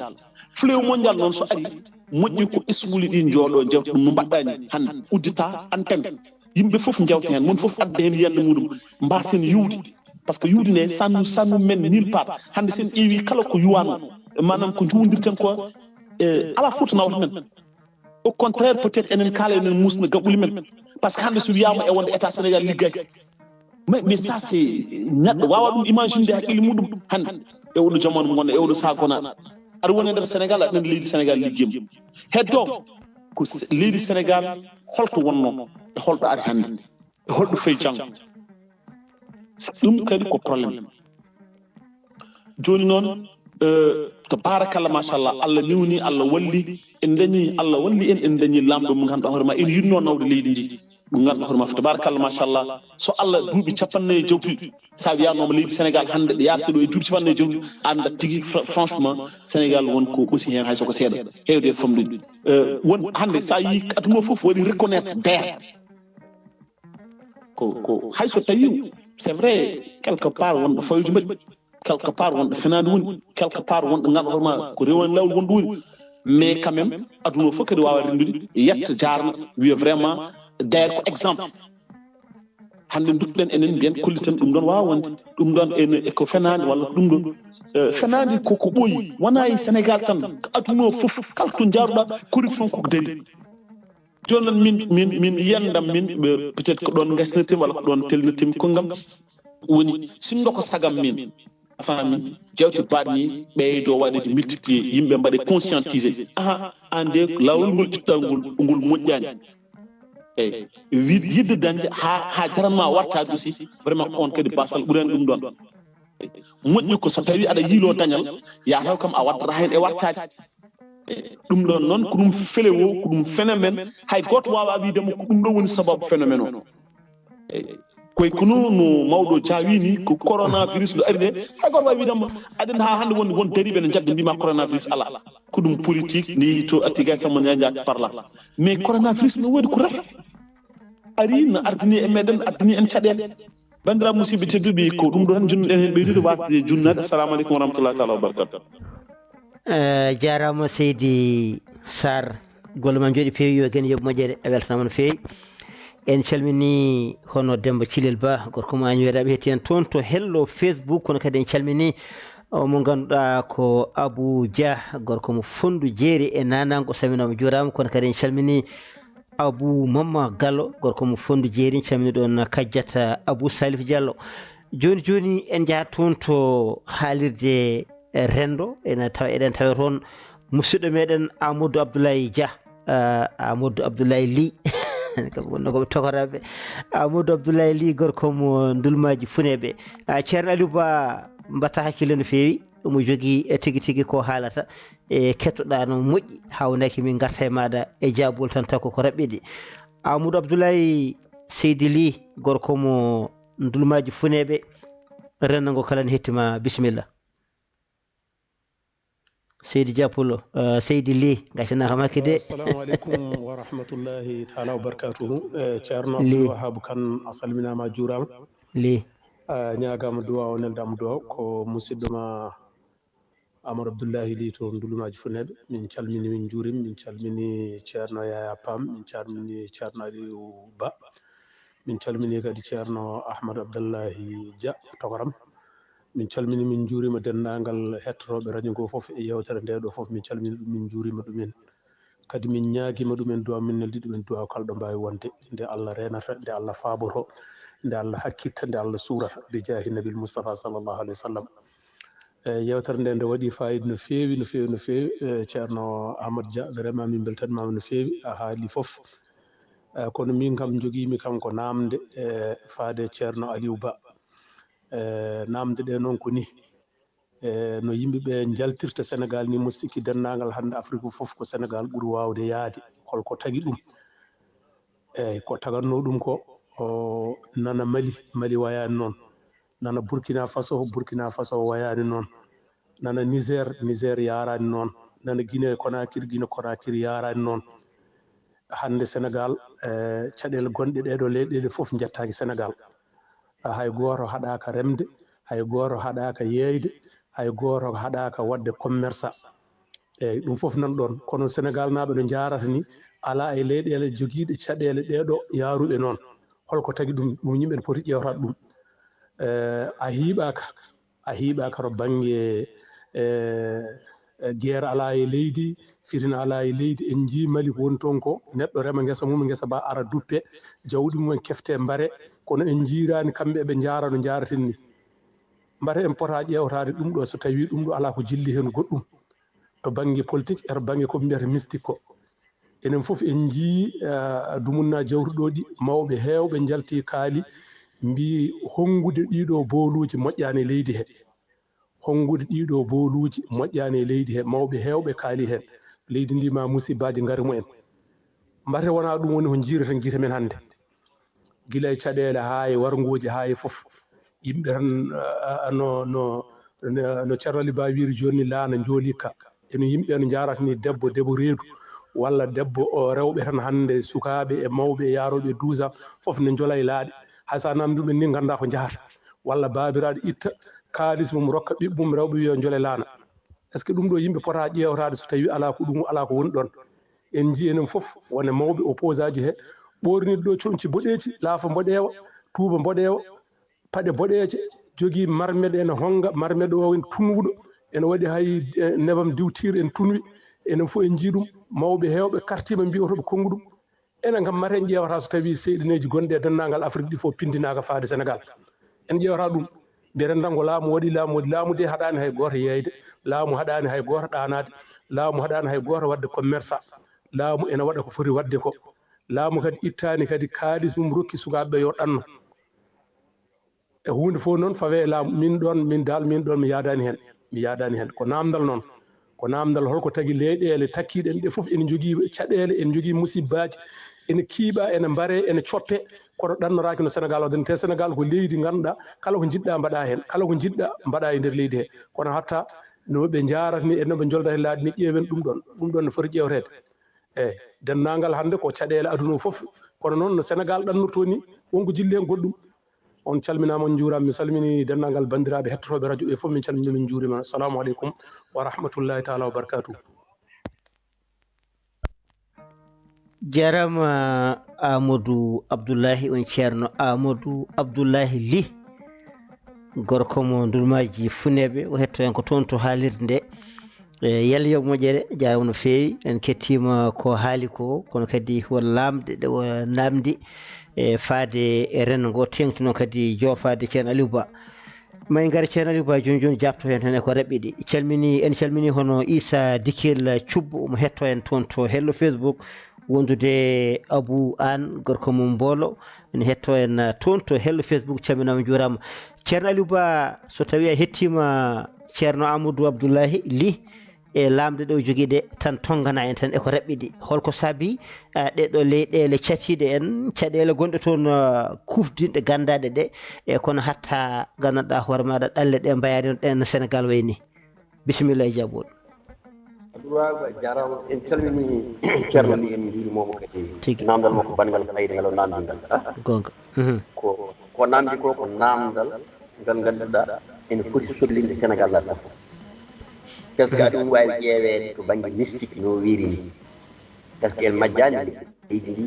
Fléau mondial noon so ari, moƴƴi ko ɓesnguuli ɗi njooɗo njewta ɗum no mbaɗɗa ni hannde, uddita antenne. Yimɓe fof njawta heen, mon fof adda heen yiyannde muɗum, mbaasen yuwde. Par ce que yuwde nde, ça nous, ça nous mène nulle part. Hannde sen ƴeewi kala ko yuwano, maanaam ko njuwondirten ko, eh, ala fof to nawata men. Au contraire, peut-être enen kala enen musna gaɓuli men. Par ce que hannde so wiyama e wonde État Sénégal liggaki. Mais, mais ça c'est, neɗɗo wawa ɗum imaginde haqqille muɗum hannde. E oɗo jamanu mo gonɗen, e oɗo saha gonaɗo. Aɗa woni e nder Sénégal, aɗa andi leydi Sénégal liggima. Heddo ko se-, leydi Sénégal holto wonno, e holɗo ari hannde, e holɗo fayi janngo. Ɗum kadi ko problème. Jooni noon, eh, tabarakallah, machallah, Allah newni, Allah walli, en dañi, Allah walli en, en dañi laamɗo mo ngannduɗaa hoore ma, en yiɗno nawde leydi ndi. Mo ngannduɗaa hoore ma, tabarakallah, machallah, so Allah duuɓi capanɗe nayi jawtuɗi, sa wiyanoma leydi Sénégal hannde ɗo yarti ɗo e duuɓi capanɗe nayi jawtuɗi, a anndat tigi, fra-, franchement, Sénégal won ko ɓoosi heen hay soko seeɗa, heewde e famɗude. Eh, won hannde sa yii aduna o fof waɗi reconnaître DER. Ko, ko hay so tawi, c'est vrai, quelque part wonɗo fayuji mbaɗi, quelque part wonɗo fenaande woni, quelque part wonɗo ngannduɗaa hoore ma ko rewani laawol wonɗo woni. Mais quand même, aduna o fof kadi wawa renndude, yetta, jaarna, wiya vraiment, DER ko exemple. Hannde duttoɗen enen mbiyen, kolliten ɗum ɗon wawa wonde, ɗum ɗon ene, e ko fenaande walla ko ɗum ɗon. Eh, fenaande ko ko ɓooyi, wona e Sénégal tan, ko aduna o fof, kala to jaaruɗa, corruption koko darii. Jooni noon min, min, min yiyandam min, ɓe, peut-être ko ɗoon ngasnirtimi walla ko ɗoon pellitirtimi konngam. Woni sinndo ko sagam min, a faami, jawte baɗni ɓeydo waɗede multiplier, yimɓe mbaɗe conscientisé. Aha, an de laawol ngol ƴittaangol, ngol moƴƴaani. Eyi, wi-, yidde dañde haa, haa jaranma wartaade aussi, vraiment ko on kadi basal ɓurani ɗum ɗoon. Moƴƴi ko so tawi aɗa yiilo dañal, ya taw kam a waddata heen e wartaade. Ɗum ɗoon noon ko ɗum fléau, ko ɗum phénomène, hay gooto waawaa wiide mo ko ɗum ɗo woni sababu phénomène o. Eyi. Koy kono no mawɗo Dia wi ni, ko coronavirus ɗo ari nde, hay gooto waawaa wiide mo, aɗen haa hannde won, won dariiɓe ne njagga mbiima coronavirus alaa. Ko ɗum politique, ni to atti gay sama ñañaaki par là. Mais coronavirus no woodi ko rata. Ari no ardini e meɗen, ardini en caɗeele. Banndiraaɓe musidɓe tedduɓe, ko ɗum ɗo tan njiɗno-ɗen heen ɓeydude, waasde junnaade. Assalamu aleykum wa rahmatullahi taala wa barakatuh. Eh, jaaraama seydi Sarr, golle ma njooɗi peewi, yo geno yoɓ moƴƴere, a weltanaama no feewi. En calmini hono Demba Cilel Ba, gorko mo Añweeraaɓe, hetti en toon to hello Facebook, kono kadi en calmini o mo ngannduɗaa ko Abou Dia, gorko mo Fonndu Jeeri e Nanango, salminaama, juuraama, kono kadi en calmini Abou Mamma Gallo, gorko mo Fonndu Jeeri, calmini ɗoon Kajjata Abou Salif Diallo. Jooni jooni en njahat toon to haalirde renndo, ena tawa, eɗen tawa toon musidɗo meɗen Amadou Abdoulaye Dia, ah, Amadou Abdoulaye Ly, kamɓe wonno koɓe tokoraɓe. Amadou Abdoulaye Ly, gorko mo Ndulmaji Funeɓe. Ah, Ceerno Aliou Ba, mbatta hakkille no feewi, omo jogii e tigi tigi ko haalata, e kettoɗa no moƴƴi, haawnaki min ngarta e maɗa e jaabol tan, taw ko ko raɓɓiɗi. Amadou Abdoulaye Seydi Ly, gorko mo Ndulmaji Funeɓe, renndo ngo kala ne hettima, bisimilla. Seydi Dia Pulo, eh, Seydi Ly, ngaccanaa kam hakke de. Assalamu aleykum wa rahmatullahi taala wa barakatuhu. Eh, Ceerno Li. Abdul Wahab Kan, a salminaama, a juuraama. Li. A ñaagaama duwa, o neldaama duwa, ko musidɗo ma Amadou Abdoullahi Ly to Ndulumaaji Funneeɓe. Min calmini, min njuurima, min calmini Ceerno Yaya Pam, min calmini Ceerno Aliou Ba, min calmini kadi Ceerno Ahmadou Abdallahi Dia Togoram. Min calmini, min njuurima denndaangal hettotooɓe radio ngo fof e yeewtere nde ɗo fof. Min calmini ɗum, min njuurima ɗumen. Kadi min ñaagiima ɗumen duwa, min neldi ɗumen duwa kala ɗo mbaawi wonde, nde Allah reenata, nde Allah faaboto, nde Allah hakkitta, nde Allah suurata, bi jaahi Nabil Mustafa sallallahu alayhi wa sallam. E, yeewtere nde, nde waɗi faayiida no feewi, no feewi, no feewi. E, Ceerno Amadou Dia, vraiment min mbeltanimaama no feewi, a haali fof. E, kono min kam njogiimi kam ko naamnde, e, faade Ceerno Aliou Ba. E, naamnde ɗe noon ko ni. E, no yimɓe ɓe njaltirta Senegal ni, mo sikki denndaangal hannde Afrik fof ko Senegal ɓuri waawde yahde. Holko tagi ɗum? Eeyi, ko tagatnoo ɗum ko, o, nana Mali, Mali wayaani noon. Nana Burkina Faso, Burkina Faso wayaani noon. Nana Niger, Niger yaaraani noon. Nana Guinée Conakry, Guinée Conakry yaaraani noon. Hannde Senegal, e, caɗeele gonɗe ɗee ɗoo leyɗeele fof njettaaki Senegal. Hay gooto haɗaaka remde, hay gooto haɗaaka yeeyde, hay gooto haɗaaka waɗde commerce. Eeyi, ɗum fof nan ɗoon. Kono Senegal naaɓe no njaarata ni, alaa e leyɗeele jogiiɗe caɗeele ɗee ɗoo yaaruɓe noon. Holko tagi ɗum? Ɗum yimɓe ne poti ƴeewtaade ɗum. E, a hiiɓaaka, a hiiɓaaka to bannge, e, e, guerre alaa e leydi, fitina alaa e leydi. En njii Mali ko woni toon ko, neɗɗo rema ngesa mum, ngesa ba ara duppe, jawdi mum en kefte mbare, kono en njiiraani kamɓe eɓe njaara no njaaraten ni. Mbate en pota ƴeewtaade ɗum ɗo, so tawii ɗum ɗo alaa ko jilli heen goɗɗum to bannge politique, e to bannge ko ɓe mbiyata mystique ko. Enen fof en njii, eh, dumunna jawtuɗo ɗi, mawɓe heewɓe njalti kaali, mbii honngude ɗiɗo booluuji moƴƴaani e leydi he. Honngude ɗiɗo booluuji moƴƴaani e leydi he, mawɓe heewɓe kaali heen. Leydi ndi ma musibbaaji ngari mo en. Mbate wonaa ɗum woni ko njiireten gite men hannde. Gila e caɗeele haa e warngooji haa e fof. Yimɓe tan, ah, ah, no, no, no, no Ceerno Ali Ba wiiri jooni ni, laana njooli ka. Eno yimɓe no njaarata ni debbo, debbo reedu, walla debbo o rewɓe tan hannde, sukaaɓe e mawɓe e yaarooɓe e douze ans, fof ne njola e laaɗe. Hay so a naamndii ɗum en ni nganndaa ko njahata. Walla baabiraaɗo itta kaalis mum rokka ɓiɓɓe mum rewɓe wiya njola e laana. Est-ce que ɗum ɗo yimɓe pota ƴeewtaade so tawii alaa ko ɗum, alaa ko woni ɗoon? En njii enen fof wone mawɓe opposant ji he, ɓoorniiɗo ɗo coñci boɗeeji, laafa mboɗeewa, tuuba mboɗeewa, paɗe boɗeeje, jogii marmeɗe ene honnga, marmeɗe o en tunwuɗo, ene waɗi hay, eh, nebam diwtiir en tunwi, enen fof en njii ɗum, mawɓe heewɓe kartiima mbiya oto ɓe konngu ɗum. Enen kam mate en ƴeewata so tawii seyɗineeji gonɗi e denndaangal Afrik ɗi fof pinndinaaka faade Senegal. En ƴeewata ɗum, mbiyeten tan ko laamu waɗi, laamu waɗi. Laamu de haɗaani hay gooto yeeyde, laamu haɗaani hay gooto ɗaanaade, laamu haɗaani hay gooto waɗde commerce, laamu ene waɗa ko foti waɗde ko. Laamu kadi ittaani kadi kaalis mum rokki sukaaɓe ɓe yo ɗanno. E huunde fof noon fawe e laamu, min ɗoon, min daal, min ɗoon mi yaadaani heen, mi yaadaani heen. Ko naamndal noon, ko naamndal holko tagi leyɗeele takkiiɗe en ɗe fof ene njogii caɗeele, ene njogii musibbaaji, ene kiiɓa, ene mbaree, ene coppe, kono ɗannoraaki no Senegal waɗde. Te Senegal ko leydi ngannduɗaa kala ko njiɗɗa mbaɗa heen, kala ko njiɗɗa mbaɗa e nder leydi he. Kono hatta no ɓe njaarata ni e no ɓe njolda e laaɗe ni, ƴeewen ɗum ɗoon, ɗum ɗoon no foti ƴeewteede. Eeyi, denndaangal hannde ko caɗeele aduna o fof, kono noon no Senegal ɗannortoo ni, wonko jilli heen goɗɗum. On calminaama, on njuuraama. Mi salmini denndaangal banndiraaɓe hettotooɓe radio ɓe fof, min calmini, min njuuriima. Assalamu aleykum wa rahmatullahi taala wa barakatuh. Jarama Amadou Abdoulahi, on Ceerno Amadou Abdoulahi Ly, gorko mo Ndulmaaji Funneeɓe, o hetto en ko toon to haalirde nde. E, yalla yo moƴƴere, jarama no feewi. En kettiima ko haali ko, kono kadi won laamɗe ɗe o naamndi, e, faade e renndo ngo, teeŋti noon kadi joofaade Ceerno Aliou Ba. Ma en ngar Ceerno Aliou Ba jooni jooni, jaabto heen tan e ko raɓɓiɗi. Calmini, en calmini hono Issa Dikil Thioub, omo hetto en toon to hello Facebook, wondude Abou Anne, gorko mum Mboolo, ene hetto en, uh, toon to hello Facebook, calminaama, njuuraama. Ceerno Aliou Ba, so tawii a hettiima Ceerno Amadou Abdoulahi Ly, e laamɗe ɗe o jogii ɗe tan, tonngana en tan e ko raɓɓiɗi. Holko saabii, eh, ɗee ɗoo leyɗeele catiiɗe en, caɗeele gonɗe toon, eh, kufdinɗe ganndaaɗe ɗe, e kono hatta nganndanɗaa hoore maaɗa ɗalle ɗe mbayaani no ɗen no Senegal wayi ni? Bisimilla e jaabol. Waaw, jaaraama. En calminii Ceerno Ly, en njuuriima mo kadi. Tigi. Naamndal makko banngal fayda ngal o naamndi ngal, ah? Goonga. Mhm. Ko, ko naamndi ko, ko naamndal ngal ngannduɗaa ene foti sohlinde Senegaal laabi fof. Parce que aɗum waawi ƴeeweede to bannge mystique no wiiri ni. Parce que en majjaani leydi ndi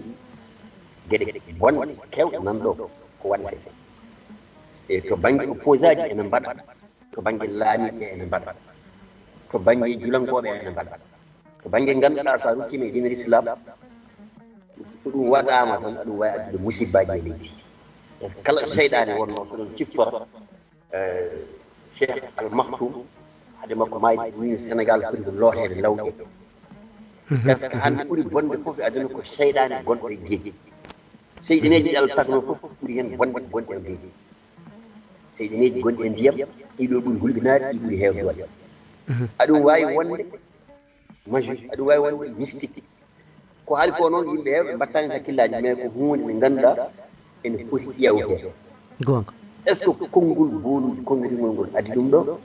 geɗe bonɗe keewɗe nan ɗo ko waɗetee. E to bannge opposaaji ene mbaɗa, to bannge laamiiɓe ene mbaɗa, to bannge julankooɓe ene mbaɗa, to bannge ngannduɗaa so a ruttiima e diine Lislaam, so ɗum waɗaama tan aɗum waawi addude musibbaaji e leydi. Parce que kala ɗo seyɗaane wonnoo so ɗum ciftora, eh, Cheikh Al Maktoum, hade makko maayde, wino Senegaal foti ko looteede lawƴe. Parce que hannde ɓuri bonde fof e aduna ko seyɗaane gonɗo e geeji. Seyɗineeji ɗi Allah tagnoo fof ɓuri heen bonde ko gonɗi e geeji. Seyɗineeji gonɗi e ndiyam, ɗiɗo ɓuri hulɓinaade, ɗi ɓuri heewde doole. Aɗum waawi wonde magie, aɗum waawi wonde mystique. Ko haali ko noon, yimɓe heewɓe mbaɗtaani hakkillaaji, mais ko huunde nde ngannduɗaa ene foti ƴeewteede. Goonga. Est-ce que konngol booluuji, konngiringol ngol addi ɗum ɗo?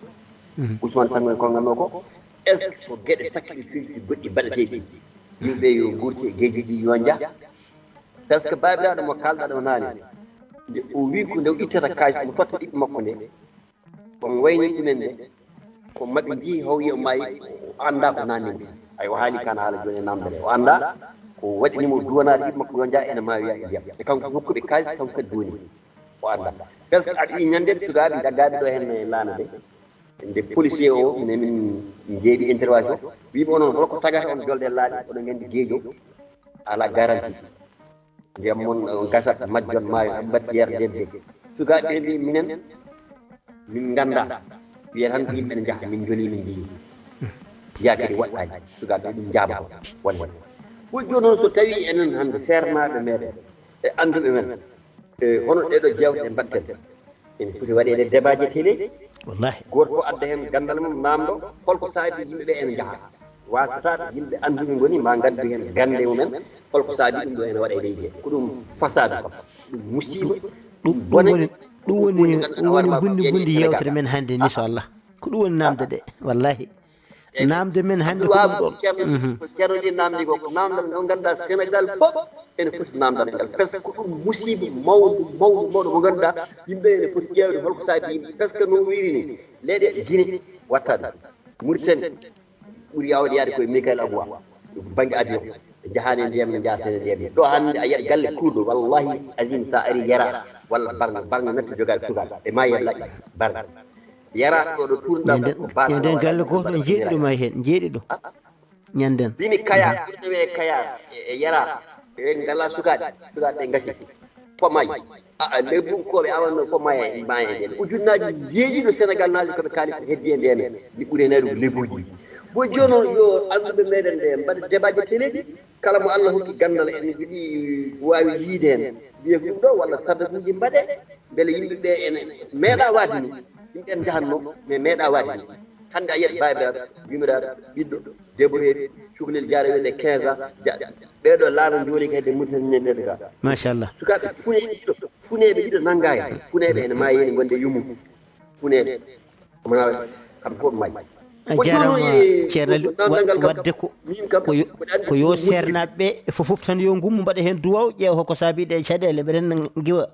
Mhm. Ousmane Tanko en konnganno ko, est-ce que ko geɗe sacrifice goɗɗi mbaɗeteeɗi? Yimɓe yo nguurti e geejuuji, yo njah. Parce que baabiraaɗo mo kaalɗaa ɗo naane, nde o wii ko nde o ittata kaalis, mo totta ɓiɓɓe makko nde, on wayni ɗumen nde, ko maɓe njii hawye o maayi, o anndaa ko naanni mo. Ay, o haali kan haala jooni e naamndere. O anndaa ko waɗi ni mo duwanaade ɓiɓɓe makko yo njaa ene maawi e ndiyam. E kanko hokkuɓe kaalis, kanko kadi duwani. O anndaa. Parce que aɗa yi'i ñande sukaaɓe jaggaaɓe ɗo heen e laana de. Nde policier o, ine min njeeɓi intervention, wiiɓe onon holko tagata on jolde laaɗe, oɗon nganndi geejo alaa garantie. Ndiyam mon gasat, majjon maayo, ɗum mbaɗti yerde debbe. Sukaaɓe ɓe mbi minen, min nganndaa. Wiya tan ko yimɓe ne njaha, min njoli, min njeyi. Yaa kadi waɗɗaani. Sukaaɓe ɓe ɗum njaaba ko wonde. Ko jooni noon so tawii enen hannde seernaaɓe meɗen e annduɓe men, e hono ɗeɗo jeewte ɗe mbaɗten, ene foti waɗeede débat ji télé. Wallahi. Gooto fof adda heen ganndal mum, naamndo holko saabi yimɓe ɓe ene njaha. Wasata ɓe yimɓe annduɓe ngoni ma ngaddu heen gannde mumen, holko saabi ɗum ɗo ene waɗa e leydi he. Ko ɗum fasadu kam, ɗum musiba, ɗum bone, ɗum woni ɗum woni ɗum woni bundi bundi yewtere men hannde ni so Allah. Ko ɗum woni naamde ɗe, wallahi. Naamde men hannde ko ɗum ɗon. Ceerno, mhm. Ko Ceerno Ly naamndi ko, ko naamndal ngal ngannduɗaa Senegaal fof ene foti naamndal ngal. Parce que ko ɗum musiba mawɗo mawɗo mawɗo mo ngannduɗaa yimɓe ene foti ƴeewde holko saabi yimɓe. Parce que no wiiri ni, leyɗe Guinée watta ɗum, Mauritanie, ɓuri yaawde yaade koye Michael Abouya, bannge avion. Ɓe njahaani e ndiyam, ɓe njaartani e ndiyam. Ɗo hannde a yiyat galle kuurɗo, wallahi azim, so a ari Yara walla Barga, Barga natti jogaade sukaaɓe. Ɓe maayi e laƴƴe Barga. Yara ɗo, ɗo tuurnuɗaa ko Barga. Nden galle gooto jeeɗiɗo maayi heen, jeeɗiɗo. Ñanden. Bimi Kaya, ɓurɗo wiyee Kaya e, e Yara. Ɓe ngalaa sukaaɓe, sukaaɓe ɓe ngasi. Fof maayi. A, a, lebbunkooɓe awanno fof maaya e, maaya e nden. Ujunnaaji njeeɗiɗo Senegaal naaji ko ɓe kaalis heddi e nden. Mi ɓuri heen ɗum lebuuji. Bo jooni noon yo alɗuɓe meɗen ɓe mbaɗa débat ji télé ji. Kala mo Allah hokki ganndal ene jogii waawi yiide heen. Wiye ko ɗum ɗo walla sadakuuji mbaɗe. Mbele yimɓe ɓe ene meeɗa waade ni. Yimɓe en njahatno, mais meeɗa waade ni. Hannde a yiyat baabiraaɗo, yumiraaɗo, ɓiɗɗo, débrouillé, cukalel jaara wiyde quinze ans, ja-, ɓeeɗo laana njooli kadi e Mauritanie ɓeeɗo ga. Machallah. Sukaaɓe funeeɓe ɗiɗo, funeeɓe ɗiɗo nanngaa heen. Funeeɓe ene maayi heen gonde yummu. Funeeɓe. Omo naawa kam fof maayi. A jaaraama, Ceerno Aliou. Wa-, waɗde ko, ko yo, ko yo seernaaɓe ɓe fof fof tan yo ngummu mbaɗa heen duwaaw, ƴeewa hoko saabi ɗe caɗeele, mbeɗen ngiwa.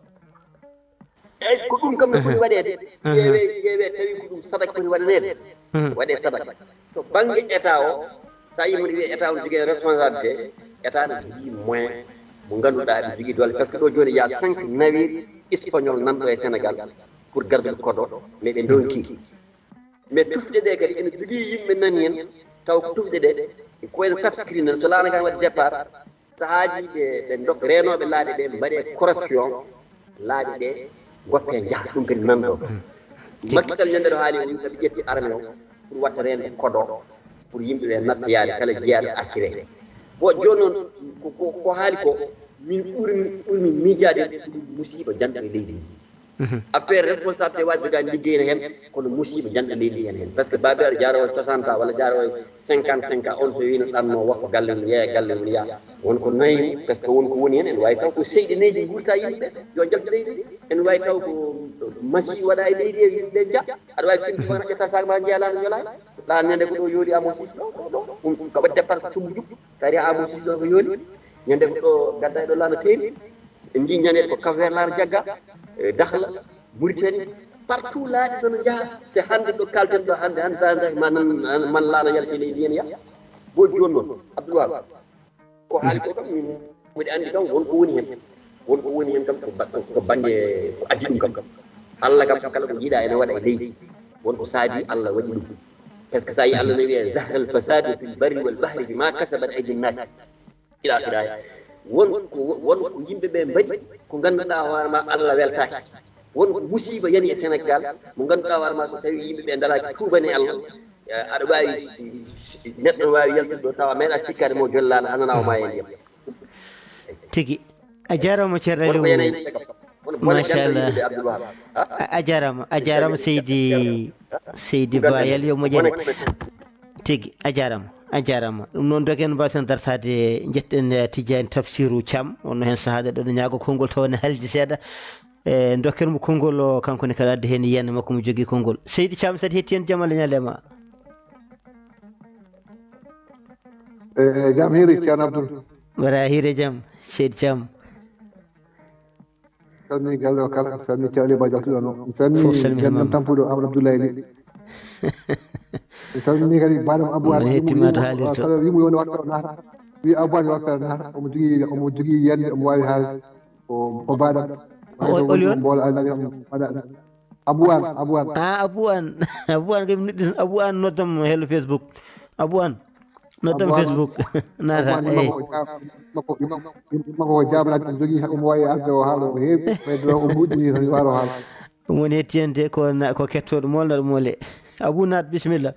Eyi, ko ɗum kam no foti waɗeede. Ƴeewe, ƴeewe tawi ko ɗum sadaka foti waɗaneede. Waɗee sadaka. To bannge État o, so a yii mo wiye État o ne jogii responsabilité, État ne jogii moyen mo ngannduɗaa ene jogii doole. Parce que ɗo jooni, il y a cinq navires espagnols nan ɗo e Sénégal pour gardude kodo, mais ɓe ndonki. Mais tufɗe ɗe kadi ene jogii yimɓe nan heen, taw ko tufɗe ɗe, ko wayno Cap Skirring nan, so laana kan waɗi départ, sahaaji ɓe, ɓe ndok-, reenooɓe laaɗe ɓe mbaɗe corruption, laaɗe ɗe ngoppe njaha, ɗum kadi nan ɗo. Macky Sall ñande ɗo haali o, yimɓe ɓe ƴetti armée o pour watta reende kodo, pour yimɓe ɓe natta yaade kala jeyaaɗo acciré. Bon, jooni noon ko, ko, ko haali ko, min ɓurmi, ɓurmi miijaade ɗum musiiba janɗo e leydi ndi. Affaire responsabilité waaji jogaa liggeyna heen, kono musiiba janɗo leydi heen heen. Parce que baabiraaɗo jaaroowo soixante ans walla jaaroowo cinquante-cinq ans, on so wiino ɗanno wakko galle mum, yeeya galle mum, yaa. Won ko nayi, parce que won ko woni heen, ene waawi taw ko seyɗineeji nguurta yimɓe ɓe, yo jaggu leydi ndi. Ene waawi taw ko masi waɗa e leydi he, yimɓe ɓe nja. Aɗa waawi finde ko ƴetta sac ma njeya laana ñolaani. Laana ñande ko ɗo yooli Amadou Cissé ɗo, ɗo, ɗo. Ɗum, ɗum kaɓa départ ko Cumbuɗo Jum. Kadi Amadou Cissé ɗo ko yooli. Ñande ko ɗo gadda e ɗo laana teeri. En njii ñande ko Cap Vert laana jagga. E Dakhla, Mauritanie. Partout laaɗe ɗo no njaha. Te hannde ɗo kalten ɗo hannde, hannde sa njahi ma nan, man laana yalti leydi heen ya. Bo jooni noon, Abdoul Wahab. Ko haali ko kam, min mbiɗa anndi kam won ko woni heen. Won ko woni heen kam ko ba-, ko bannge ko addi ɗum kam. Allah kam kala ko yiɗa ene waɗa e leydi. Won ko saabi Allah waɗi ɗum. Par ce que so a yi Allah ne wiya: "Zahara al-fasadu fil barri wal bahri bima kasabat aydin nas." Ila akhirih. Won ko, won ko yimɓe ɓe mbaɗi ko ngannduɗaa hoore ma Allah weltaaki. Won ko musiba yani e Sénégal mo ngannduɗaa hoore ma so tawi yimɓe ɓe ndalaaki tuubani Allah. Eh, aɗa waawi, neɗɗo no waawi yaltude ɗo tawa meeɗa sikkaade mo jollaano hanana o maaya e ndiyam. Tigi. A jaaraama, Ceerno Aliou. Machallah. A jaaraama, a jaaraama, Seydi, Seydi Bayal, yo moƴƴere. Tigi, a jaaraama, a jaaraama. Ɗum noon, dogen mbasen dartaade, njetten, eh, Tijjani Tafsiru Cam, wonno heen sahaaji ɗo ñaago konngol tawa ne halji seeɗa. E dokken mo konngol o, kanko ne kala addi heen yiyannde makko mo jogii konngol. Seydi Cam, saɗa hetti en, jam Allah ñaale ma. E jam hiiri, Ceerno Abdoul. Mbaɗa hiiri jam, Seydi Cam. Salmi galle o kala, salmi Ceerno Aliou Ba Jaltuɗo no. Salmi fof salmi jam. Tampuɗo Amadou Abdoulaye Ly. Salmi kadi baɗam Abou Ali. Hettima to haalirto. Kala wimo yo wonde wakka naata. Wi Abou Ali wakka naata. Omo jogii, omo jogii yande, omo waawi haal. O, o baɗam. Oli on? Mbola alnani omo baɗa. Abou An, Abou An. Ah, Abou An. Abou An kadi nuɗɗi Abou An noddam hello Facebook. Abou An. Noddam Facebook. Naata. Eyi. Makko ko jaablaade, jogii omo waawi asde o haala o heewi, ɓeydo o muɗɗini tan waalo haala. Ɗum woni hettiyande ko na ko kettooɗo molnaɗo mole. Abou Naat, bisimilla.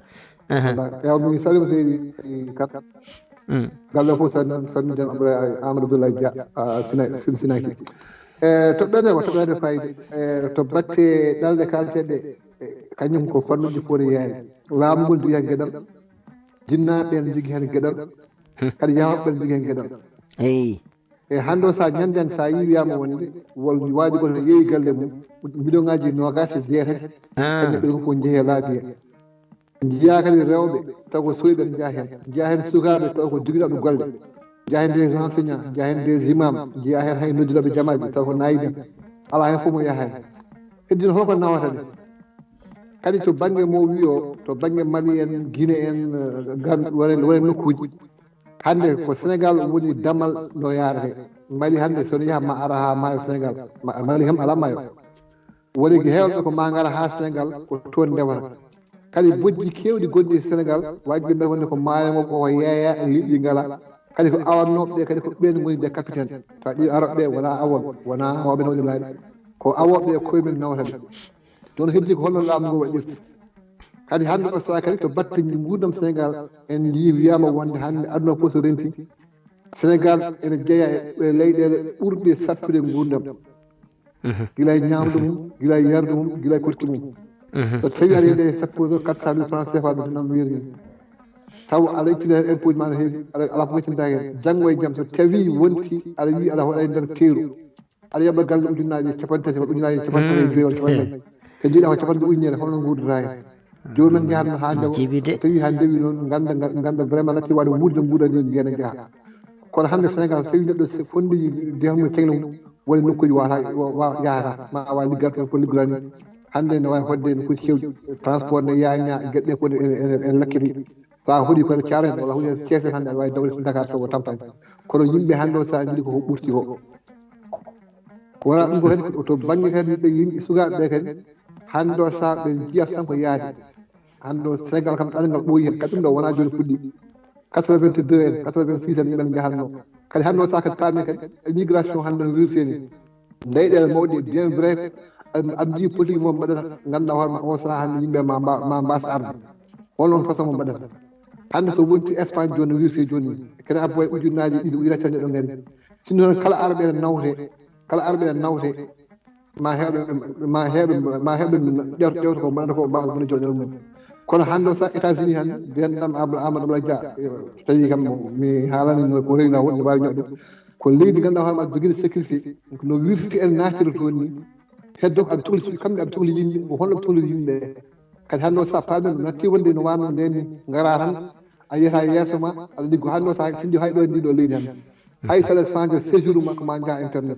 Aha. Ewa, min salima seydi kan. Mm. Galle fof san san den Abdoulaye Amadou Abdoulaye Dia, ah, Sina Sina Sinaki. E toɓɓere ko toɓɓere fayde. E to batte ɗalɗe kalteɗe, e, kañum ko fannuji fof ne yaani. Laamu ngun jogii heen geɗal. Jinnaaɓe ne jogii heen geɗal. Kadi yawɓe ne jogii heen geɗal. Eyi. E hannde o, so a ñande, so a yii wiyaama wonde wol waaji goto yeeyi galle mum, million ngaaji noogaas e jeetati. Ah. Kañum ɓe ko njehee laabi he. Njiyaa kadi rewɓe, taw ko sooyɓe ne njiyaa heen. Njiyaa heen sukaaɓe, taw ko jogiraaɓe golle. Njiyaa heen des enseignants, njiyaa heen des imams, njiyaa heen hay noddinooɓe jamaaji, taw ko naayibeen. Alaa heen fof mo yahaa heen. Heddino holko nawata ɓe? Kadi to bannge mo wiyo, to bannge Mali en, Guinée en, eh, gan, wone, wone nokkuuji. Hannde ko Sénégal woni damal no yaarete. Mali hannde so yaha ma ara haa maayo Sénégal. Ma-, Mali kam alaa maayo. Woni ko heewɓe ko ma ngara haa Sénégal ko toon ndewata. Kadi bojji keewɗi gonɗi e Sénégal, waajde mbiyata wonde ko maayo ngo ko yeeya, liɗɗi ngala. Kadi ko awannooɓe ɓe kadi ko ɓeen ngoni des capitaine. So a ƴeewi arooɓe ɓe wonaa awooɓe, wonaa mawɓe nawde laabi. Ko awooɓe ɓe koye men nawata ɓe. Jooni heddi ko holno laamu ngu waɗirta. Kadi hannde o saha kadi to batte nguurndam Sénégal, en njii wiyaama wonde hannde aduna fof so renti, Sénégal ene jeyaa e leyɗeele ɓurɗe sattude nguurndam. Gila e ñaamdu mum, gila e yardu mum, gila e koɗki mum. So tawi aɗa yeɗe sappo quatre cent mille francs C F A ɓe tan wiiri ni. Taw aɗa ittini heen impôt ma no heewi, aɗa ala ko ɓeytinta heen. Janngo e jam so tawi wonti aɗa wiyi aɗa hoɗa e nder teeru. Aɗa yoɓa galle ujunnaaji capanɗe tati, walla ujunnaaji capanɗe tati e joyi, walla capanɗe nayi. Te njiɗa ko capanɗe ujunere, hono nguurdata heen. Jooni noon njahatno haa ndewa, so tawi haa ndewi noon, ngannda, ngannda vraiment natti waɗde wuurde nguurndam ndi, mbiyen njaha. Kono hannde Sénégal, so tawi neɗɗo so fonndiiji dehal mum e ceŋle mum, woni nokkuuji wawata, wa-, wa-, yahata, ma waawa liggaade toon ko liggoraani. Hannde ne waawi hoɗde nokkuuji keewɗi, transport ne yaaña, geɗe ɗe fof ene, ene, ene lakkiti. So a hoɗi kono Thiaroye walla hoɗi Thiès hannde, aɗa waawi dawde Dakar taw o tampa. Kono yimɓe hannde o, so a njiɗi ko ɓurti ko. Wona ɗum ko kadi, to bannge kadi ɓe yimɓe sukaaɓe ɓe kadi, hannde o, so ɓe njiyat tan ko yaade. Hannde o, Sénégal kam ɗanngal ɓooyi heen, kadi ɗum ɗo wona jooni fuɗɗi. Quatre-vingt-deux en, quatre-vingt-six en yimɓe njahatno. Kadi hannde o, so kadi paami kadi, immigration hannde no wirteni. Leyɗeele mawɗe, bien vrai, aɗa njii politique mo mbaɗata, ngannduɗaa hoore ma, o sahaa hannde yimɓe ma mba-, ma mbaas arde. Holno façon mo mbaɗata? Hannde so wonti Espagne jooni, wirti jooni, kene abboy ujunnaaji ɗiɗi, ujunaaji tati, neɗɗo ngari. Sinno noon kala arɓe ene nawte, kala arɓe ene nawte, ma heewɓe, ma heewɓe, ma heewɓe ƴeewta, ƴeewta ko mbaɗata ko, mbaawa woni joɗɗere mum. Kono hannde o, so États-Unis hannde, mbiyen ɗam Abla-, Amadou Abdoulaye Dia, eh, tawi kam mo, mi haalani no ko rewi laawol, ne waawi ñaw ɗum. Ko leydi ngannduɗaa hoore ma jogiiɗo sécurité, no wirti en naatira toon ni. Heddo ko aɓe cohli, kamɓe aɓe cohli yimɓe, ko holno ɓe cohli yimɓe ɓe? Kadi hannde o, so a paamii no natti wonde no waanno ndeen ni, ngaraa tan, a yiyata yeeso ma, aɗa liggo. Hannde o, so a sindi hay ɗo e ndii ɗo leydi hannde, hay so aɗa changé séjour ma, ko ma njaa internet,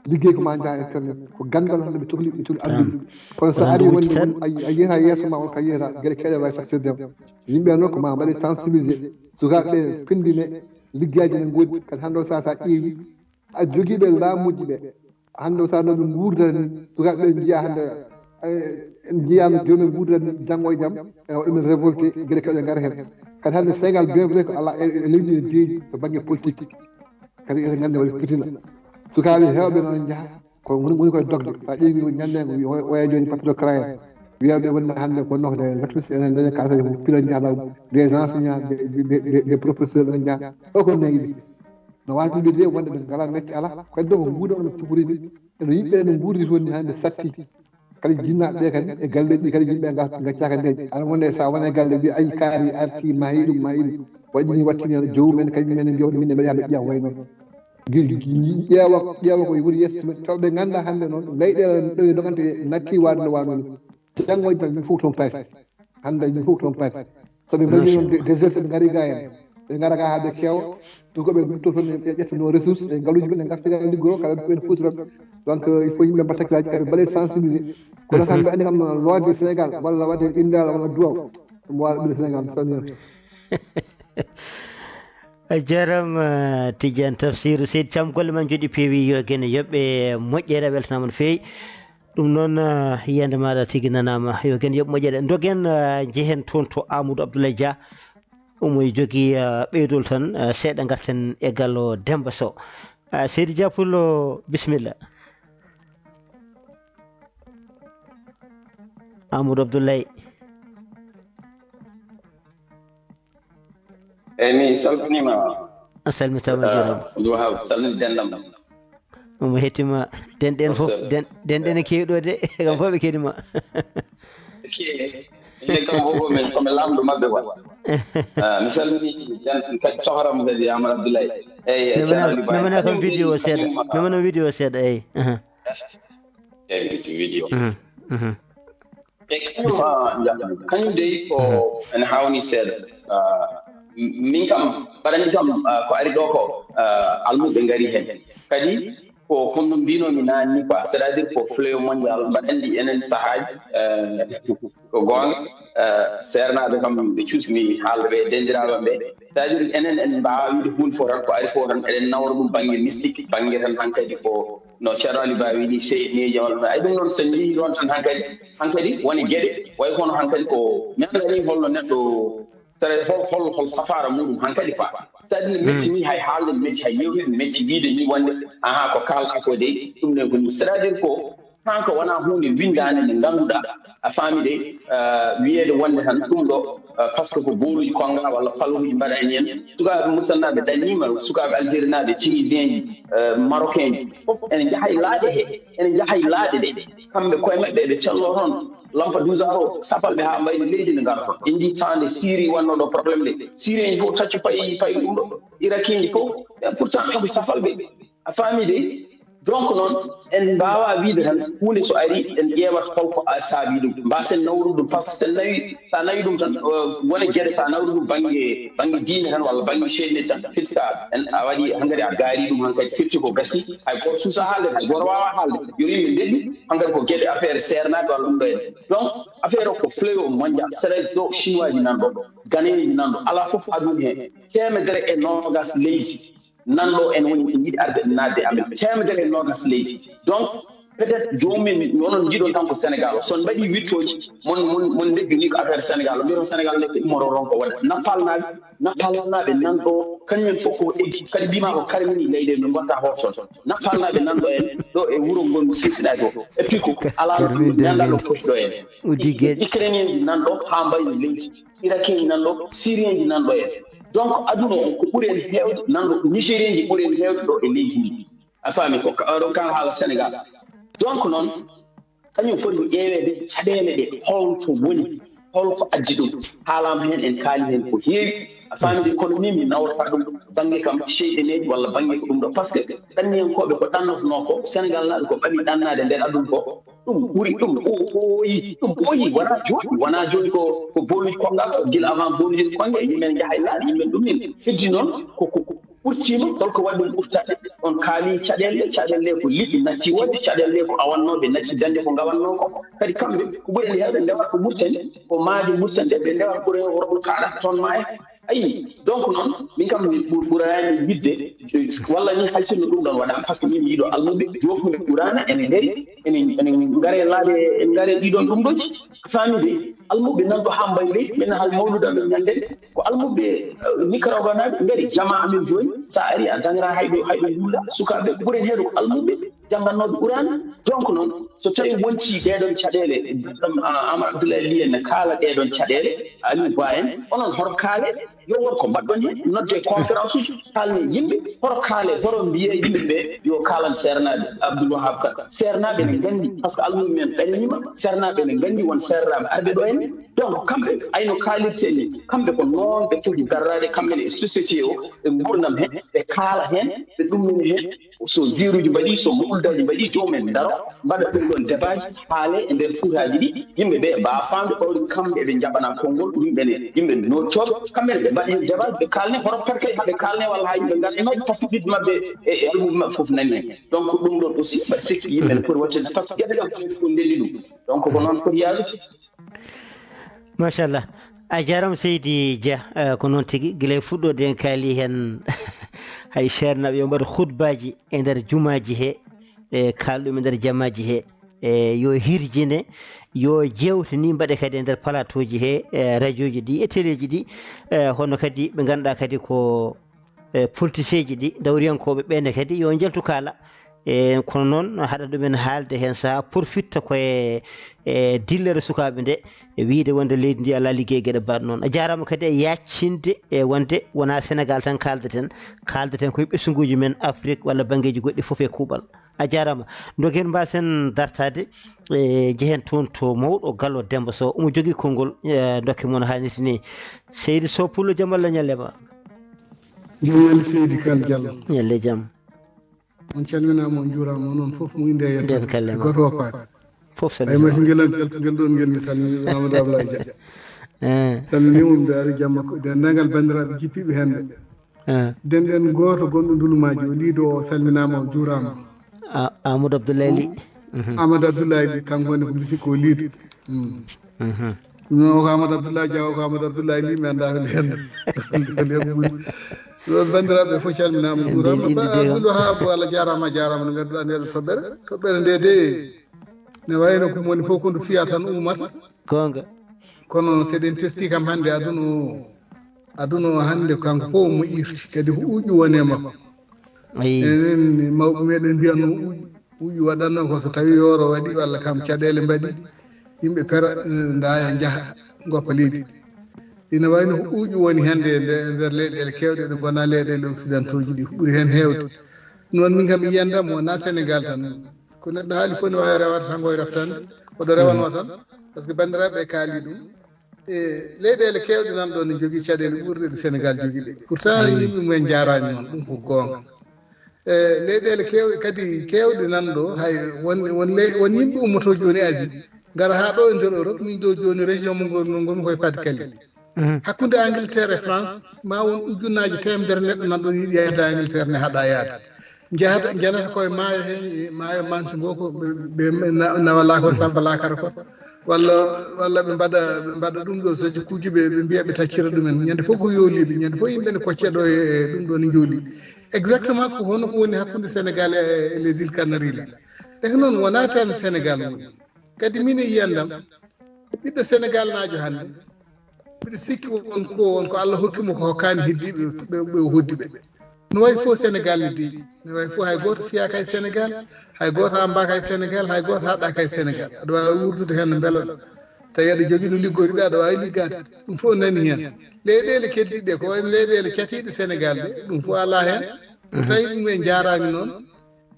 liggey ko ma njaa internet. Ko ganndal hannde ɓe cohli, ɓe cohli addude. Kono so a ari wonde a, a yiyata yeeso ma on, ka yiyata geɗe keewɗe waawi sattirde ma. Yimɓe noon ko ma mbaɗe sensibilisé, sukaaɓe ɓe pinndine, liggeyaaji ne ngoodi. Kadi hannde o, so a, so a ƴeewi, a jogiiɓe laamuuji ɓe, hannde o, so a no ɓe nguurdata ni, sukaaɓe ɓe njiya hannde, eh, en njiyaama joomum nguurdata ni, janngo e jam, ene waɗa ɗumen révolté, geɗe keewɗe ngara heen. Kadi hannde Sénégal, bien vrai ko alaa e, e leydi ene deeƴi to bannge politique, kadi eɗen nganndi waɗi fitina. Sukaaɓe heewɓe noon njaha, ko woni, woni koye dogde. So a ƴeewi ñannde, o, o, oya jooni pattuɗo Kara en, wiyaɓe wonde hannde ko nokde les activistes, enen daña kasa ko pila njahla, des enseignants, des, des, des, des professeurs ene njaha. O ko nayi ɓe. No waawi ɗum wiide wonde ɓe ngalaa mecce alaa. Ko heddo ko nguurndam no sufri ni. Eno yimɓe no nguurdi toon ni hannde satti. Kadi jinnaaɓe ɓe kadi e galleeji ɗi kadi yimɓe nga-, ngaccaaka ndeeƴe. Aɗa wonde so a woni e galle mbiya ayi kaari arti maayi ɗum, maayi ɗum. Waɗi ni wattini heen joomum en kadi minen mbiyooɓe minen mbaɗa ɓe ƴeewa way noon. Gi-, gi-, ƴeewa, ƴeewa ko woni yeeso mumen. Taw ɓe ngannda hannde noon leyɗeele ɗo e dogante natti waade no waano ni. Janngo e jam yimɓe fof toon paati. Hannde yimɓe fof toon paati. So ɓe mbaɗi noon dé-, désert ɓe ngari ga en. Ɓe ngara ga haa ɓe keewa. Ɗum ko ɓe ndutto toon ɓe ƴetta no ressource e ngaluuji mumen ɓe ngarta ga liggoro kala ɓe fof toon. Donc, euh, il faut yimɓe mbaɗa takkilaaji kadi mbaɗe sensibilisé. Kono kam ɓe anndi kam loi du Sénégal walla waɗde inndaal walla duwaw. Ɗum waɗa ɓe Sénégal mi salmina. A jaaraama, Tidiane Tafsir. Seydi Thiam, golle ma njooɗi peewi, yo gene yoɓ e moƴƴere, a weltanaama no feewi. Ɗum noon, ah, yiyannde maaɗa tigi nanaama, yo gene yoɓ moƴƴere. Ndogen, ah, njehen toon to Amadou Abdoulaye Dia, omo jogii, ah, ɓeydol tan, ah, seeɗa ngarten e gallo Demba Sow. Ah, Seydi Dia Pullo, bisimilla. Amadou Abdoulaye. Eyyi, mi salminiima. A salmitaama, a juuraama. Abdou Wahab, salmini denndam. Omo heɗtiima, denɗe en fof, den-, denɗe ene keewi ɗo de, kam fof ɓe keɗiima. Inde kam fof ko min, ko mi laamɗo maɓɓe quoi. Ah, mi salmini den-, kadi cohram kadi Amadou Abdoulaye. Eyyi, e Ceerno Ali Ba. Memana kam vidéo seeɗa. Memana vidéo seeɗa, eyyi. Aha. Eyyi, vidéo. Mhm, mhm. E kañum, ah, ja-, kañum dey ko ene hawni seeɗa. Ah, m-, min kam, mbaɗa anndi kam, ah, ko ari ɗo ko, ah, almuɓɓe ngari heen. Kadi ko kono no mbinoomi naanni quoi, c'est-à-dire ko fléau mondial, mbaɗa anndi enen sahaaji, eh, ko goonga, eh, seernaaɓe kam ɓe cuusmi haalde ɓe, denndiraaɓe am ɓe. C'est-à-dire enen en mbaawa wiide huunde fof tan, ko ari fof tan, eɗen nawra ɗum bannge mystique, bannge tan hankadi ko no Ceerno Ali Ba wiyi ni, seyɗineeji e holɗume. Ay ɗum noon so en njehii ɗoon tan hankadi, hankadi woni geɗe, way kono hankadi ko mi anndaa ni holno neɗɗo, c'est-à-dire hol, hol, hol safaara muɗum hankadi quoi. C'est-à-dire ne metti ni hay haalde ne metti, hay yewtude ne metti, wiide ni wonde aha ko kaalɗa ko dey, ɗum ne ko ni. C'est-à-dire ko kanko wona huunde winndaande nde ngannduɗaa, a faami de, eh, wiyeede wonde tan ɗum ɗo, eh, par ce que ko booluuji konngaa walla palluuji mbaɗa heen. Sukaaɓe Muritaninaaɓe dañniima, sukaaɓe Algérie naaɓe, Tunisien ji, eh, Marocain ji, fof ene njaha e laaɗe he, ene njaha e laaɗe ɗe. Kamɓe koye maɓɓe eɓe cello toon, Lampedusa o, safalɓe haa mbaydi leydi ne ngara toon. En njii temps nde Syrie wannoo ɗo problème de. Syrien ji fof taccu payi, payi ɗum ɗo. Irakien ji fof, et pourtant ɓe ko safalɓe. A faami de? Donc noon, en mbaawaa wiyde tan huunde so arii, en ƴeewat hol ko a saabii ɗum. Mbaasen nawrude ɗum, par ce que so en nawii, so a nawii ɗum tan, eh, wona geɗe, so a nawrii ɗum bannge, bannge diine tan walla bannge ceeɗu tan, firti ka en, a waɗii hankadi, a gaarii ɗum hankadi, firti ko gasii, hay gooto suusaa haalde, hay gooto waawaa haalde, yo yimɓe ndeɗɗu, hankadi ko geɗe affaire seernaaɓe walla ɗum ɗo en. Donc, affaire o ko fléau mondial, c'est-à-dire ɗo Chinois ji nan ɗo, Ghanéen ji nan ɗo, alaa fof aduna heen, teemedere e noogaas leydi nan ɗo en woni, en njiɗi arde naatde e amen, teemedere e noogaas leydi. Donc, peut-être joomum en, onon njiiɗon tan ko Sénégal, so on mbaɗii wiɗtooji, mon, mon, mon ndegganii ko affaire Sénégal, mbiyaton Sénégal nde ko immoroo toon ko waɗa. Nappaalnaaɓe, Nappaalnaaɓe nan ɗo, kañum en fof ko eggi, kadi mbiimaa ko karminii leyɗe, min ngottaa hoto toon. Nappaalnaaɓe nan ɗo en, ɗo e wuro ngon sisɗaa ɗo, et puis ko alaa no ɗum ñannda ɗo foti ɗo en. Ukrainien ji nan ɗo haa mbayi leydi, Irakien ji nan ɗo, Syrien ji nan ɗo en. Donc, aduna o ko ɓuri en heewde nan ɗo, Nigérien ji ɓuri en heewde ɗo e leydi ndi. A faami ko ka, ɗon kan haala Sénégal. Donc noon, kañum foti ko ƴeeweede caɗeele ɗe, holto woni, holko addi ɗum. Haalaama heen, en kaali heen ko heewi. A faami de, kono min mi nawata ɗum bannge kam seyɗeneeji walla bannge ko ɗum ɗo. Par ce que ɗanniyankooɓe ko ɗannotonoo ko, Sénégal naaɓe ko ɓami ɗannaade nder aduna ko, Ɗum ɓuri, ɗum ɓooyi, ɗum ɓooyi. Wonaa jooni, wonaa jooni ko, ko booluuji konngaa ko, gila avant booluuji konnge, yimɓe ne njaha e laaɗe, yimɓe ɗum min. Heddi noon ko, ko, ko ɓurtiima, holko waɗi ɗum ɓurtaade? On kaali caɗeele, caɗeele ko liɗɗi natti woɗde, caɗeele ko awannooɓe natti dañde ko ngawannoo ko. Kadi kamɓe, ko ɓuri en heewde ndewata ko Mauritanie, ko maaje Mauritanie ɗe ɓe ndewata ɓuri en worɓe kaaɗa toon maayo. Ayi, donc noon, min kam mi ɓur-, ɓuraani yiɗde, walla ni hay sinno ɗum ɗoon waɗaama, par ce que min mi yiɗo almuɓe, joofuɓe ɓuraana, ene ngari, ene, ene ngare laaɓe, ene ngare ɗiɗon ɗum ɗoji. A faami de, almuɓe nan ɗo haa mbayi leydi, min hal mawluda min ñande, ko almuɓe, eh, Nicaragua naaɓe ngari jama amin jooni, sa ari a dañra hayɗo, hayɗo juula, sukaaɓe ɓuri heeɗo ko almuɓe, janngannooɓe Qur'aana. Donc noon, so tawii wontii ɗee ɗoon caɗeele, Amadou Abdoulaye Ly en ne kaala ɗee ɗoon caɗeele, Aliou Ba en, onon hoto kaale, yo won ko mbaɗɗon heen, nodde conférence uji, kaalne yimɓe, hoto kaale, hoto mbiye yimɓe ɓe yo kaalan seernaaɓe, Abdoul Wahab Kane. Seernaaɓe ne nganndi, par ce que almuɓe men ɓenniima, seernaaɓe ne nganndi won seernaaɓe arɓe ɗo en. Donc kamɓe, ayno kaalirte ni, kamɓe ko noon ɓe poti darraade, kamɓe ne e société o, ɓe nguurndam heen, ɓe kaala heen, ɓe ɗummina heen. So ziiruuji mbaɗii, so mawludaaji mbaɗii, joom en ndaro, mbaɗa ɗum ɗoon debaaji, haalee e nder fuutaaji ɗi, yimɓe ɓe mbaawa faamde, ɓawde kamɓe eɓe njaɓana konngol, yimɓe ne, yimɓe nootooɓe, kamɓe ne ɓe mbaɗa heen debaaji, ɓe kaalne, hoto parquet haa ɓe kaalne walla haa yimɓe ngarta e maɓɓe, par ce que ɓiɗɗo maɓɓe e, e almuɓe maɓɓe fof nani heen. Donc ɗum ɗoon aussi, mbaɗa sikki yimɓe ne poti waɗtude, par ce que geɗe ɗe fof ndenndi ɗum. Donc ko noon foti yaarude. Machallah. A jaaraama seydi Dia. Eh, ko noon tigi, gila e fuɗɗoode en kaali heen hay seernaaɓe yo mbaɗ khutbaaji e nder jumaaji he, e kaalɗum e nder jamaaji he, e yo hirjine, yo jeewte ni mbaɗe kadi e nder plateau ji he, e radio ji ɗi e télé ji ɗi, e hono kadi ɓe ngannduɗaa kadi ko e politiseeji ɗi, dawriyankooɓe ɓee ne kadi yo njaltu kaala. E kono noon haɗa ɗumen haalde heen sahaa porfitta ko e e dillere sukaaɓe nde, e wiyde wonde leydi ndi alaa liggey geɗe mbaɗ noon. A jaaraama kadi e yaaccinde e wonde wonaa Senegaal tan kaaldeten, kaaldeten koye ɓesnguuji men Afrik walla banngeeji goɗɗi fof e kuuɓal. A jaaraama. Ndogen mbaasen dartaade, e njehen toon to mawɗo Gallo Demmba Sow, omo jogii konngol, e ndokke mon haa nisi ni. Seydi Sow Pullo, jam Allah ñalle ma. Jam ñalle seydi Kal Diallo. Ñalle jam. On calminaama, on njuuraama, onon fof mo innde e yettoode. Nden kalle E ma. gooto woppaade. Fof Ay ma salmina. ngel am jaltugel ɗoon ngel mi salmini Amadou Ablaye Dia. Eh, Salminiima on mbiɗa ari jamma ko denndaangal banndiraaɓe jippiiɓe heen ɓe. eh. Denɗen gooto gonɗo Ndulumaaji o Liido o salminaama o juuraama. A- Amadou Abdoulaye Ly. Mhm, Amadou Abdoulaye Ly kanko ne ko mbi sikki o Liido. Mm. mhm. Ɗum noon o ko Amadou Abdoulaye Dia o ko Amadou Abdoulaye Ly mi anndaa ko leen ko leen ɓuri. Ɗo banndiraaɓe fof calminaama juuraama. Ba Abdoul Wahab Allah jaaraama a jaaraama no ngadduɗaa nde ɗo toɓɓere. Toɓɓere nde de ne wayno ko moni fof ko ndu fiya tan ummata. Goonga. Kono seɗen teskii kam hannde aduna o aduna o hannde kanko fof omo irti kadi ko uƴƴu woni e makko. Ayi. Enen mawɓe meɗen mbiyatno uƴƴu uƴƴu waɗatno ko so tawi yooro waɗi walla kam caɗeele mbaɗi yimɓe pera ndaya njaha goppa leydi. Ina wayno ko uƴƴu woni hannde e nder leyɗeele kewɗe ɗe gona leyɗeele occidentaux ji ɗi ko ɓuri heen heewde. Noon min kam yiyandam wona Sénégal tan ko neɗɗo haali fof ne wawi rewata tan ko e reftande oɗo rewano tan. Par ce que banndiraaɓe e kaali ɗum e leyɗeele kewɗe nan ɗo ne jogii caɗeele ɓurɗe ɗe Sénégal jogii ɗe. Pourtant yimɓe mumen njaaraani noon ɗum ko goonga. E leyɗeele kewɗe kadi kewɗe nan ɗo hay won won ley won yimɓe ummoto jooni Asie ngara haa ɗo e nder Europe min ɗo jooni région mo ngon ngon koye Pas de Calais. Hakkunde Angleterre e France ma won ujunnaaji teemedere neɗɗo nan ɗon yiɗi yahde Angleterre ne haɗa yaade. Njahata njanata koye maayo he maayo manti ngo ko ɓe nawala ko sabbala kara ko walla walla ɓe mbaɗa ɓe mbaɗa ɗum ɗo so jikkuji ɓe ɓe mbiya ɓe taccira ɗumen ñande fof ko yoliɓe ñande fof yimɓe ne kocce ɗo e ɗum ɗo ne joli. Exactement ko hono ko woni hakkunde Sénégal e les îles Canaries la. Ɗeke noon wona tan Sénégal woni kadi min e yiyandam ɓiɗɗo Sénégal naajo hannde mbiɗa sikki won ko won ko Allah hokki mo ko hokkaani heddiiɓe ɓe o hoddi ɓe. No wayi fof Sénégal ne deeƴi no wayi fof hay gooto fiyaaka e Sénégal hay gooto ambaaka e Sénégal hay gooto haɗaaka e Sénégal aɗa waawi wuurdude heen no mbeloɗa tawi aɗa jogii no liggoriɗa aɗa waawi liggaade ɗum fof nani heen. Leyɗeele keddiiɗe ɗe ko wayno leyɗeele catiiɗe Sénégal ɗe ɗum fof alaa heen. Ko tawi ɗum en njaaraani noon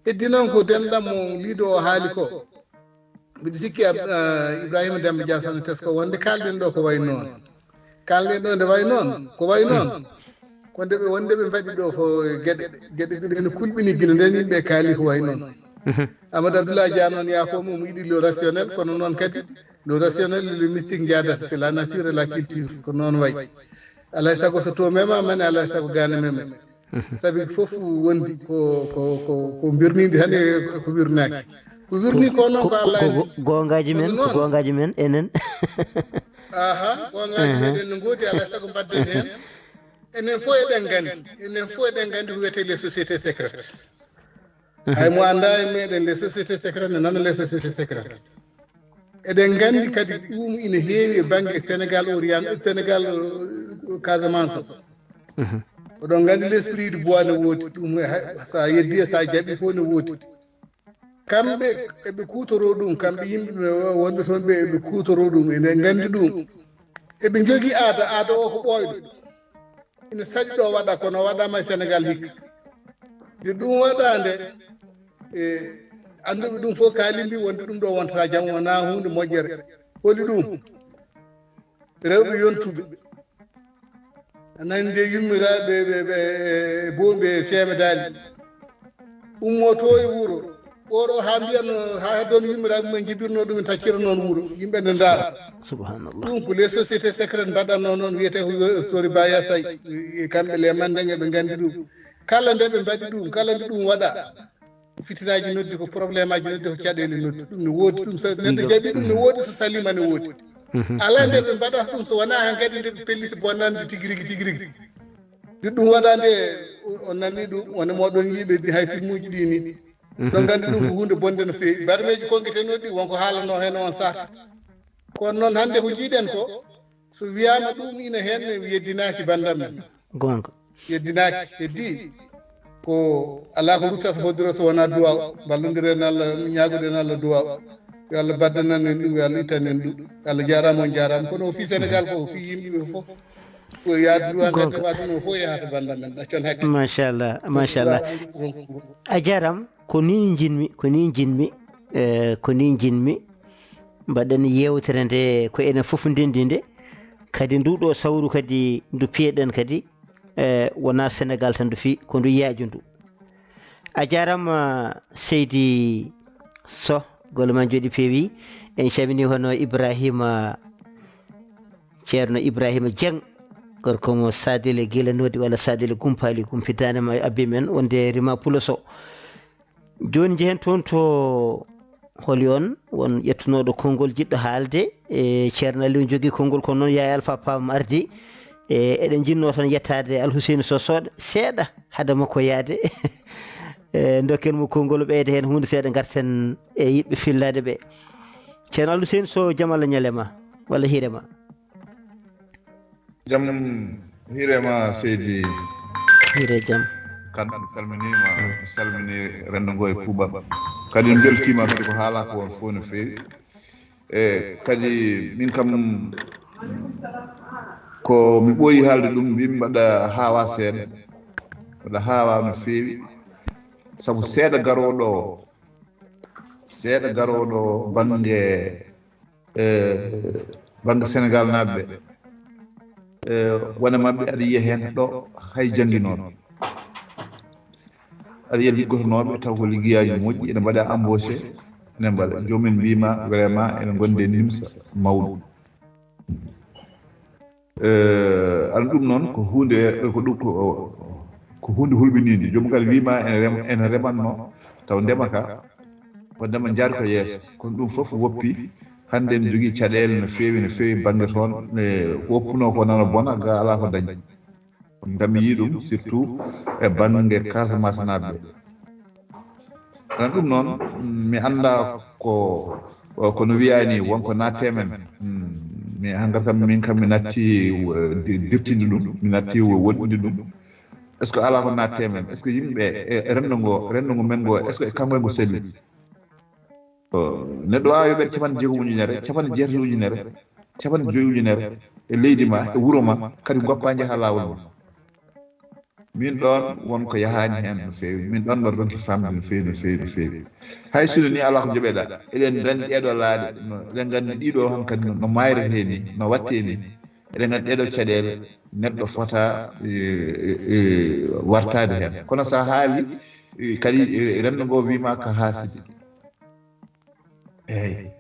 heddi noon ko denɗam mo liido o haali ko. Mbiɗa sikki Ibrahima Demba Dia sano tesko wonde kaalɗen ɗo ko wayi noon kaalɗen ɗo nde wayi noon ko wayi noon ko nde ɓe wonde ɓe mbaɗi ɗo ko geɗe geɗe geɗe ene kulɓini gila nden yimɓe kaali ko wayi noon. Amadou Abdoulaye Dia noon, yaa fof mum yiɗi le rationnel, kono noon kadi le rationnel et le mystique njaadata, c'est la nature et la culture, ko noon wayi. Alaa e sago so to mema mane, alaa e sago gaane mema. Sabi fof wondi ko, ko, ko, ko birnidi tan e ko wirnaaki. Ko wirni ko noon ko Allah en. Goongaaji men, ko goongaaji men enen. Aha, goongaaji meɗen no ngoodi, alaa e sago mbaɗden heen. Enen fof eɗen nganndi, enen fof eɗen nganndi ko wiyetee les sociétés secrètes. Hay mo anndaa e meɗen les sociétés secrètes, ne nana les sociétés secrètes. Eɗen nganndi kadi ɗum ina heewi e bannge Sénégal Orient, Sénégal, euh, Casamance. Oɗon nganndi l'esprit du bois ne woodi, ɗum e hay, so a yeddi e so a jaɓi fof ne woodi. Kamɓe eɓe kuutoroo ɗum, kamɓe yimɓe wonɓe toon ɓe eɓe kuutoroo ɗum, eɗen nganndi ɗum. Eɓe njogii aada, aada o ko ɓooyɗo. Ina saɗi ɗo waɗa, kono waɗaama e Sénégal hikka. Nde ɗum waɗaa nde, e annduɓe ɗum fof kaalimbi wonde ɗum ɗo wontata jam, wonaa huunde moƴƴere. Holi ɗum? Rewɓe yontuɓe. A nani nde yummiraaɓe ɓe, ɓe, e boombi e seemedaali. Ummoto e wuro. Ɓoɗo haa mbiyan no, haa heddo no yummiraaɓe mum en njibirno ɗum en taccira noon wuro. Yimɓe nde ndaara. Subhanallah. Ɗum ko les sociétés secrètes mbaɗatno noon, wiyetee ko yo Sori Baya Say. E kamɓe le mande ɓe nganndi ɗum. Kala nde ɓe mbaɗi ɗum, kala nde ɗum waɗa. Fitinaaji noddi ko, probléme aji noddi ko, caɗeele noddi. Ɗum ne woodi, ɗum so neɗɗo jaɓi ɗum ne woodi, so saliima ne woodi. Alaa nde ɓe mbaɗata ɗum so wonaa heen kadi nde ɓe pelliti bonnande tigi rigi, tigi rigi. Nde ɗum waɗaa nde, o, o nanni ɗum, woni moɗon yiiɓe di hay filmuuji ɗi ni. Ɗon nganndi ɗum ko huunde bonde no feewi. Barmeeji konngitenoɗi won ko haalanoo heen on sahata. Kono noon hannde ko njiiɗen ko, so wiyaama ɗum ina heen, ne yeddinaaki banndam men. Goonga. Yeddinaaki, heddi. Ko alaa ko ruttata hoddiro so wonaa duwaaw. Ballondiren Allah, ñaagoɗen Allah duwaaw. Yo Allah baddanan en ɗum, yo Allah ittan en ɗum. Allah jaaraama, on jaaraama. Kono o fii Sénégal ko, o fii yimɓe ɓe fof. Ko yaadu duwaaw, ngadde waɗuno fof yahata banndam men. Ɗaccon hakke. Machallah, machallah. A jaaraama. Ko ni njiɗmi, ko ni njiɗmi, eh, ko ni njiɗmi. Mbaɗen yeewtere nde ko enen fof ndenndi nde. Kadi ndu ɗo sawru kadi ndu piyeɗen kadi, eh, wonaa Senegaal tan ndu fii, ko ndu yaaju ndu. A jaaraama seydi Soh, golle ma njooɗi peewi. En calminii hono Ibrahima, Ceerno Ibrahima Dieng, gorko mo Sadel e Gila Noodi walla Sadel e Gumpaali, Gumpi Daande ma abbi men wonde Rima Pulo Soh. Jooni njehen toon to holi on, won ƴettunooɗo konngol jiɗɗo haalde e Ceerno Aliou jogii konngol, kono noon Yaaya Alfa Pam ardi. E, eɗen njinnoo tan yettaade Alhuseyni Soh seeɗa, seeɗa hade makko yaade. E, ndokken mo konngol, ɓeyda heen huunde seeɗa, ngarten e yiɗɓe fillaade ɓe. Ceerno Alhuseyni Soh, jam Allah ñalema, walla hiirema. Jam hiirema, seydi. Hiire jam. Kan mi salminiima, mi salmini renndo ngo e kuuɓal. Kadi mi mbeltiima kadi ko haalaa ko on fof no feewi. E kadi min kam ko mi ɓooyi haalde ɗum, mbimi mbaɗa haawa seeɗa. Mbaɗa haawa no feewi. Sabu seeɗa garooɗo o, seeɗa garooɗo o bannge, e, bannge Senegaal naaɓe ɓe. E, wona maɓɓe aɗa yiya heen ɗo hay jannginooɓe. Aɗa yiya liggotonooɓe taw ko liggeyaaji moƴƴi, ene mbaɗa embauché, ene mbaɗa. Joomum en mbiima vraiment ene ngonde nimsa mawɗo. Eh, aɗa ɗum noon ko huunde, ko ɗum ko, ko huunde hulɓiniinde. Joomum kadi wiima ene rem-, ene remanno, taw ndema ka, ko ndema njaari ko yeeso. Kono ɗum fof woppi, hannde ene jogii caɗeele no feewi, no feewi bannge toon, e woppuno ko nana bona, ga alaa ko dañ. Ngam mi yii ɗum, surtout e bannge Casamance naaɓe. Tan ɗum noon, mi annda ko, ko no wiyaa ni, wonko naatte men. Hmm, mi hangar kam, min kam mi natti, eh, di-, dirtinde ɗum, mi natti wo-, woɗɗinde ɗum. Est-ce que alaa ko naatte men? Est-ce que yimɓe, e, e renndo ngo, renndo ngo men ngo, est-ce que e kanko e ngo selli? Eh, neɗɗo waawi yoɓeede capanɗe jeegom ujunere, capanɗe jeetati ujunere, capanɗe joyi ujunere e leydi ma, e wuro ma, kadi ngoppa njaha laawol ma. Min ɗoon won ko yahaani heen no feewi. Min ɗoon mbaɗa ronki famde no feewi, no feewi, no feewi. Hay sino ni alaa ko njoɓeɗaa. Eɗen nganndi ɗeeɗoo laaɗe, no, eɗen nganndi ɗiɗo hankadi no, no maayretee ni, no waɗtee ni. Eɗen nganndi ɗeeɗoo caɗeele neɗɗo fota, e, e, e, wartaade heen. Kono so a haali, Eh, kadi eh, renndo ngo wiima ka haasidi. Eyi.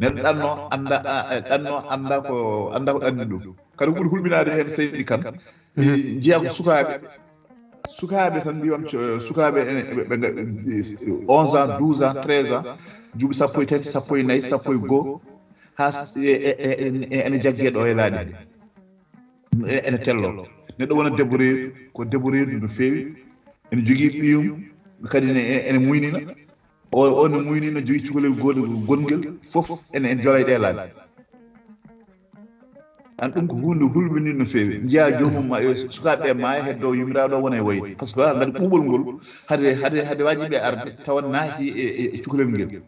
Neɗɗo ɗanno annda, a- a- ɗanno annda ko annda ko ɗanni ɗum. Kadi ko ɓuri hulɓinaade heen seydi kan. Eh, njiya ko sukaaɓe. Sukaaɓe tan mbiyon co- sukaaɓe ene ɓe- ɓe- ɓe- onze ans, douze ans, treize ans, duuɓi sappo e tati, sappo e nayi, sappo e goo, haa s- e- e- e- e- ene jaggee ɗo e laaɗi. E- ene tello. Neɗɗo wona débrouillé, ko débrouillé no feewi. Ene jogii ɓiyum, kadi ne e- ene muynina. O o ne muynina, jogii cukalel goɗo gongel, fof ene en jolay ɗe laabi. An ɗum ko hunde hulɓininde no feewi. Njiya joomum ma yo sukaaɓe ɓe maaya heddo yumiraɗo wona e wayde, parce que ngadi ɓuuɓol ngol hade hade hade wajiɓe arde tawa naati e e- e cukalel ngel.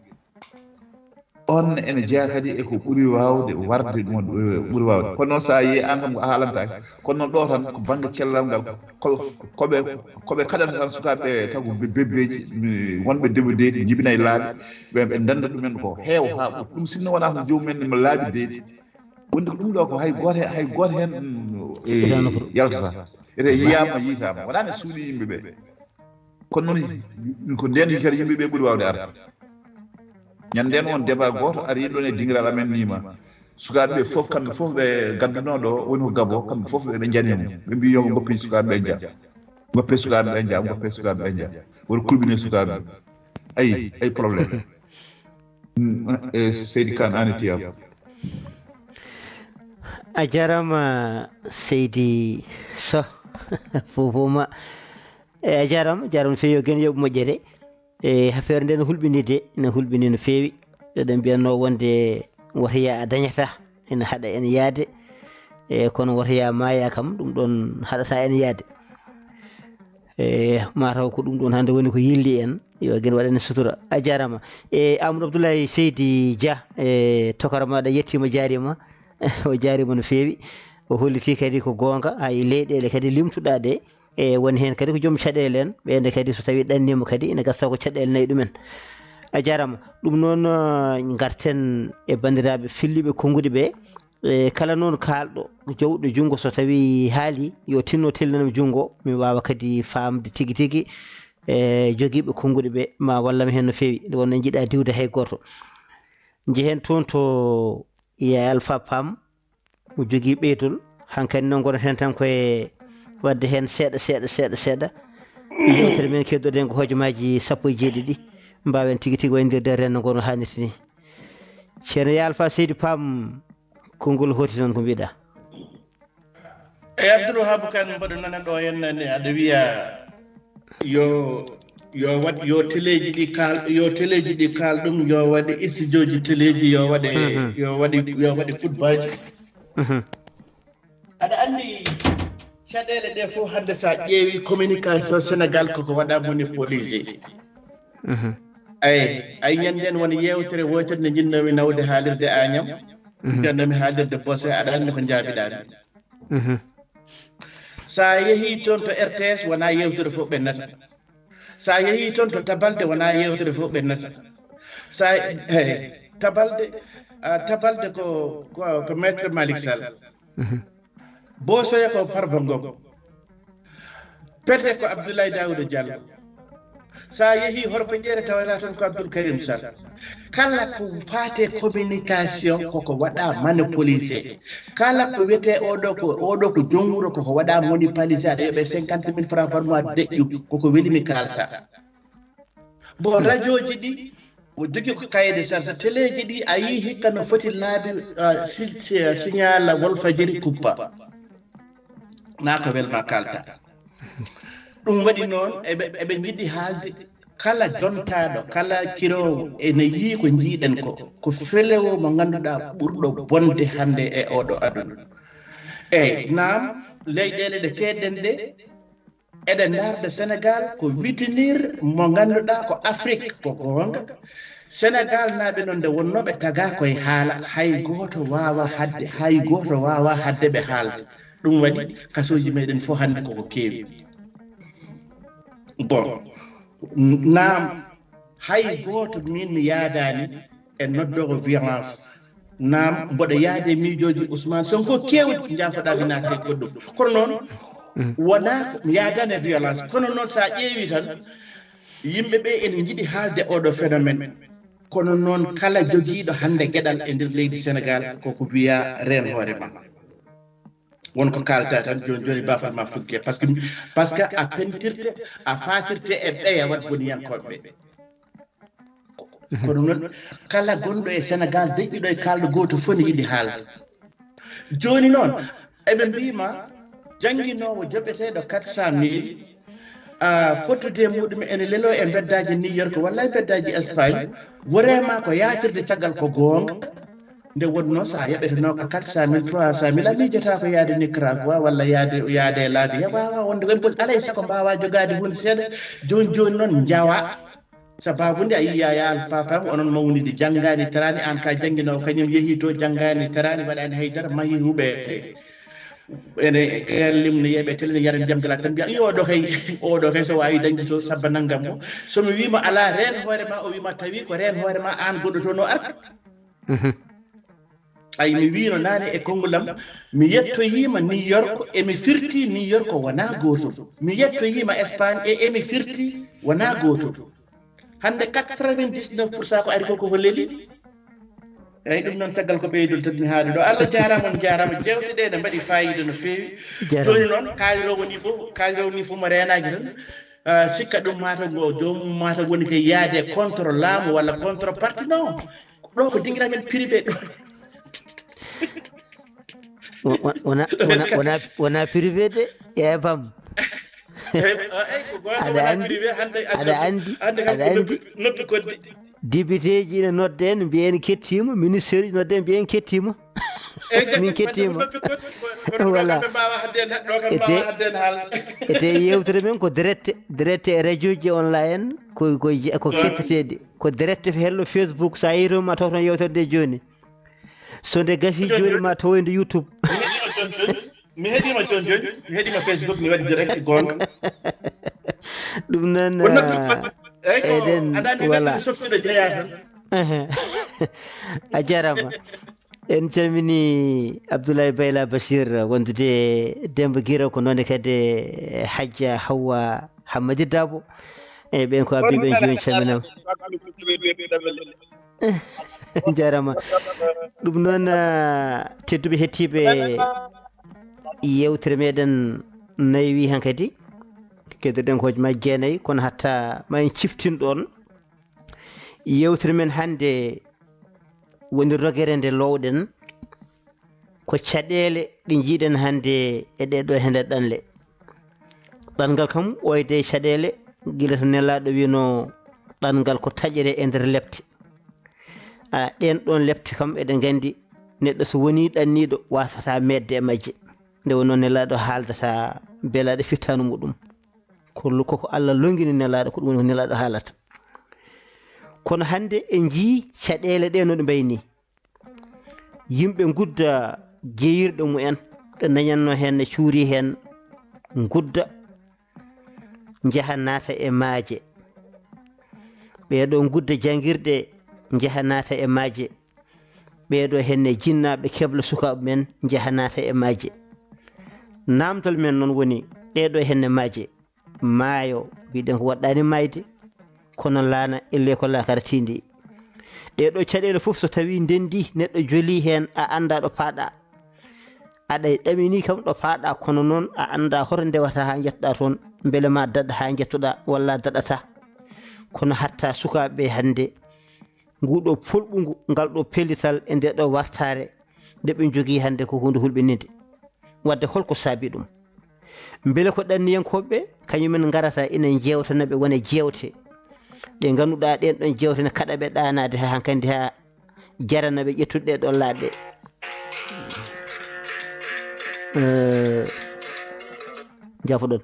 On ene jeya kadi e ko ɓuri waawde warde ɗum, ɓuri waawde. Kono noon, so a yii, aan kam ko a haalantaake. Kono noon, ɗo tan ko bannge cellal ngal, ko koɓe koɓe kaɗanta tan sukaaɓe taw ko bebbeeji, wonɓe debbo deedi, njibina e laabi, ɓe ɓe ndenda ɗumen ko heew haa ɓuri. Ɗum sinno wonaa ko joomum en laabi deedi. Wonde ko ɗum ɗo ko hay gooto heen, hay gooto heen mm, e, yaltata. Ete yiyaama, yiitaama. Wonaa ne suuɗi yimɓe ɓe. Kono noon, ko ndeen kadi yimɓe ɓe ɓuri waawde arde. Ñande o débat gooto ari ɗon e dingiral amen nima. Sukaaɓe ɓe fof, kamɓe fof ɓe gadduno ɗo woni ko Gabo, kamɓe fof ɓe ɓe njani mo. Ɓe mbi yo ɓe ngoppi sukaaɓe ɓe nja. Ngoppe sukaaɓe ɓe nja, ngoppe sukaaɓe ɓe nja. Woto kulɓine sukaaɓe. Ayi, ay problème. Mm, e Seydi Kan, an e Tiyam. A jarama Seydi Soh. Fofoma. E a jarama, jarama feewi, yo gen yoɓ moƴƴere. E affaire nde no hulɓinide, no hulɓini no feewi. Eɗen mbiyatno wonde wota ya a dañata, ene haɗa en yaade. E kono wota ya maaya kam, ɗum ɗon haɗata en yaade. E mataw ko ɗum ɗon hannde woni ko yilli en. Yo gen waɗane sutura. A jarama. E Amadou Abdoulaye Seydi Dia, e tokara maɗa yettima, jarima. O jarima no feewi. O holliti kadi ko goonga, hay leyɗele kadi limtuɗa ɗe, e woni heen kadi ko joom caɗeele en, ɓeynde kadi so tawi ɗannima kadi ene gasa ko caɗeele nayi ɗumen. A jarama. Ɗum noon, eh, garten e banndiraaɓe filliɓe konnguɗi ɓe. E kala noon kaalɗo jowɗo junngo, so tawi haali, yo tinno tellinam junngo, mi waawa kadi faamde tigi tigi e jogiiɓe konnguɗi ɓe, ma wallam heen no feewi. Nde wonno en njiɗa diwde hay gooto. Njehen toon to Yaya Alpha Pam, mo jogii ɓeydol. Hankadi noon ngonat heen tan koye waɗde heen seeɗa, seeɗa, seeɗa, seeɗa. Yewtere men keddoɗen ko hojomaaji sappo e jeeɗiɗi. Mbaawen tigi tigi wayndirde renndo ngo no haanirta ni. Ceerno Yaya Alpha Seydi Pam, konngol hooti noon ko mbiɗa. E Abdoul Wahab Kane mboɗo nana ɗo hennani aɗa wiya yo yo waɗ yo teleeji ɗi kaal yo teleeji ɗi kaal ɗum yo waɗe studioji teleeji yo waɗe yo waɗe yo waɗe footballji. Aɗa anndi caɗeele ɗe fof hannde so a ƴeewi communication Sénégal koko waɗa monopolisé. Ay ay ñande nden won yewtere wotere nde jinnoomi nawde haalirde Agnam. Jinnoomi haalirde Bose, aɗa anndi ko njaabiɗaami. Sa yehi toon to R T S wona yewtere fof ɓennata. Sa yehi toon to Tabalde wona yewtere fof ɓennata. Sa hey, Tabalde ah, Tabalde ko ko, ko maître Malick Sall. Bosoya ko Farba Ngom. Pete ko Abdoulaye Daouda Diallo. Sa yehi Horko Jeere tawata toon ko Abdoul Karim Sall. Kala ko faate communication koko waɗa monopolisé. Kala ko wiyete oɗo ko oɗo ko joom wuro koko waɗa monopolisé, aɗa yoɓe cinquante mille francs par mois deƴƴu, koko weli mi kalta. Bon, radioji ɗi o jogi ko cahier de charge, teleeji ɗi a yii hikka no foti laabi ah, si- si- signal Walfadjiri kuppa. Na ko welma kalta. Ɗum waɗi noon eɓe eɓe njiɗi haalde kala jontaaɗo, kala kiroowo ene yii ko njiiɗen ko, ko felewo mo ngannduɗaa ɓurɗo bonde hannde e oɗo aduna. Eyi, naam, leyɗeele ɗe keeɗɗen ɗe, eɗen ndaarde Senegaal ko witinir mo ngannduɗaa ko Afrik, ko goonga. Senegaal naaɓe noon nde wonnoo ɓe tagaa koye haala, hay gooto waawa haɗde, hay gooto waawa haɗde ɓe haalde. Ɗum waɗi kasooji meɗen fof hannde koko keewi. Bon, naam, hay gooto min mi yaadaani e noddoowo violence. Naam, mboɗo yaade e miijooji Ousmane Sonko keewɗi, njaafoɗaa mi naatde e goɗɗum. Kono noon, Wonaa ko mi yaadaani e violence, kono noon so a ƴeewii tan, yimɓe ɓe ene njiɗi haalde oɗo phénomène. Kono noon kala jogiiɗo hannde geɗal e nder leydi Sénégal koko wiya reen hoore ma. Won ko kaalta tan jooni jooni baafal ma fugge. Parce que, parce que a pentirte, a fatirte e ɓeya wat boniyankooɓe ɓe. Kono noon kala gonɗo e Sénégal deƴƴuɗo e kaalɗo gooto fof ne yiɗi haalde. Jooni noon eɓe mbiima jannginoowo joɓeteeɗo quatre cent mille, ah, fottude e muɗum ene lelo e mbeddaaji New York walla e mbeddaaji Espagne, worema ko yaatirde caggal ko goonga. Nde wonnoo so a yoɓetenoo ko quatre cent mille, trois cent mille, a miijataa ko yahde Nicaragua walla yahde, yahde e laabi he waawaa wonde ko impos alay sago mbaawaa jogaade huunde seeɗa. Jooni jooni noon njawa. Sababu nde a yii Yaya Alpha Pam onon mawnidi janngaani taraani, aan ka jannginoowo kañum yehii to janngaani taraani waɗaani haydara, mahi huɓeede. Ene limni yeɓe tele ne yara ndiyam gala tan mbiya yo ɗo kay, oɗo kay so waawi dañde to sabba nanngam mo. So mi wiima alaa reen hoore ma, o wiima tawi ko reen hoore ma aan goɗɗo to no artu. Ay mi wiino naane e konngol am, mi yettoyiima New York e mi firti New York wonaa gootum. Mi yettoyiima Espagne e e mi firti wonaa gootum. Hannde quatre-vingt-dix-neuf pour cent ko ari ko koko leli. Eyi ɗum noon caggal ko ɓeydol tan mi haali ɗo. Allah jaaraama, on jaaraama, jeewte ɗe ne mbaɗi faayiida no feewi. Jooni noon kaaliroowo ni fof, kaaliroowo ni fof mo reenaaki tan, ah, sikka ɗum mata ngo joomum mata woni ko yaade contre laamu walla contre parti. Non, ɗo ko dingira men privé ɗo. Wona, wona, wona, wona privé de, Yaya Pam. Aɗa anndi, aɗa anndi, aɗa anndi. Noppi koddi. Député ji ina nodda en, mbiya en kettiima, ministre ji nodda en, mbiya en kettiima. Min kettiima. Voilà. Ete, ete yewtere men ko direct, direct e radio ji online, ko, ko, ko ketteteeɗi. Ko direct hello Facebook, so a yii toon ma taw toon yewtere nde jooni. So nde gasii jooni ma tawoy nde YouTube. Mi heɗiima jooni jooni, mi heɗiima Facebook, mi waɗi direct goonga. Ɗum noon, eɗen, voilà. A jarama. En calmini Abdoulaye Bayla Bachir wondude Demba Guiro, ko noon kadi Hajja Hawwa Hammadi Dabo. E ɓen ko abbi ɓen jooni calminama. Jarama. Ɗum noon, ah, tedduɓe hettiiɓe yewtere meɗen nayi wi hankadi. Keddoɗen ko hojma jeenayi, kono hatta ma en ciftin ɗoon. Yewtere men hannde woni rogere nde lowɗen. Ko caɗeele ɗe njiiɗen hannde e ɗee ɗoo hende ɗanle. Ɗanngal kam, oyde caɗeele, gila to Nelaaɗo wiino, ɗanngal ko taƴere e nder lepte. A, ɗeen ɗoon lepte kam, eɗen nganndi, neɗɗo so wonii ɗanniiɗo, waasataa meeɗde e majje. Nde wonnoo Nelaaɗo haaldata belaaɗo fittaandu muɗum. Ko, ko, ko Allah longini Nelaaɗo, ko ɗum woni ko Nelaaɗo haalata. Kono hannde en njii caɗeele ɗe no ɗe mbayi nii. Yimɓe ngudda jeeyirɗe mumen, ɗe dañatno heen, ne cuuri heen, ngudda, njaha naata e maaje. Ɓee ɗoo ngudda janngirɗe, njaha naata e maaje. Ɓee ɗoo heen ne jinnaaɓe kebla sukaaɓe men, njaha naata e maaje. Naamndal men noon woni, ɗee ɗoo heen ne maaje. Maayo, mbiɗen ko woɗɗaani maayde, kono laana ellee ko laakara tiindi. Ɗee ɗoo caɗeele fof so tawii ndenndii, neɗɗo jolii heen, a anndaa ɗo paaɗaa. Aɗa ɗaminii kam ɗo paaɗaa, kono noon a anndaa hoto ndewataa haa njettoɗaa toon, mbele ma daɗ haa njettoɗaa, walla a daɗataa. Kono hatta sukaaɓe ɓe hannde, nguu ɗoo polɓungu, ngal ɗoo pellital e ndee ɗoo wartaare nde ɓe njogii hannde ko huunde hulɓininde. Wadde holko saabii ɗum? Mbele ko ɗanniyankooɓe ɓe, kañumen ngarata ina njeewtana ɓe wona jeewte ɗe ngannduɗaa ɗeen ɗoon jeewte ne kaɗa ɓe ɗaanaade haa hankandi haa jarana ɓe ƴettude ɗee ɗoo laaɗe? Eh, njafoɗon.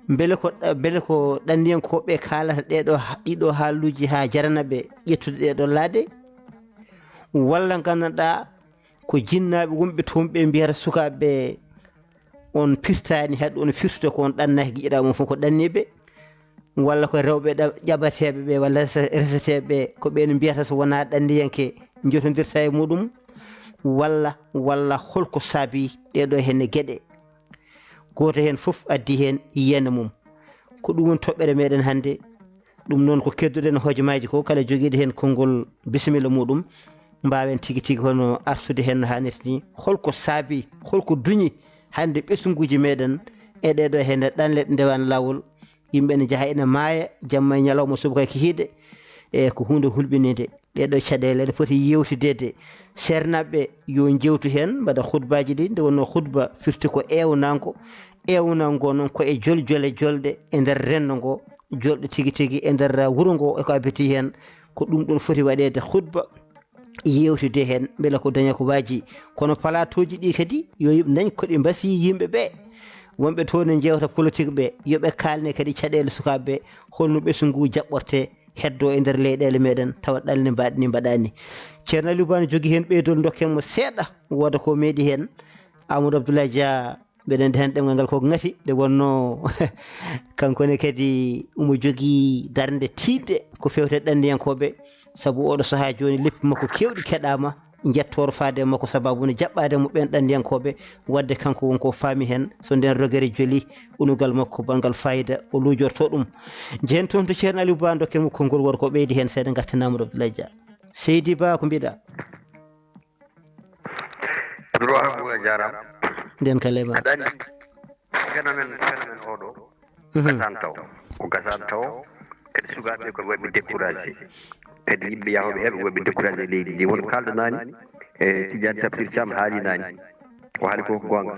Mbele ko, mbele ko ɗanniyankooɓe ɓe kaalata ɗee ɗoo ha-, ɗii ɗoo haaluuji haa jarana ɓe ƴettude ɗee ɗoo laaɗe? Walla nganndanɗaa ko jinnaaɓe wonɓe toon ɓe mbiyata sukaaɓe ɓe, on pirtaani haɗde on firtude ko on ɗannaaki, giƴiraaɓe on fof ko ɗanniiɓe, walla ko rewɓe ɗa-, ƴaɓateeɓe ɓe, walla rese-, reseteeɓe ɓe, ko ɓeen mbiyata so wonaa ɗanniyanke njotondirta e muɗum, walla, walla holko saabii ɗee ɗoo heen geɗe? gooto heen fof addi heen yiyannde mum. Ko ɗum woni toɓɓere meɗen hannde. Ɗum noon ko kedduɗen hojomaaji ko, kala jogiiɗo heen konngol, bisimilla muɗum. Mbaawen tigi tigi hono artude heen no haanirta ni. Holko saabi, holko duñi hannde ɓesnguuji meɗen e ɗeɗo heen ɗanle ɗe ndewaani laawol? Yimɓe ne njaha ene maaya, jamma e ñalawma, subaka e kikiiɗe. E ko huunde hulɓininde. Ɗeɗo caɗeele ene foti yewtideede. Seernaaɓe yo njeewtu heen, mbaɗa khutbaaji ɗi, nde wonnoo khutba firti ko eewnango. Eewnango noon ko e joljole jolɗe e nder renndo ngo, jolɗe tigi tigi e nder wuro ngo e ko abiti heen. Ko ɗum ɗoon foti waɗeede khutba, yewtude heen mbele ko daña ko waaji. Kono plateauji ɗi kadi yo yimɓe ndañ ko ɗi mbasi yimɓe ɓe, wonɓe toon ne njeewta politique ɓe, yo ɓe kaalne kadi caɗeele sukaaɓe ɓe, holno ɓesngu ngu jaɓɓortee, heddoo e nder leyɗeele meɗen, tawa ɗanle mbaɗe ni mbaɗaani. Ceerno Aliou Ba ne jogii heen ɓeydol, ndokken mo seeɗa, wooda ko meeɗi heen. Amadou Abdoulaye Dia, mbeɗen heen ɗemngal ngal koko ŋati, nde wonnoo kanko ne kadi omo jogii darnde tiiɗde ko feewte ɗanniyankooɓe, sabu oɗo sahaa jooni leppi makko keewɗi keɗaama, njettoor faade e makko sababu ne jaɓɓaade mo ɓeen ɗanniyankooɓe, waɗde kanko won ko faami heen, so ndeen rogere joli, unugal makko banngal fayida, o luujorto ɗum. Njehen toon to Ceerno Aliou Ba, ndokken mo konngol, wooda ko ɓeydi heen seeɗa, ngartinaama ɗo Abdoulaye Dia. Seydi Ba, ko mbiɗa? Abdoul Wahab, a jaaraama. Nden kala e ma. Aɗa anndi, phénomène, phénomène oɗo, mhm, gasaan taw. Ko gasaan taw, kadi sukaaɓe ko waɗi découragé. Kadi yimɓe yahooɓe heɓe waɗi découragé leydi ndi. Won ko kaalɗo naani, e Tidiane Tafsir Thiam haali naani. O haali ko goonga.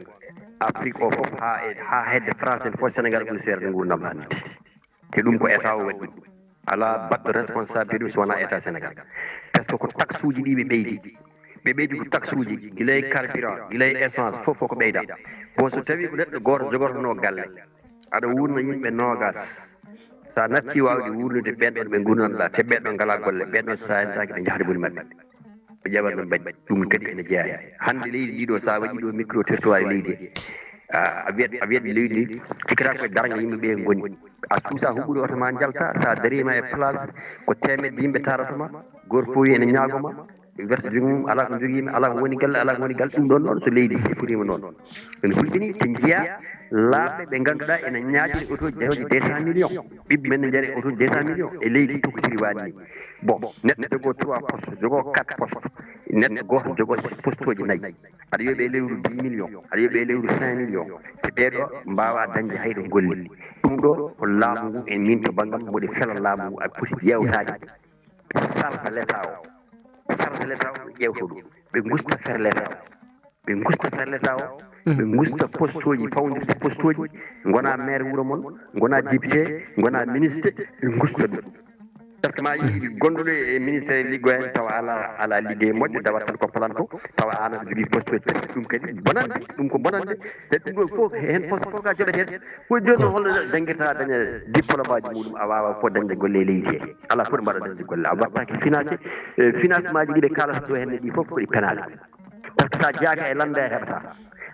Afrique o fof, haa e, haa hedde France en fof, Sénégal ɓuri seerde nguurndam hannde. Te ɗum ko État o waɗi ɗum. Alaa baɗɗo responsabilité ɗum so wonaa État Sénégal. Parce que ko taxe uji ɗi ɓe ɓeydi. Ɓe ɓeydi ko taxe uji, gila e carburant, gila e essence, fof fof ko ɓeyda. Bon, so tawii ko neɗɗo gooto jogortonoo galle, aɗa wuurna yimɓe noogaas. So a nattii waawde wuurnude ɓeen ɗoon ɓe nguurnan-ɗaa, te ɓeen ɗoon ngalaa golle, ɓeen ɗoon so a yantaaki ɓe njahata boni maɓɓe. Ɓe ƴeewa no mbaɗi. Ɗum kadi ene jeyaa heen. Hannde leydi ndi ɗo, so a waɗii ɗo micro territoire e leydi he, a, a wiyat, a wiyat leydi ndi, cikkataa ko e darnga yimɓe ɓe ngoni. A suusaa huɓɓude oto ma njalta, so a dariima e place, ko teemedde yimɓe taarata ma, gooto fof ene ñaago ma, wertorde mum, alaa ko njogii mi, alaa ko woni galle, alaa ko woni galle. Ɗum ɗoon noon, so leydi siforiima noon, ene hulɓinii, te njiyaa laamɓe ɓe ngannduɗaa ene ñaajori otooji jahooji deux cent millions. Ɓiɓɓe men ne njari otooji deux cent millions e leydi tokotiri waɗni. Bon, neɗɗo jogoo trois postes, jogoo quatre postes, neɗɗo gooto jogoo postooji nayi. Aɗa yoɓe lewru dix millions, aɗa yoɓe lewru cinq millions. Te ɓeeɗo mbaawaa dañde hay ɗo ngolli. Ɗum ɗo ko laamu ngu, e min to banngam, mboɗo fela laamu ngu, a poti ƴeewtaade sarta l'État o. Sarta l'État o ƴeewto ɗum. Ɓe ngusta faire l'État o. Ɓe ngusta faire l'État o. Ɓe ngusta postooji, fawndirde postooji, ngona maire wuro mon, ngona député, ngona ministre, ɓe ngusta ɗum. Parce que ma yii gonduɗo e ministère liggo hen tawa ala, ala liggey moƴƴo, dawat tan ko planto, tawa an aɗa jogii poste, ɗum kadi bonande, ɗum ko bonande. Te ɗum ɗo fof, hen poste fof ka joɓeten. Ko jooni noon, holno jangirta daña diplôme aji muɗum, a wawa fof dañde golle e leydi he? Ala fof ɗo mbaɗa dañde golle, a wattaki financé. Eh, financement ji ɗi ɓe kalata ɗo henne ɗi fof ko ɗi penale. Par ce que sa jeyaaka e lande a heɓata.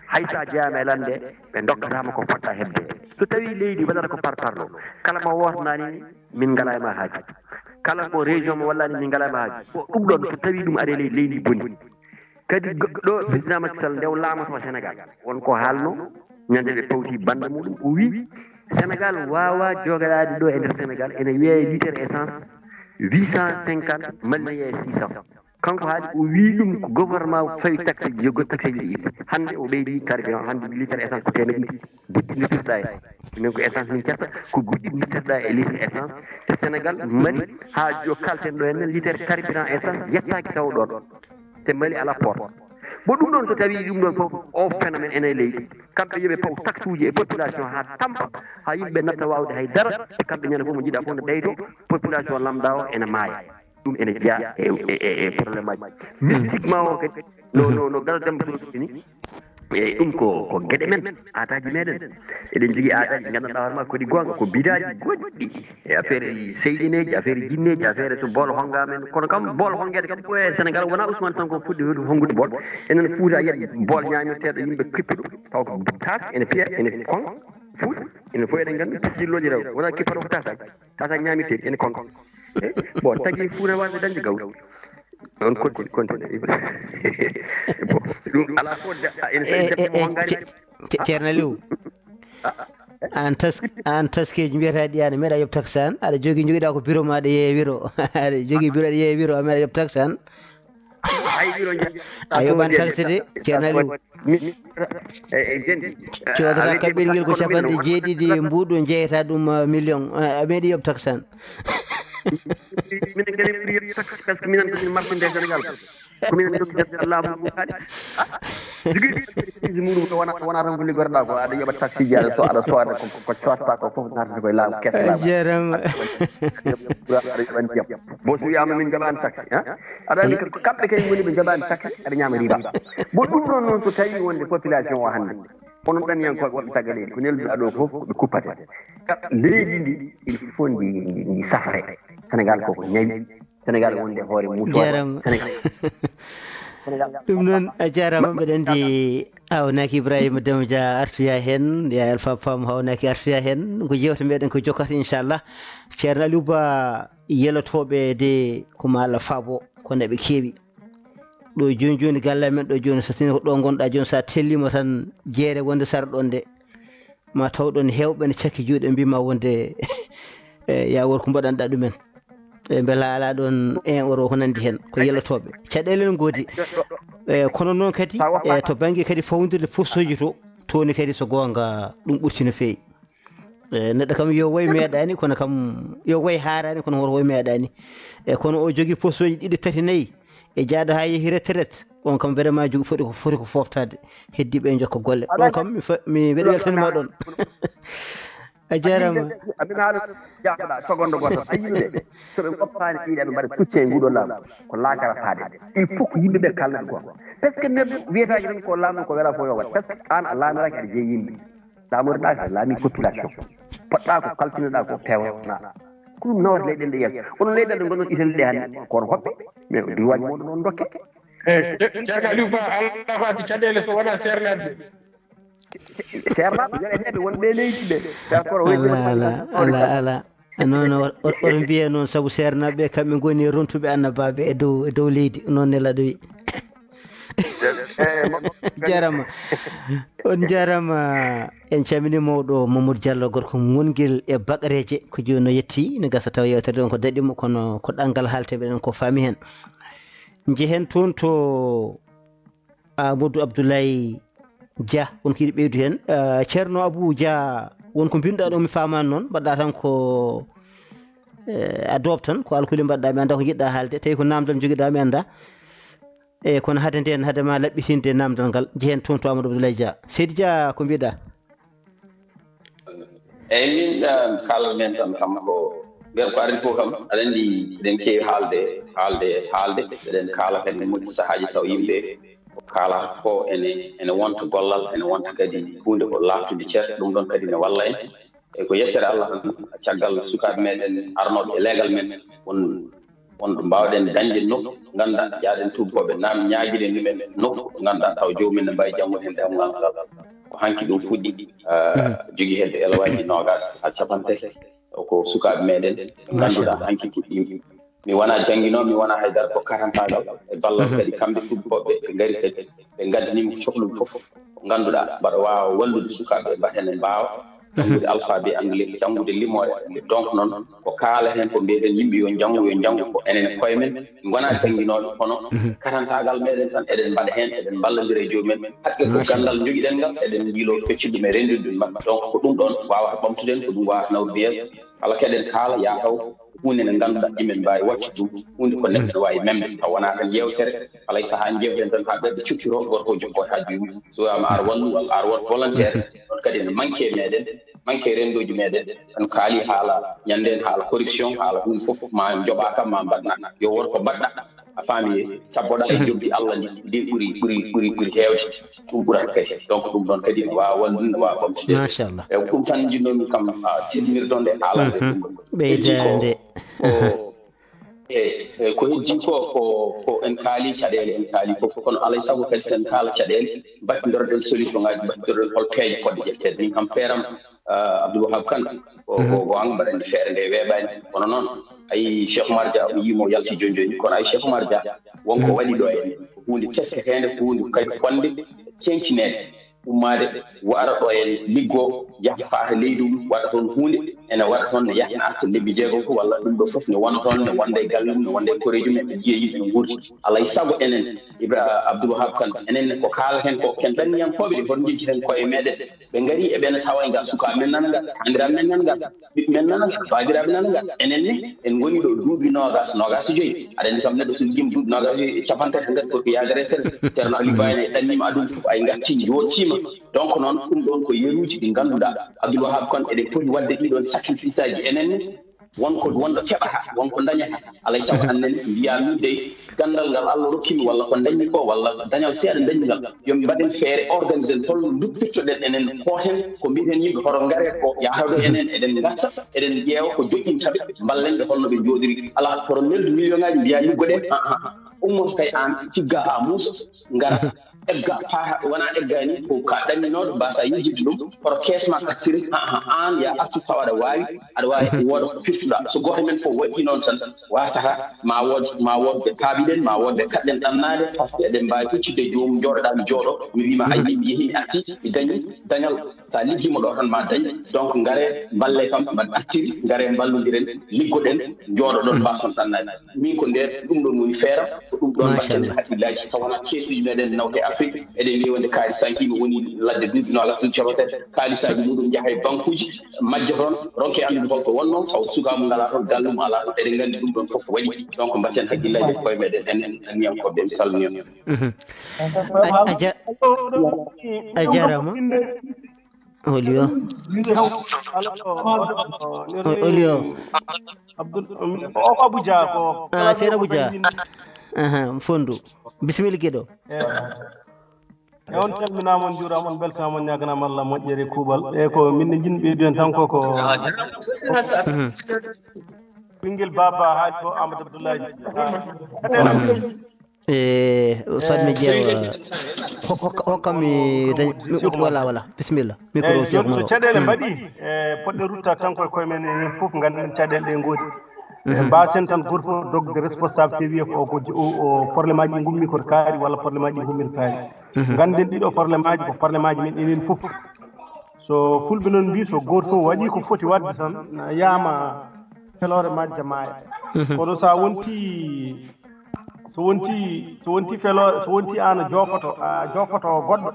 Hay sa jeyaama e lande, ɓe dokkatama ko poɗɗa heɓde. So tawi leydi waɗata ko par parlo, kala mo wootanani, min ngala e ma haaju. Kala mo région mo wallani, min ngala e ma haaju. Ko ɗum ɗon, so tawi ɗum ari e ley-, leydi boni. Kadi go-, ɗo président Macky Sall nde o laamoto Sénégal, won ko haalno, ñande ɓe pawti bande muɗum, o wi Sénégal wawa jogorade ɗo e nder Sénégal, ene yeeya litre essence huit cent cinquante, Mali ne yeeya six cents. Kanko haali, o wi ɗum ko gouvernement o fawi taxe ji, yo taxe ji ɗi itte. Hande o ɓeydi carburant, hande litre essence ko temeɗɗe ɗiɗi. Goɗɗi nittirɗa e, min ko essence min carta, ko goɗɗi nittirɗa e litre essence. Te Sénégal, Mali, ha jo kalten ɗo henne, litre carburant essence yettaki taw ɗon. Te Mali ala port. Bon, ɗum ɗon, so tawi ɗum ɗon fof, o phénomène ene e leydi. Kamɓe yoɓe paw taxe uji e population ha tampa, ha yimɓe natta wawde hay dara. Kamɓe ñande fof mo jiɗa fof ne ɓeydo, population lamda o ene maaya. Ɗum ene jeya e, e, e, e problème aji. Mystiquement o kadi, no, no, no Gala Demba Sow ni, e ɗum ko, ko geɗe men, aadaji meɗen. Eɗen jogii aadaji, gandanɗa hoore ma, ko ɗi goonga, ko bidaji goɗɗi. E affaire seyɗineji, affaire jinneji, affaire to bool honga men. Kono kam, bool hongede kam, ko e Sénégal wona Ousmane Sonko fuɗɗi hongude bool. Enen Fouta, yiyat bool ñamirteɗo, yimɓe kippuɗo, taw ko tas, ene piya, ene kon, Fouta, enen fof eɗen gandi, pijilloji rew, wona kippata ko tasaji. Tasa ñamirteɗi ene konko. Eh, bon, tagi Fouta wasde dañde gawri. On continue, continue. Bon, ɗum ala fof de, a, ene saɗi debbo mo ngari. Ceerno Aliou, An tas an taskeji mbiyata ɗi an meeɗa yoɓ taxe an, aɗa jogi jogiɗa ko bureau ma aɗa yeeya wiro, aɗa jogi bureau aɗa yeeya wiro a meeɗa yoɓ taxe an. Hay wiro A yoɓan taxe de, Ceerno Aliou. E jendi. Codata kaɓɓirguel ko capanɗe jeeɗiɗi mbuɗo jeyata ɗum million, a meeɗi yoɓ taxe an. Minen kadi ɓuri yoɓ taxe parce que minen komin martinde Sénégal. Ko minen dokkitata laamu ngu haalis. Jogiiɗo entreprise muɗum ko wona wona tan ko liggorɗa ko aɗa yoɓa taxe ji aɗa so aɗa sooda ko ko cotta ko fof narata koye laamu kese laamu. Jarama. Aɗa yoɓa ndiyam. Bon so wiyama min jaɓani taxe, aɗa andi ko kamɓe kay ngoni ɓe jaɓani taxe aɗa ñama riba. Bon ɗum ɗon noon so tawi wonde population o hannde onon ɗaniyankoɓe wonɓe caggal leydi ko nelduɗa ɗo fof ko ɓe kuppate. Leydi ndi il faut ndi ndi safre. Sénégal koko ñawi. Sénégal wonde hoore musuwaɗo. Jarama. Sénégal. Ɗum noon a jarama, mbeɗa andi awnaki Ibrahima Deme Dia artoya hen, ya Alpha Pam hawnaki artoya hen, ko jewte meɗen ko jokkata inchallah. Ceerno Aliou Ba, yelotoɓe de ko ma Allah faabo kono eɓe keewi. Ɗo joni joni galle amen ɗo joni so tawino ko ɗo gonɗa joni sa tellima tan jeere wonde sara ɗon de ma taw ɗon hewɓe ne cakki juuɗe mbima wonde e ya wor ko mbaɗanɗa ɗumen. E beela ala ɗon un euro ko nandi hen ko yelotoɓe caɗele ne goodi. E kono noon kadi e to banggue kadi fawdirde postoji to toni kadi so gonga ɗum ɓurti no feewi. E neɗɗo kam yo woy meeɗani kono kam yo woy harani kono hoto woy meeɗani. E kono o jogui postoji ɗiɗi tati nayyi e jaaɗo ha yeehi retraite on kam vraiment jogi foti ko foti ko foftade. Heddiɓe e jokka golle ɗon kam mi fa- mi mbeɗa weltanima ɗon. A jarama. Amin haala jaaɗoɗa seconde goto a yimɓe soɓe goppani ɗiɗa ɓe mbaɗa soutien nguɗo laamu ko lakara faade. Il faut ko yimɓeɓe kalnata gonga parce que neɗɗo wiyetaji tan ko laamu ko wela fof yo waɗ parce que an a laamiraki aɗa jeeyi yimɓe. Laamotoɗa ka laami population poɗɗa ko kalfinoɗa ko pewna. Ko ɗum nawata leyɗele ɗe yeeso onon leyɗele ɗe gonɗon Italie ɗe hannde kono hoɓɓe mais droitji moɗon on dokke. Eyi Ceerno Aliou Ba, Allah fati caɗele so wona seernaaɓe. Seernaaɓe yoɗeteɓe wonɓe leydi ɓe d'accord. Ala ala ala ala. Noon oto mbiye noon saabu seernaaɓe kamɓe ngoni e rontuɓe annabaɓe e dow e dow leydi noon nelaɗo wi. Jarama. On jarama. En calmini mawɗo Mamadou Diallo gorko gonguel e baqreje ko joni no yetti ne gasa taw yewtere ɗon ko daɗimo kono ko ɗanngal haalteɓe ɗen ko faami hen. Jehen toon to Amadou Abdoulaye Dia won ko yiɗi ɓeydu heen. Ceerno Abou Dia won ko mbinɗa ɗo mi faamaani noon mbaɗɗa tan ko a doobtan ko alkuli mbaɗɗa mi annda ko njiɗɗa haalde tawi ko namdal njogiɗa mi annda. E kono hade nden hade ma laɓɓitinde namdal ngal jehen toon to Amadou Abdoulaye Dia seydi Dia ko mbiɗa? Eyyi min kala men tan kam ko nder ko ardi fof kam aɗa andi eɗen keewi haalde haalde haalde eɗen kaala kadi moƴƴi sahaaji taw yimɓe ko kaala ko ene ene wonta gollal ene wonta kadi hunde ko laaɓtude ceer ɗum ɗon kadi ne walla en. E ko yettere Allah tan caggal sukaaɓe meɗen arnooɓe e leegal men won wonɗo mbawɗen dañde nokku ganduɗa jaaɗen tubakoɓe nam ñaagiɗen ɗumen nokku ganduɗa taw jomumen ne mbawi janngude hen ɗemgal ngal. Ko hanki ɗum fuɗɗi jogui hedde elwaji nogas ha capantati. Ko sukaɓe meɗen ɓe ganduɗa hanki puɗɗima. Mi wona jangguinowo mi wona haydara ko karantagal e ballal kadi kamɓe tubakoɓe ɓe gaari kadi ɓe gaddanima ko cohluɓe foof. Ko ganduɗa mbaɗa wawa wallude sukaɓe mbaɗa hen mbawa janngude alphabet anglais janngude limoore. Donc noon ko kaala hen ko mbiyeten yimɓe yo janngu yo janngu ko enen e koye men. Gona jannginooɓe kono karantagal meɗen tan eɗen mbaɗa hen eɗen mballodira e jomumen. Haqqe ko gandal jogiɗen ngal eɗen jiilo feccude men rendude ɗum maɓɓe. Donc ko ɗum ɗon wawata ɓamtude en ko ɗum wawata nawrude yeeso. Kala keɗen kaala yataw ko hunde nde ganduɗa emin mbawi waccude ɗum hunde ko neɗɗo wawi memde taw wona tan yewtere. Alay saaha jewten tan ha ɓerɗe cukkiro gorko jokko e hajju yumma so wiyama ar wallu walla ar won volontaire. Ɗon kadi ne manque e meɗen manque e rendoji meɗen. En kaali haala ñande en haala corruption haala hunde foof ma joɓa kam ma mbaɗna yo wor ko mbaɗɗa. A faami cabboɗa e jobdi Allah ndi ndi ɓuri ɓuri ɓuri ɓuri hewde. Ɗum ɓurata kadi donc ɗum ɗon kadi ne wawa wallude ne wawa ɓamtude. Machallah. E ko ɗum tan jinnomi kam tintinirde nde haala nde ɗum ɗon. Ɓeydande. E ko heddi ko ko ko en kaali caɗele en kaali fof kono alay saago kadi sen kaala caɗele mbattidoroɗen solution ngaji mbattidoroɗen hol peeje poɗɗe ƴetteede min kam feeram. Abdoul Wahab Kane ko ko an mbaɗa andi feere nde weeɓani kono noon ayi Cheikh Oumar Dia o yimo yalti joni joni kono ay Cheikh Oumar Dia wonko waɗi ɗo en ko hunde tesketeende ko hunde kadi fonde teŋtinede. Ummaade wara ɗo en liggo yaha faata leydi mum, waɗa toon huunde, ene waɗa toon ne yaha ne arta lebbi jeegom ko, walla ɗum ɗo fof ne wona toon, ne wonda e galle mum, ne wonda e koreeji mum, ɓe njiya yimɓe no nguurdi. Alaa e sago enen, Ibra Abdoul Wahab Kane, enen ne ko kaalaten ko, ken ɗanniyankooɓe ɗe, hoto njecciten koye meɗen. Ɓe ngari e ɓe ne tawa e ngal, sukaa men nana ngal, taandiraa men nana ngal, ɓiɓɓe men nana ngal, baabiraaɓe nana ngal. Enen ne en ngoni ɗo duuɓi noogas, noogas e joyi. Aɗa anndi kam neɗɗo so liggima duuɓi noogas e joyi e capanɗe tati, hankadi ko ko yagare tere. Ceerno Aliou Ba ne ɗannima aduna fof, ay ngatti yootiima. Donc noon ɗum ɗoon ko yeruuji ɗi ngannduɗaa Abdoul Wahab Kane eɗen poti waɗde ɗiɗon sacrifice aji enen ne. Won ko, won ko keɓata, won ko dañata. Alay sago annen mbiya min dey ganndal ngal Allah rokkimi walla ko dañmi ko walla dañal seeɗa dañmi ngal, yo mbaɗen feere organisen tol duppittoɗen enen kooten ko mbiɗen yimɓe hoto ngare ko yahata ɗo enen eɗen ngarta eɗen ƴeewa ko joƴƴinta ɓe, mballen ɓe holno ɓe njooɗiri. Alaa hoto neldu million ngaji mbiya liggoɗen. Ummoto kay aan tigga haa muusa, ngara. Egga, faa wona eggani ko ka ɗanninooɗo, mbasa yejjitde ɗum, hoto kees ma artiri. Aan ya artu tawa aɗa waawi, aɗa waawi wooda ko firtuɗa. So gooto men fof waɗi noon tan, wasata ma wood, ma wood ɓe paabiɗen, ma wood ɓe kaɗɗen ɗannaade, par ce que eɗen mbaawi huccitde joomum, jooɗoɗa mi jooɗo, mi wiima ay min mi yehi mi arti, mi dañi dañal. Sa liggima ɗo tan ma dañ. Donc ngare mballe kam mbaɗ artiri, ngare mballodiren, liggoɗen, jooɗoɗon, mbason ɗannaade. Min ko nder ɗum ɗon woni feeram, ko ɗum ɗon mbatten haqqillaaji. Taw wonaa keesuuji meɗen nawde Afrique, eɗen mbiya wonde kaalis sanki no woni ladde duuɓi noogas ɗum caroten, kaalisaaji muɗum njaha e bankuuji, majja toon, ronke anndude holko wonnoo, taw sukaamu ngalaa toon, gallum alaa toon, eɗen nganndi ɗum ɗon fof ko waɗi. Donc mbatten haqqillaaji e koye meɗen, enen anniyankooɓe, mi salmini on. A, a ja-, a jaaraama. Olio. Olio. Abdul, o ko Abuja ko. Ah, Seer Abuja. Aha, Fondu. Bismillah, giɗo. E on calminaama, on njuuraama, on mbeltaama, on ñaaganaama Allah moƴƴere e kuuɓal. E ko min ne njiɗmi ɓeydude tan ko, ko ɓinngel baaba haali ko Amadou Abdoulaye. E fatmi jeewa. Hokka mi dañ, mi ɓuutu wala wala. Bismillah. Micro. Eyi, jooni so caɗeele mbaɗi, e poɗɗe rutta tan koye koye men, enen fof ngannden caɗeele ɗe ngoodi. E mbaasen tan gooto fof dogde responsabilité wiya ko o, o, o problème aji ɗi ngummi ko to kaari walla problème aji ɗi ngummi to kaari. Ngannden ɗiɗo problème aji ko problème aji men enen fof. So fulɓe noon mbii so gooto fof waɗi ko foti waɗde tan, yaama feloore majja maaya. Kono so a wonti, so wonti, so wonti felo, so wonti aan a joofoto, a joofoto goɗɗo,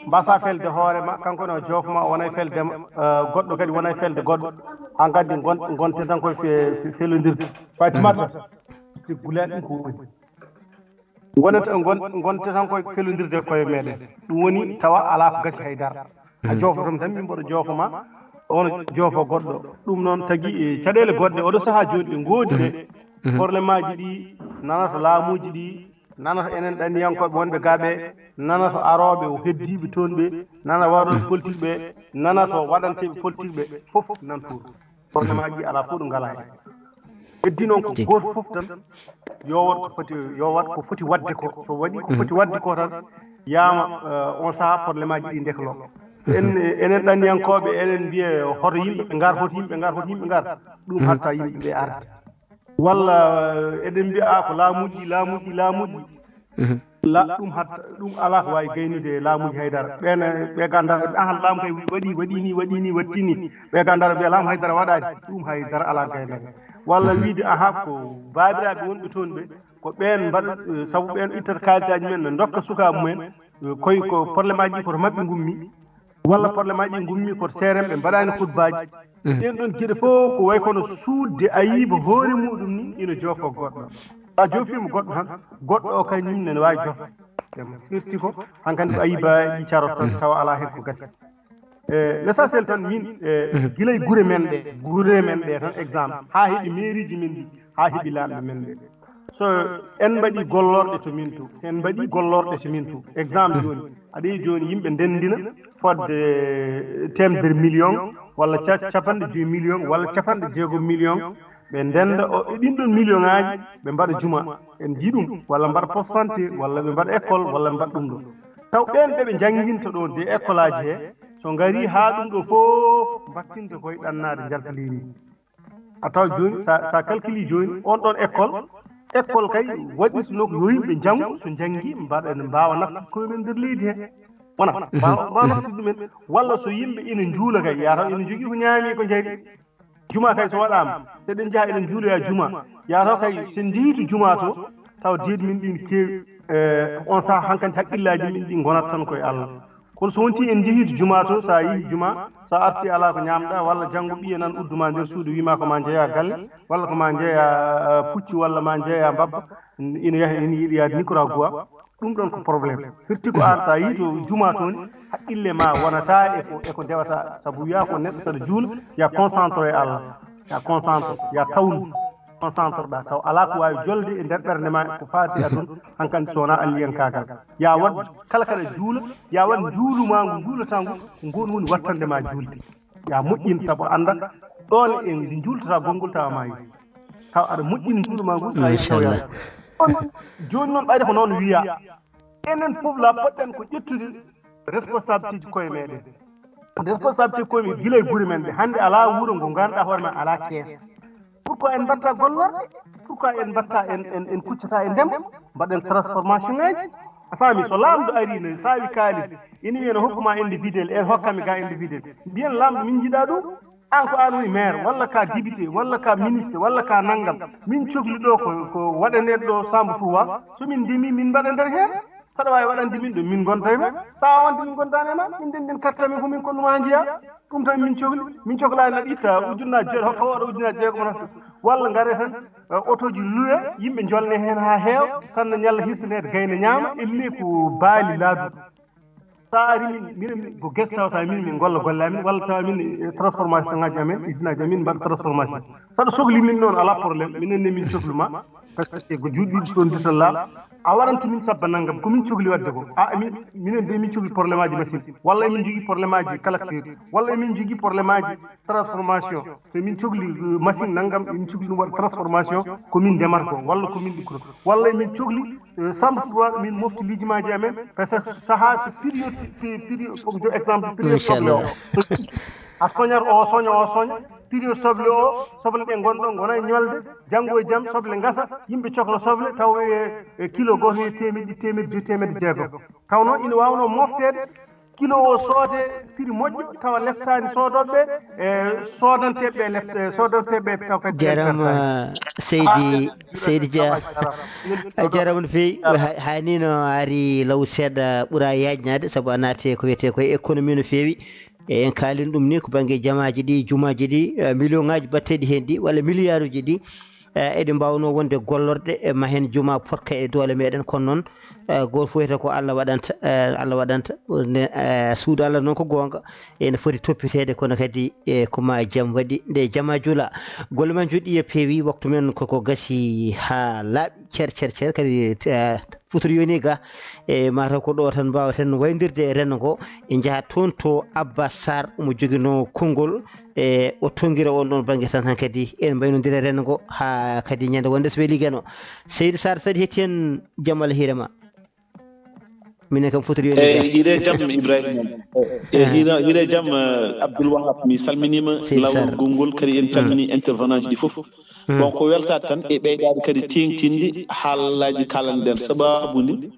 mbasa felde hoore ma, kanko ne o joofo ma, o wona e felde ma, eh, goɗɗo kadi wona e felde goɗɗo, haa ngaddi ngon-, ngonte tan koye fe-, fe-, felondirde. Fatimata, te gulaɗi ɗum ko woni. Ngonata, ngon-, ngonte tan koye felondirde koye meɗen. Ɗum woni tawa alaa ko gasi hay dara. A joofoto mi tan, min mboɗo joofo ma, on joofo goɗɗo. Ɗum noon tagi e caɗeele goɗɗe, oɗo sahaa jooni ɗe ngoodi ɗe. Problème aji ɗi nanata laamuuji ɗi, nanata enen ɗanniyankooɓe wonɓe gaa ɓe, nanata arooɓe o heddiiɓe toon ɓe, nana waɗooɓe politique ɓe, nanata waɗanteeɓe politique ɓe, fof nan toon. Problème aji ɗi alaa fof ɗo ngalaa heen. Heddi noon ko gooto fof tan, yo waɗ ko foti, yo waɗ ko foti waɗde ko. So waɗi ko foti waɗde ko tan, yaama, eh, on sahaa problème aji ɗi ndeklo. En, enen ɗanniyankooɓe, eɗen mbiya hoto yimɓe ngar, hoto yimɓe ngar, hoto yimɓe ngar. Ɗum hatta yimɓe ɓe arde. Walla, eh, eɗen mbiya, "Ah, ko laamuuji, laamuuji, laamuuji." La, ɗum hatta, ɗum alaa ko waawi gaynude e laamuuji haydara. Ɓeen, ɓe gandara, ɓe, "Ahan, laamu kay waɗi, waɗi ni, waɗi ni, watti ni." Ɓe gandara ɓe laamu haydara waɗaani. Ɗum haydara alaa gaynata. Walla wiide, "Aha, ko baabiraaɓe wonɓe toon ɓe, ko ɓeen mbaɗa, eh, sabu ɓeen ittata kaalisaaji men, no ndokka sukaaɓe mumen, eh, koy ko problème aji ɗi koto maɓɓe ngummi." Walla problème aji ɗi ngummi ko seeren ɓe mbaɗaani khutbaaji. Ɗeen ɗoon geɗe fof ko way kono suuɗde ayiba hoore muɗum ni ina joofo goɗɗo. So a joofiima goɗɗo tan, goɗɗo o kañum ne waawi joofde. Firti ko hankadi ko ayiba ɗi carot tan tawa alaa heen ko gasi. E, l'essentiel tan min, e, gila e gure men ɗe, gure men ɗe tan exemple, haa heɓi mairie ji men ɗi, haa heɓi laaɓe men ɗe. So en mbaɗi gollorɗe to min to, en mbaɗi gollorɗe to min to. Exemple jooni, aɗa yiya jooni yimɓe ndenndina fodde temedere million, walla ca-, capanɗe joyi million, walla capanɗe jeegom million, ɓe ndennda o, e ɗin ɗon million ŋaaji, ɓe mbaɗa juma, en njii ɗum, walla mbaɗa poste santé, walla ɓe mbaɗa école, walla ɓe mbaɗa ɗum ɗo. Taw ɓeen ɓe ɓe njannginta ɗo de école aji he, so ngarii haa ɗum ɗo fof mbattinta koye ɗannaade njalta leydi ndi. A tawa jooni, sa, sa calculi jooni, on ɗon école, école kay waɗirtuno ko yo yimɓe njanngu, so njanngi, mbaɗa, ene mbaawa naftude koye men nder leydi he. Wona, mbaawa mbaawa naftude ɗumen. Walla so yimɓe ina njuula kay, yaa taw ina njogii ko ñaami, ko njayri. Juma kay so waɗaama, so eɗen njaha eɗen njuuloya juma, yaa taw kay so en njehii to juma to, taw deedi min ɗin keewi, e, on saha hankadi haqqillaaji min ɗin ngonat tan koye Allah. Kono so wonti en njehii to juma to, so a yehi juma, so a arti alaa ko ñaamɗa, walla janngo ɓiye nan udduma nder suudu wiima ko ma njeeya galle, walla ko ma njeeya, eh, pucci, walla ma njeeya mbabba, ina yaha ina yiɗi yaade Nicaragua, ɗum ɗon ko problème. Firti ko aan so a yehi to juma toon, haqqille ma wonata e ko, e ko ndewata, sabu wiya ko neɗɗo saɗa juula, ya concentre e Allah, ya concentre, ya tawnu, concentre ɗa, taw alaa ko waawi jolde e nder ɓernde ma ko faati aduna, hankadi so wonaa alliyankaagal. Ya waɗ kala kaɗa juula, ya waɗ njuulu ma ngu njuulata ngu, ko ngon woni wattande ma juulde. Ya moƴƴin, sabu annda ɗoon e nde njuultata gonngol tawa maayi. Taw aɗa moƴƴini njuulu ma ngu, sa yehi taw machallah. Yaani. Jooni noon ɓayde ko noon wiya. Enen fof la poɗɗen ko ƴettude responsabilité ji koye meɗen. Responsabilité koye meɗen gila e gure men ɗe. Hannde alaa wuro ngo ngannduɗaa hoore ma alaa kees. Pourquoi en mbatta gollorɗe? Pourquoi en mbatta en, en, en kuccata e ndema? Mbaɗen transformation ngaji. A faami, so laamɗo ari ne saawi kaalis, ina wiya ne hokkuma individuel, en hokkami ga individuel. Mbiyen laamɗo min njiɗa ɗum. An ko an woni maire, walla ka député, walla ka ministre, walla ka nanngam. Min cokli ɗo ko, ko waɗaneede ɗo Samba Touba. So min ndemi, min mbaɗa nder heen. Saɗa waawi waɗande min ɗum, min ngonta e ma. So a wonde min ngontaani e ma, min ndennden carte amen ko min kollu ma njiya. Ɗum tan min cokli. Min coklaani naɓ itta ujunnaaji jeeɗo, hokka oɗo ujunnaaji jeegom nafta. Walla ngare tan, eh, otooji luwe, yimɓe njolne heen haa heewa, tan no ñalla hirsineede, gayna ñaama, ellee ko baali laabi. So a ari min, minen ko gese tawata min, min golla golle amen, walla tawa min e transformation ngaji amen, usine aji amen, mbaɗa transformation. Saɗa sokli min noon, alaa problème, minen ne min coklu ma, parce que ko juuɗe ɗiɗi toon dital laaɓa, a waɗanto min sabba nanngam, ko min cokli waɗde ko. A, min, minen de min cokli problème aji machine, walla emin jogii problème aji collecteur, walla emin jogii problème aji transformation. So min cokli, eh, machine nanngam, min cokli ɗum waɗa transformation, ko min ndemata ko, walla ko min ɗukkoto. Walla min cokli, eh, Samba Touba, min mofti liijimaaji amen, parce que sahaa so période, pé-, période, comme je exemple, période soble o. Inchallah. A soñat o soña, o soña, période soble o, soble ɗe ngonɗon ngona e ñolde, janngo e jam soble ngasa, yimɓe cokla soble, taw e, e kilo gooto e teemedde ɗiɗi, teemedde joyi, teemedde jeegom. Taw noon ina waawnoo mofteede, kilo o soode prix moƴƴo, tawa lettaani soodooɓe, e soodanteeɓe ɓe letta, e soodanteeɓe ɓe taw kadi jarama lettaani. Seydi, Seydi Dia. A jarama no feewi. Ha-, hani no ari law seeɗa ɓura yaajnaade, sabu a naati ko wiyetee ko économie no feewi. E en kaalin ɗum ni ko bannge jamaaji ɗi, jumaaji ɗi, eh, million ŋaaji batteɗi heen ɗi, walla milliard uji ɗi. Eh, eɗen mbaawno wonde gollorɗe, eh, ma heen juma potka e doole meɗen, kono noon, eh, gooto fof wiyata ko Allah waɗanta, eh, Allah waɗanta. Ne, eh, suudu Allah noon ko goonga, ene foti toppiteede, kono kadi, eh, ko ma jam waɗi nde jama jula. Golle ma njoɗɗi e peewi, waktu men koko gasi haa laaɓi cer, cer, cer, kadi, eh, futuro yoni ga, e mataw ko ɗo tan mbawaten waydirde e rendo ngo, e njaha toon to Abba Sarr mo joginoo konngol, e o tongira on ɗon bannge tan hankadi en mbaynodira rendo ngo haa kadi ñande wonde so weeli geno. Seydi Sarr, saɗi hetti en, jam Allah hiire ma. Minen kam futuro yoni ga. Eyyi, hiire jam Ibrahima. E, e, hiire, hiire jam, eh, Abdoul Wahab, mi salminiima. Seydi Sarr. Laawol gonngol kadi en calmini intervenant ji ɗi fof. Bon, ko weltaade tan e ɓeydaade kadi teeŋtinde haalaaji kaalanɗen. Sababu ni,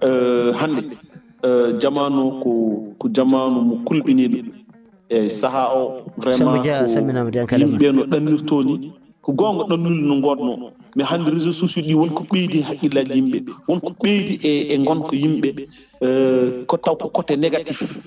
eh, hannde, eh, jamaanu o ko, ko jamaanu mo kulɓiniiɗo. E sahaa o, vraiment, Samba Dia, ko salminaama, Dia Kalema. Yimɓe no ɗannirtoo ni, ko goonga ɗannule no ngoodnoo. Mais hannde réseaux sociaux ɗi won ko ɓeydi haqqillaaji yimɓe, won ko ɓeydi e, e ngonka yimɓe, eh, ko taw ko côté négatif.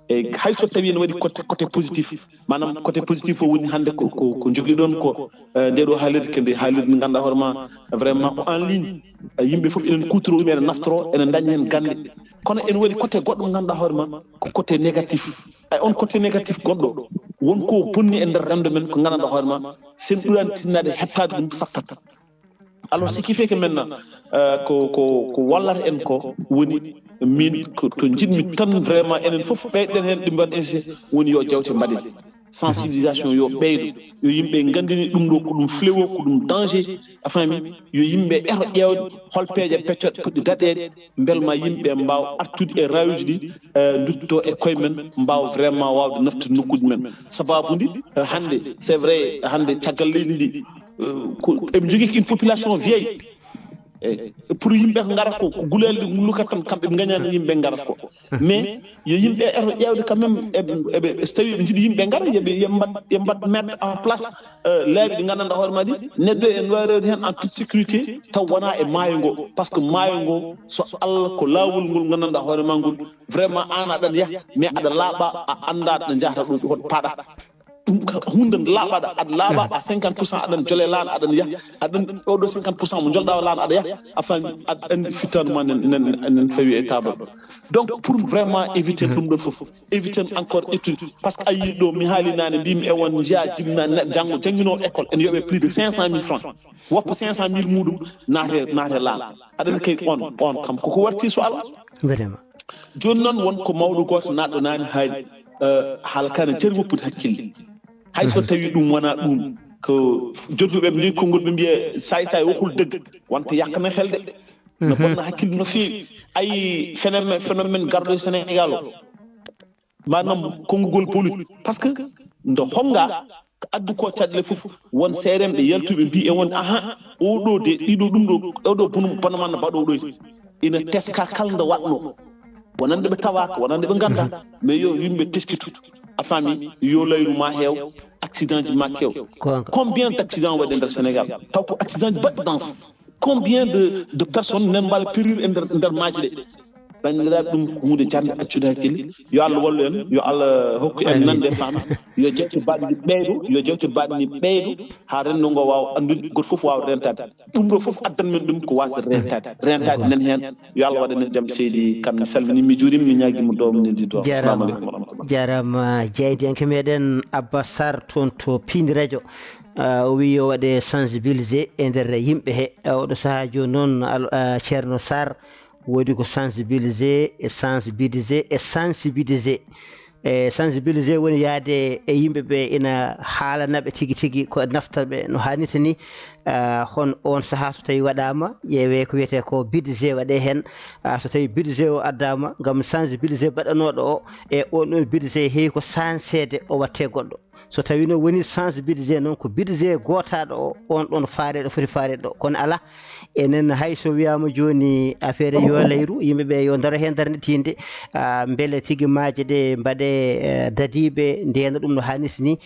E hay so tawii ene waɗi côté, côté positif, maanaam côté positif o woni hannde ko, ko, ko njogiɗon ko, eh, nde ɗo haalirde, ko nde haalirde nde ngannduɗaa hoore ma, vraiment ko en ligne. Eh, yimɓe fof enen kuutoroo ɗum, ene naftoroo, ene ndaña heen gannde. Kono ene waɗi côté goɗɗo mo ngannduɗaa hoore ma ko côté négatif. Ay, on côté négatif goɗɗo, won ko bonni e nder renndo men ko ngannduɗaa hoore ma, sen ɓuraani tinnaade heɓtaade ɗum sattat. Alors, ce qui fait que maintenant, euh, ko, ko, ko wallata en ko woni min ko, to njiɗmi tan vraiment enen fof ɓeyɗen heen ɗum mbaɗen, woni yo jawte mbaɗe. Sensibilisation yo ɓeydo, yo yimɓe nganndini ɗum ɗo ko ɗum fléau, ko ɗum danger, a faami, yo yimɓe eto ƴeewde hol peeje peccoɗe poɗɗi daɗeede, mbel ma yimɓe mbaawa artude e raawuuji ɗi, eh, ndutto e koye men, mbaawa vraiment waawde naftude nokkuuji men. Sababu ndi, eh, hannde, c'est vrai, hannde caggal leydi ndi, eh, ko, eɓe njogii ko une population vieille. Eyi, pour yimɓe ko ngarata ko, ko gulali ɗi ngullukat tan, kamɓe ɓe ngañani yimɓe ngarata ko. Mais yo yimɓe eto ƴeewde quand même, eɓe, eɓe, so tawi ɓe njiɗi yimɓe ngara, yoɓe, yoɓe mbaɗ, yoɓe mbaɗ mettre en place, euh, laabi ɗi nganndanɗaa hoore ma ɗi, neɗɗo ene waawi rewde heen en toute sécurité, taw wonaa e maayo ngo. Parce que maayo ngo, so Allah, ko laawol ngol nganndanɗaa hoore ma ngol, vraiment aan aɗa yaha, mais aɗa laaɓa, a anndaa ɗo njahata ɗo, hoto paɗa. Ɗum ko huunde nde laaɓaɗa, aɗa laaɓa à cinquante pour cent, aɗa jole laana, aɗa yaha, aɗa, oɗo cinquante pour cent mo jolɗa o laana, aɗa yaha, a faami, aɗa anndi fittaandu ma nen, nen, nen fawi e taabal. Donc, pour vraiment éviter ɗum ɗon fof, éviter encore étude, parce que a yii ɗo, mi haali naane, mbimi e won njeya jibna ne-, janngo, jannginoowo école, ene yoɓe plus de cinq cent mille francs, woppa cinq cent mille muɗum naate, naate laana. Aɗa anndi kay on, on kam koko warti so Allah. Vraiment. Jooni noon won ko mawɗo gooto naatɗo naane haali, eh, haala ka ne jarwi woppude hakkille. Hay so tawi ɗum wonaa ɗum, ko jodduɓe ɓe njogii konngol ɓe mbiya saay saay waxul dëgg, wonta yàq na xel de. No bonna hakkille no feewi. Ayi phénomène, phénomène garɗo e Sénégal o. Maanaam konngugol politique. Parce que ndo honga ko addu ko caɗeele fof, won seerenɓe yaltuɓe mbi e won, aha, oɗo de, ɗiɗo ɗum ɗo, oɗo bono, bono man no mbaɗo ɗo. Ina teska kala nde waɗno. Wonande ɓe tawaaka, wonande ɓe ngannda. Mais yo yimɓe teskitu. A faami, yo layru ma heew, accident ji ma kew. Goonga. Combien d'accidents waɗi nder Sénégal? Taw ko accident ji baɗɗi dans. Combien de, de personnes nen mbaɗa périr e nder, nder maaje ɗe? Banndiraaɓe, ɗum ko huunde jarde accude hakkille. Yo Allah wallu en, yo Allah hokku en nande e faam. Yo jewte baɗɗe ɓeydo, yo jewte baɗɗe ɓeydo, haa renndo ngo waawa anndude, gooto fof waawa rentaade. Ɗum ɗo fof addan men ɗum ko waasde rentaade. Rentaade nan heen. Yo Allah waɗan en jam, seydi Kan. Mi salminii, mi juuriima, mi ñaagii mo duwaaw, mi neldi duwaaw. Assalamu aleykum wa rahmatullah. Jaaraama, jeydiyanke meɗen Abba Sarr toon to Piindi Radio. Ah, o wiyi yo waɗe sensibiliser e nder yimɓe he. Ah, oɗo sahaa jooni noon, al-, ah, Ceerno Sarr, woodi ko sensibiliser e sensibiliser e sensibiliser. E sensibiliser woni yahde e yimɓe ɓe, ina haalana ɓe tigi tigi ko naftata ɓe no haanirta ni. Ah, hon oon sahaa so tawi waɗaama, ƴeewee ko wiyetee ko budget waɗee heen. Ah, so tawi budget o addaama ngam sensibiliser baɗanooɗo o, e oon ɗoon budget heewi ko sanseede o waɗtee goɗɗo. So tawii noon wonii sensibiliser noon ko budget gootaaɗo o, oon ɗoon faareeɗo foti faareede ɗo. Kono alaa, enen hay so wiyaama jooni affaire yo layru, yimɓe ɓe yo ndaro heen darnde tiiɗnde, ah, mbele tigi maaje ɗe mbaɗee, eh, dadiiɓe, ndeena ɗum no haanirta ni.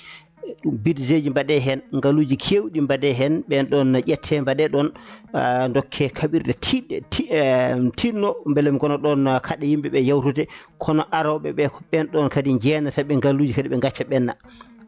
Ɗum budget ji mbaɗee heen, ngaluuji keewɗi mbaɗee heen, ɓeen ɗoon ƴettee mbaɗee ɗoon, ah, ndokkee kaɓirɗe tiiɗɗe, ti-, eh, tiiɗno, mbele ngona ɗoon, ah, kaɗa yimɓe ɓe yawtude, kono arooɓe ɓe ko ɓeen ɗoon kadi njeenata ɓe ngaluuji kadi ɓe ngacca ɓenna.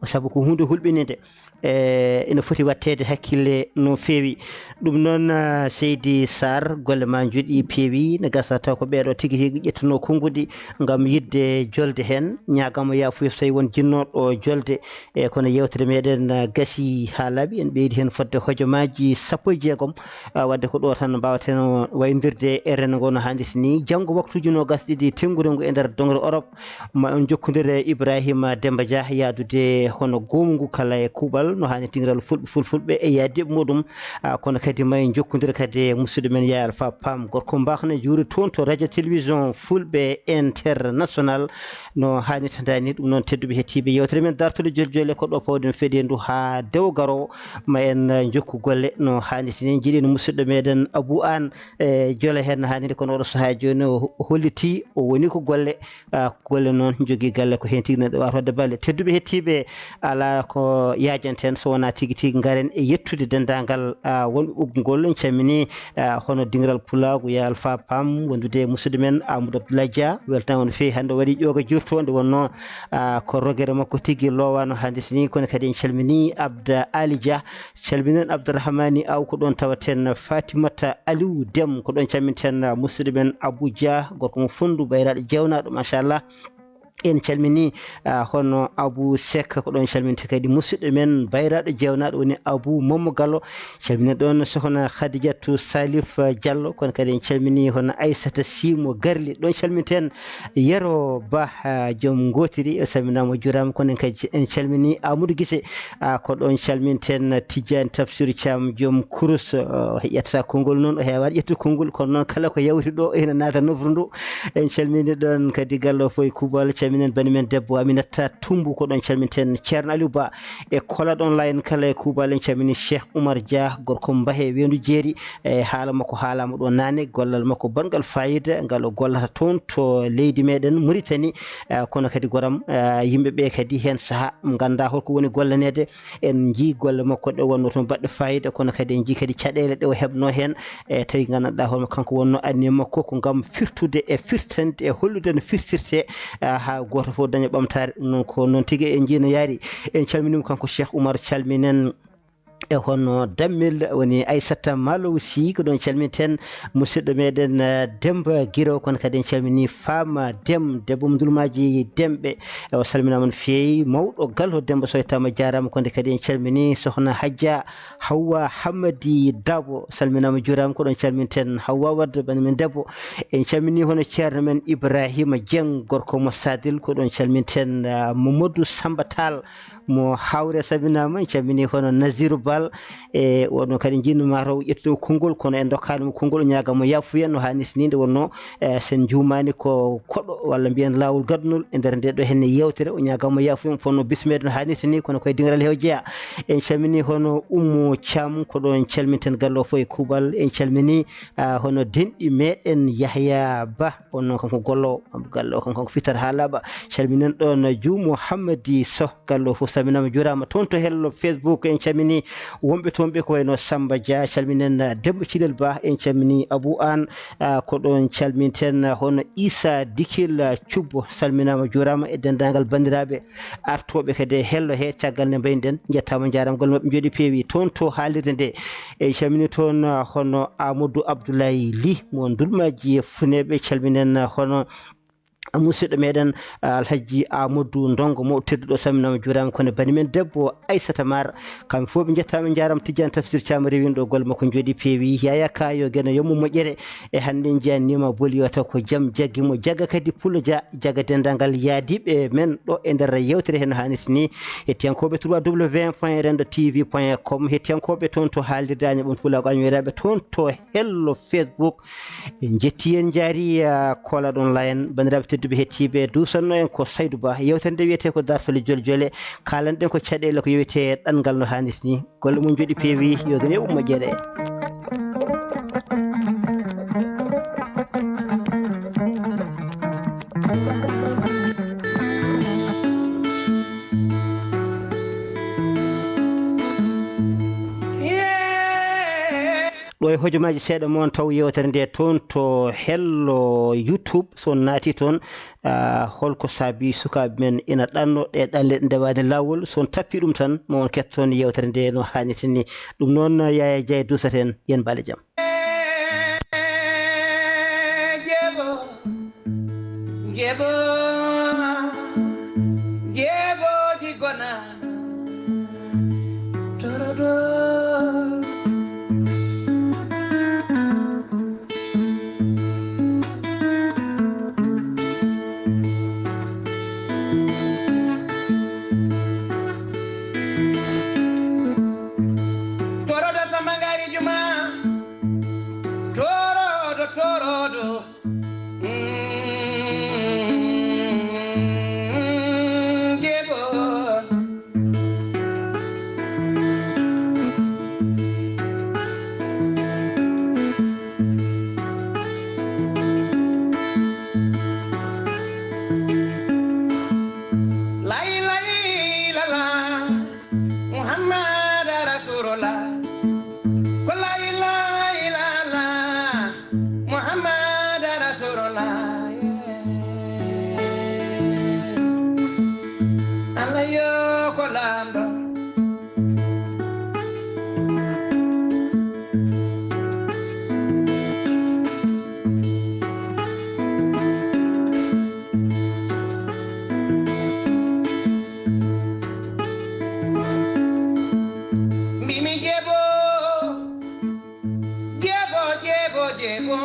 Sabu ko huunde hulɓininde, e ina foti waɗteede hakkille no feewi. Ɗum noon, ah, seydi Sarr, golle ma njoɗi peewi, ne gasa taw ko ɓeeɗo tigi tigi ƴettunoo konnguɗi ngam yiɗde jolde heen. Ñaagamo yaafuya so tawi won jinnooɗo jolde, e kono yeewtere meɗen, ah, gasi haa laaɓi, en ɓeydi heen fodde hojomaaji sappo e jeegom. Ah, wadde ko ɗo tan mbaawten wayndirde e renndo ngo no haanirta ni. Janngo waktuuji noogas ɗiɗi tenngude ngu e nder doŋre Orop. Ma en jokkondir e Ibrahima Demba Dia yahdude hono goomu ngu kala e kuuɓal no haani dingiral fulɓe, fulfulɓe e yahdiiɓe muɗum. Ah, kono kadi ma en jokkondir kadi e musidɗo men Yaya Alpha Pam, gorko mbaakna juuri toon to radio télévision Fulɓe International no haanirta ni. Ɗum noon, tedduɓe hettiiɓe yeewtere men dartol joljole ko ɗo pawɗen fedeendu haa dewo garoowo. Ma en, eh, njokku golle no haanirta ni. Njiɗen musidɗo meɗen Abou Anne, eh, jola heen no haaniri, kono oɗo sahaa jooni o hollitii o woni ko golle, ah, golle noon jogii galle ko heen tigi neɗɗo waawata waɗde balle. Tedduɓe hettiiɓe, alaa ko yaajanten so wonaa tigi tigi ngaren e yettude denndaangal, ah, wonɓe ɓoggol ngol. En calminii, ah, hono dingiral pulaagu, Yaya Alpha Pam, wondude e musidɗo men Amadou Abdoulaye Dia. Weltanaama no feewi, hannde o waɗi ƴooga jurto nde wonnoo, ah, ko rogere makko tigi loowaano hannde so ni, kono kadi en calminii Abda Ali Dia. Calminen Abdourahmani Aw ko ɗoon tawaten, Fatimata Aliou Dem ko ɗoon calminten, musidɗo men Abou Dia, gorko mo Fonndu, bayraaɗo jeewnaaɗo, machallah. En calminii, ah, hono Abou Seck, ko ɗoon calminten kadi musidɗo men bayraaɗo jeewnaaɗo woni Abou Momo Gallo. Calminen ɗoon sokhna Khadijatou Salif Diallo, kono kadi en calminii hono Aissata Sy mo Garli. Ɗoon calminten Yero Ba, ah, joom ngootiri, o salminaama, o juuraama, kono en kadi en calminii Amadou Gise, ah, ko ɗoon calminten Tijjani Tafsiru Caam joom kurus, o heƴata konngol noon, o heewaani ƴettude konngol, kono noon kala ko yawti ɗo ina naata nofru ndu. En calminii ɗoon kadi galle o fof e kuuɓal, Minen bani men debbo Aminata Tumbu, ko ɗon calminten Ceerno Aliou Ba e Kola ɗon Layen kala e kuubaal. En calmini Cheikh Oumar Dia, gorko Mbahe Weendu Jeeri. E haala makko haalaama ɗo naane, gollal makko baɗngal faayiida ngal o gollata toon to leydi meɗen Mauritanie. Eh, kono kadi goram, eh, yimɓe ɓe kadi heen sahaa ngannda holko woni gollaneede. En njii golle makko ɗe wonno toon baɗɗe faayiida, kono kadi en njii kadi caɗeele ɗe o heɓno heen. E tawi nganndanɗaa hono kanko wonno anniya makko ko ngam firtude e firtande e hollude no firtirte, eh, haa gooto fof daña ɓamtaare. Ɗum noon ko noon tigi en njii no yaari. En calminiima kanko Cheikh Oumar, calminen e hono Dammel woni Aissata Malow Sy, ko ɗon calminten musidɗo meɗen, eh, Demba Giro, kono kadi en calmini Fama Dem, debbo mo Ndulmaji Demɓe. E o salminaama no feewi, mawɗo Gallo Demba Soy Tama jaaraama, kono kadi en calmini Sohna Hajja Hawwa Hammadi Dabo, salminaama juuraama, ko ɗon calminten Hawwa Wadde, bani men debbo. En calmini hono ceerno men Ibrahima Dieng, gorko mo Sadil, ko ɗon calminten, ah, Mamadou Samba Tall, mo Hawre, salminaama. En calmini hono Naziru Bal, e wonno kadi njiɗno mataw ƴettude konngol, kono en ndokkaani mo konngol, o ñaagaa mo yaafuya no haanirta ni. Nde wonno, e sen njuumaani ko koɗo walla mbiyen laawol gaddunol e nder nde ɗo henne yeewtere, o ñaagaa mo yaafuya, mo fonno bismeede no haanirta ni, kono koye diŋral heew jeyaa. En calmini hono Ummu Caam, ko ɗon calminten galle o fof e kuuɓal. En calmini, ah, hono denɗi meɗen Yahya Ba, on noon kanko gollo galle o, kanko, kanko fittata haa laaɓa. Calminen ɗon Juumo Hammadi Soh, galle o fof salminaama, juuraama. Toon to hello Facebook, en calmini wonɓe toon ɓe ko wayno Samba Dia, calminen, uh, Demba Cilel Ba, en calmini Abou An, uh, ko ɗon calminten, uh, hono Issa Dikil, uh, Cubbo, salminaama, juuraama e denndaangal banndiraaɓe artooɓe kadi e hello he. Caggal nde mbayniɗen, njettaama, njaaraama, golle maɓɓe njooɗi peewi. Toon to haalirde nde, en calmini toon, uh, hono Amadou Abdoulaye Ly mo Ndulmaji e Funeeɓe, calminen, uh, hono musidɗo meɗen, uh, Alhaji Amadou Ndongo, mo tedduɗo, salminaama, juuraama, kono bani men debbo Aissata Mar, kamɓe fof ɓe njettaama, njaaraama. Tijjani Tafsir Thiam rewino ɗo golle makko njooɗi peewi. Yaya Ka, yo Geno, yo mo moƴƴere. E hannde njiyanniima boli, yo taw ko jam jaggi mo, jagga kadi Pullo Dia, jagga denndaangal yaadiiɓe men ɗo e nder yeewtere he no haanirta ni. Hettiyankooɓe trois W point rendo T V point com, hettiyankooɓe toon to haalirde Aña Ɓamtu Pulaagu Añoyraaɓe, toon to hello Facebook. En njetti, en njaari, ah, Kola ɗon Layen, banndiraaɓe tedduɓe hettiiɓe, duusanno en ko Saydou Ba. Yeewtere nde wiyetee ko Dartol e Jole Jole. Kaalanɗen ko caɗeele ko yowetee ɗanngal no haanirta ni. Golle mum njooɗi peewi, yo Geno yoɓ moƴƴere. Ɗo e hojomaaji seeɗa mon taw yeewtere nde toon to hello YouTube, so on naati toon, ah, holko saabi sukaaɓe men ina ɗanno ɗe ɗanle ɗe ndewaani laawol? So on tappi ɗum tan, mo on kettoon yeewtere nde no haanirta ni. Ɗum noon, Yaya Dia duusaten, yen mbaale jam. Jeebo, jeebo, jeebo di gona. Torodo. Torodo Samba Ngari Juma. Torodo, torodo. Mm, jeebo. La ilaha illallah, Muhammad Rasulullah. Ko la ilaha illallah, Muhammad Rasulullah. Allah yo ko lamɗo. Mbimi jeebo, jeebo, jeebo, jeebo,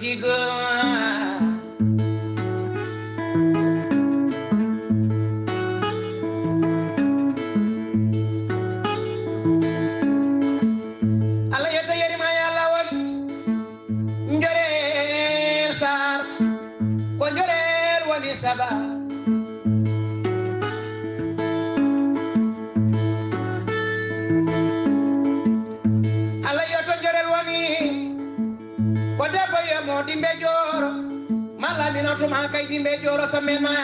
jigo. Allah yetta yerima ya lawol. Njoreel Saar, ko njoreel Saba. Allah yo to jorel woni. Ko debbo yo mo dimbe joro. Mala mi no tuma kay dimbe joro sa men ma.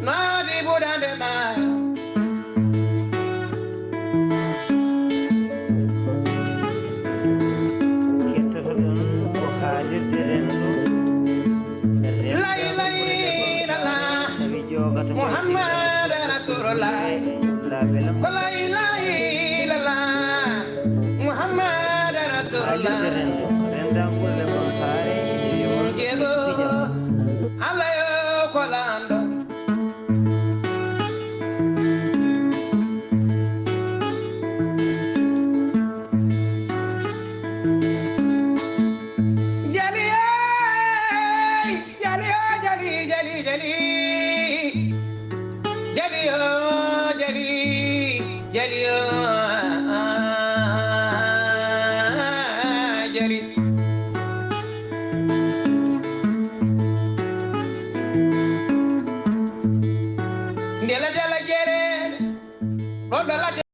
Na di buda de ma. Kettoto ɗon ko haalirde renndo. La ilaha illallah. Tawi jogato Muhammad Rasulullah. Ko la ilaha illallah. Muhammad Rasulullah. Haalirde renndo. Renndangol le kon taare. Jeego. Allah yo ko lanɗo. Jali, ey, jali, o jali, jali, jali. Jali, o jali, jali, o jali. Ndela dela jere, ɗo ɗo la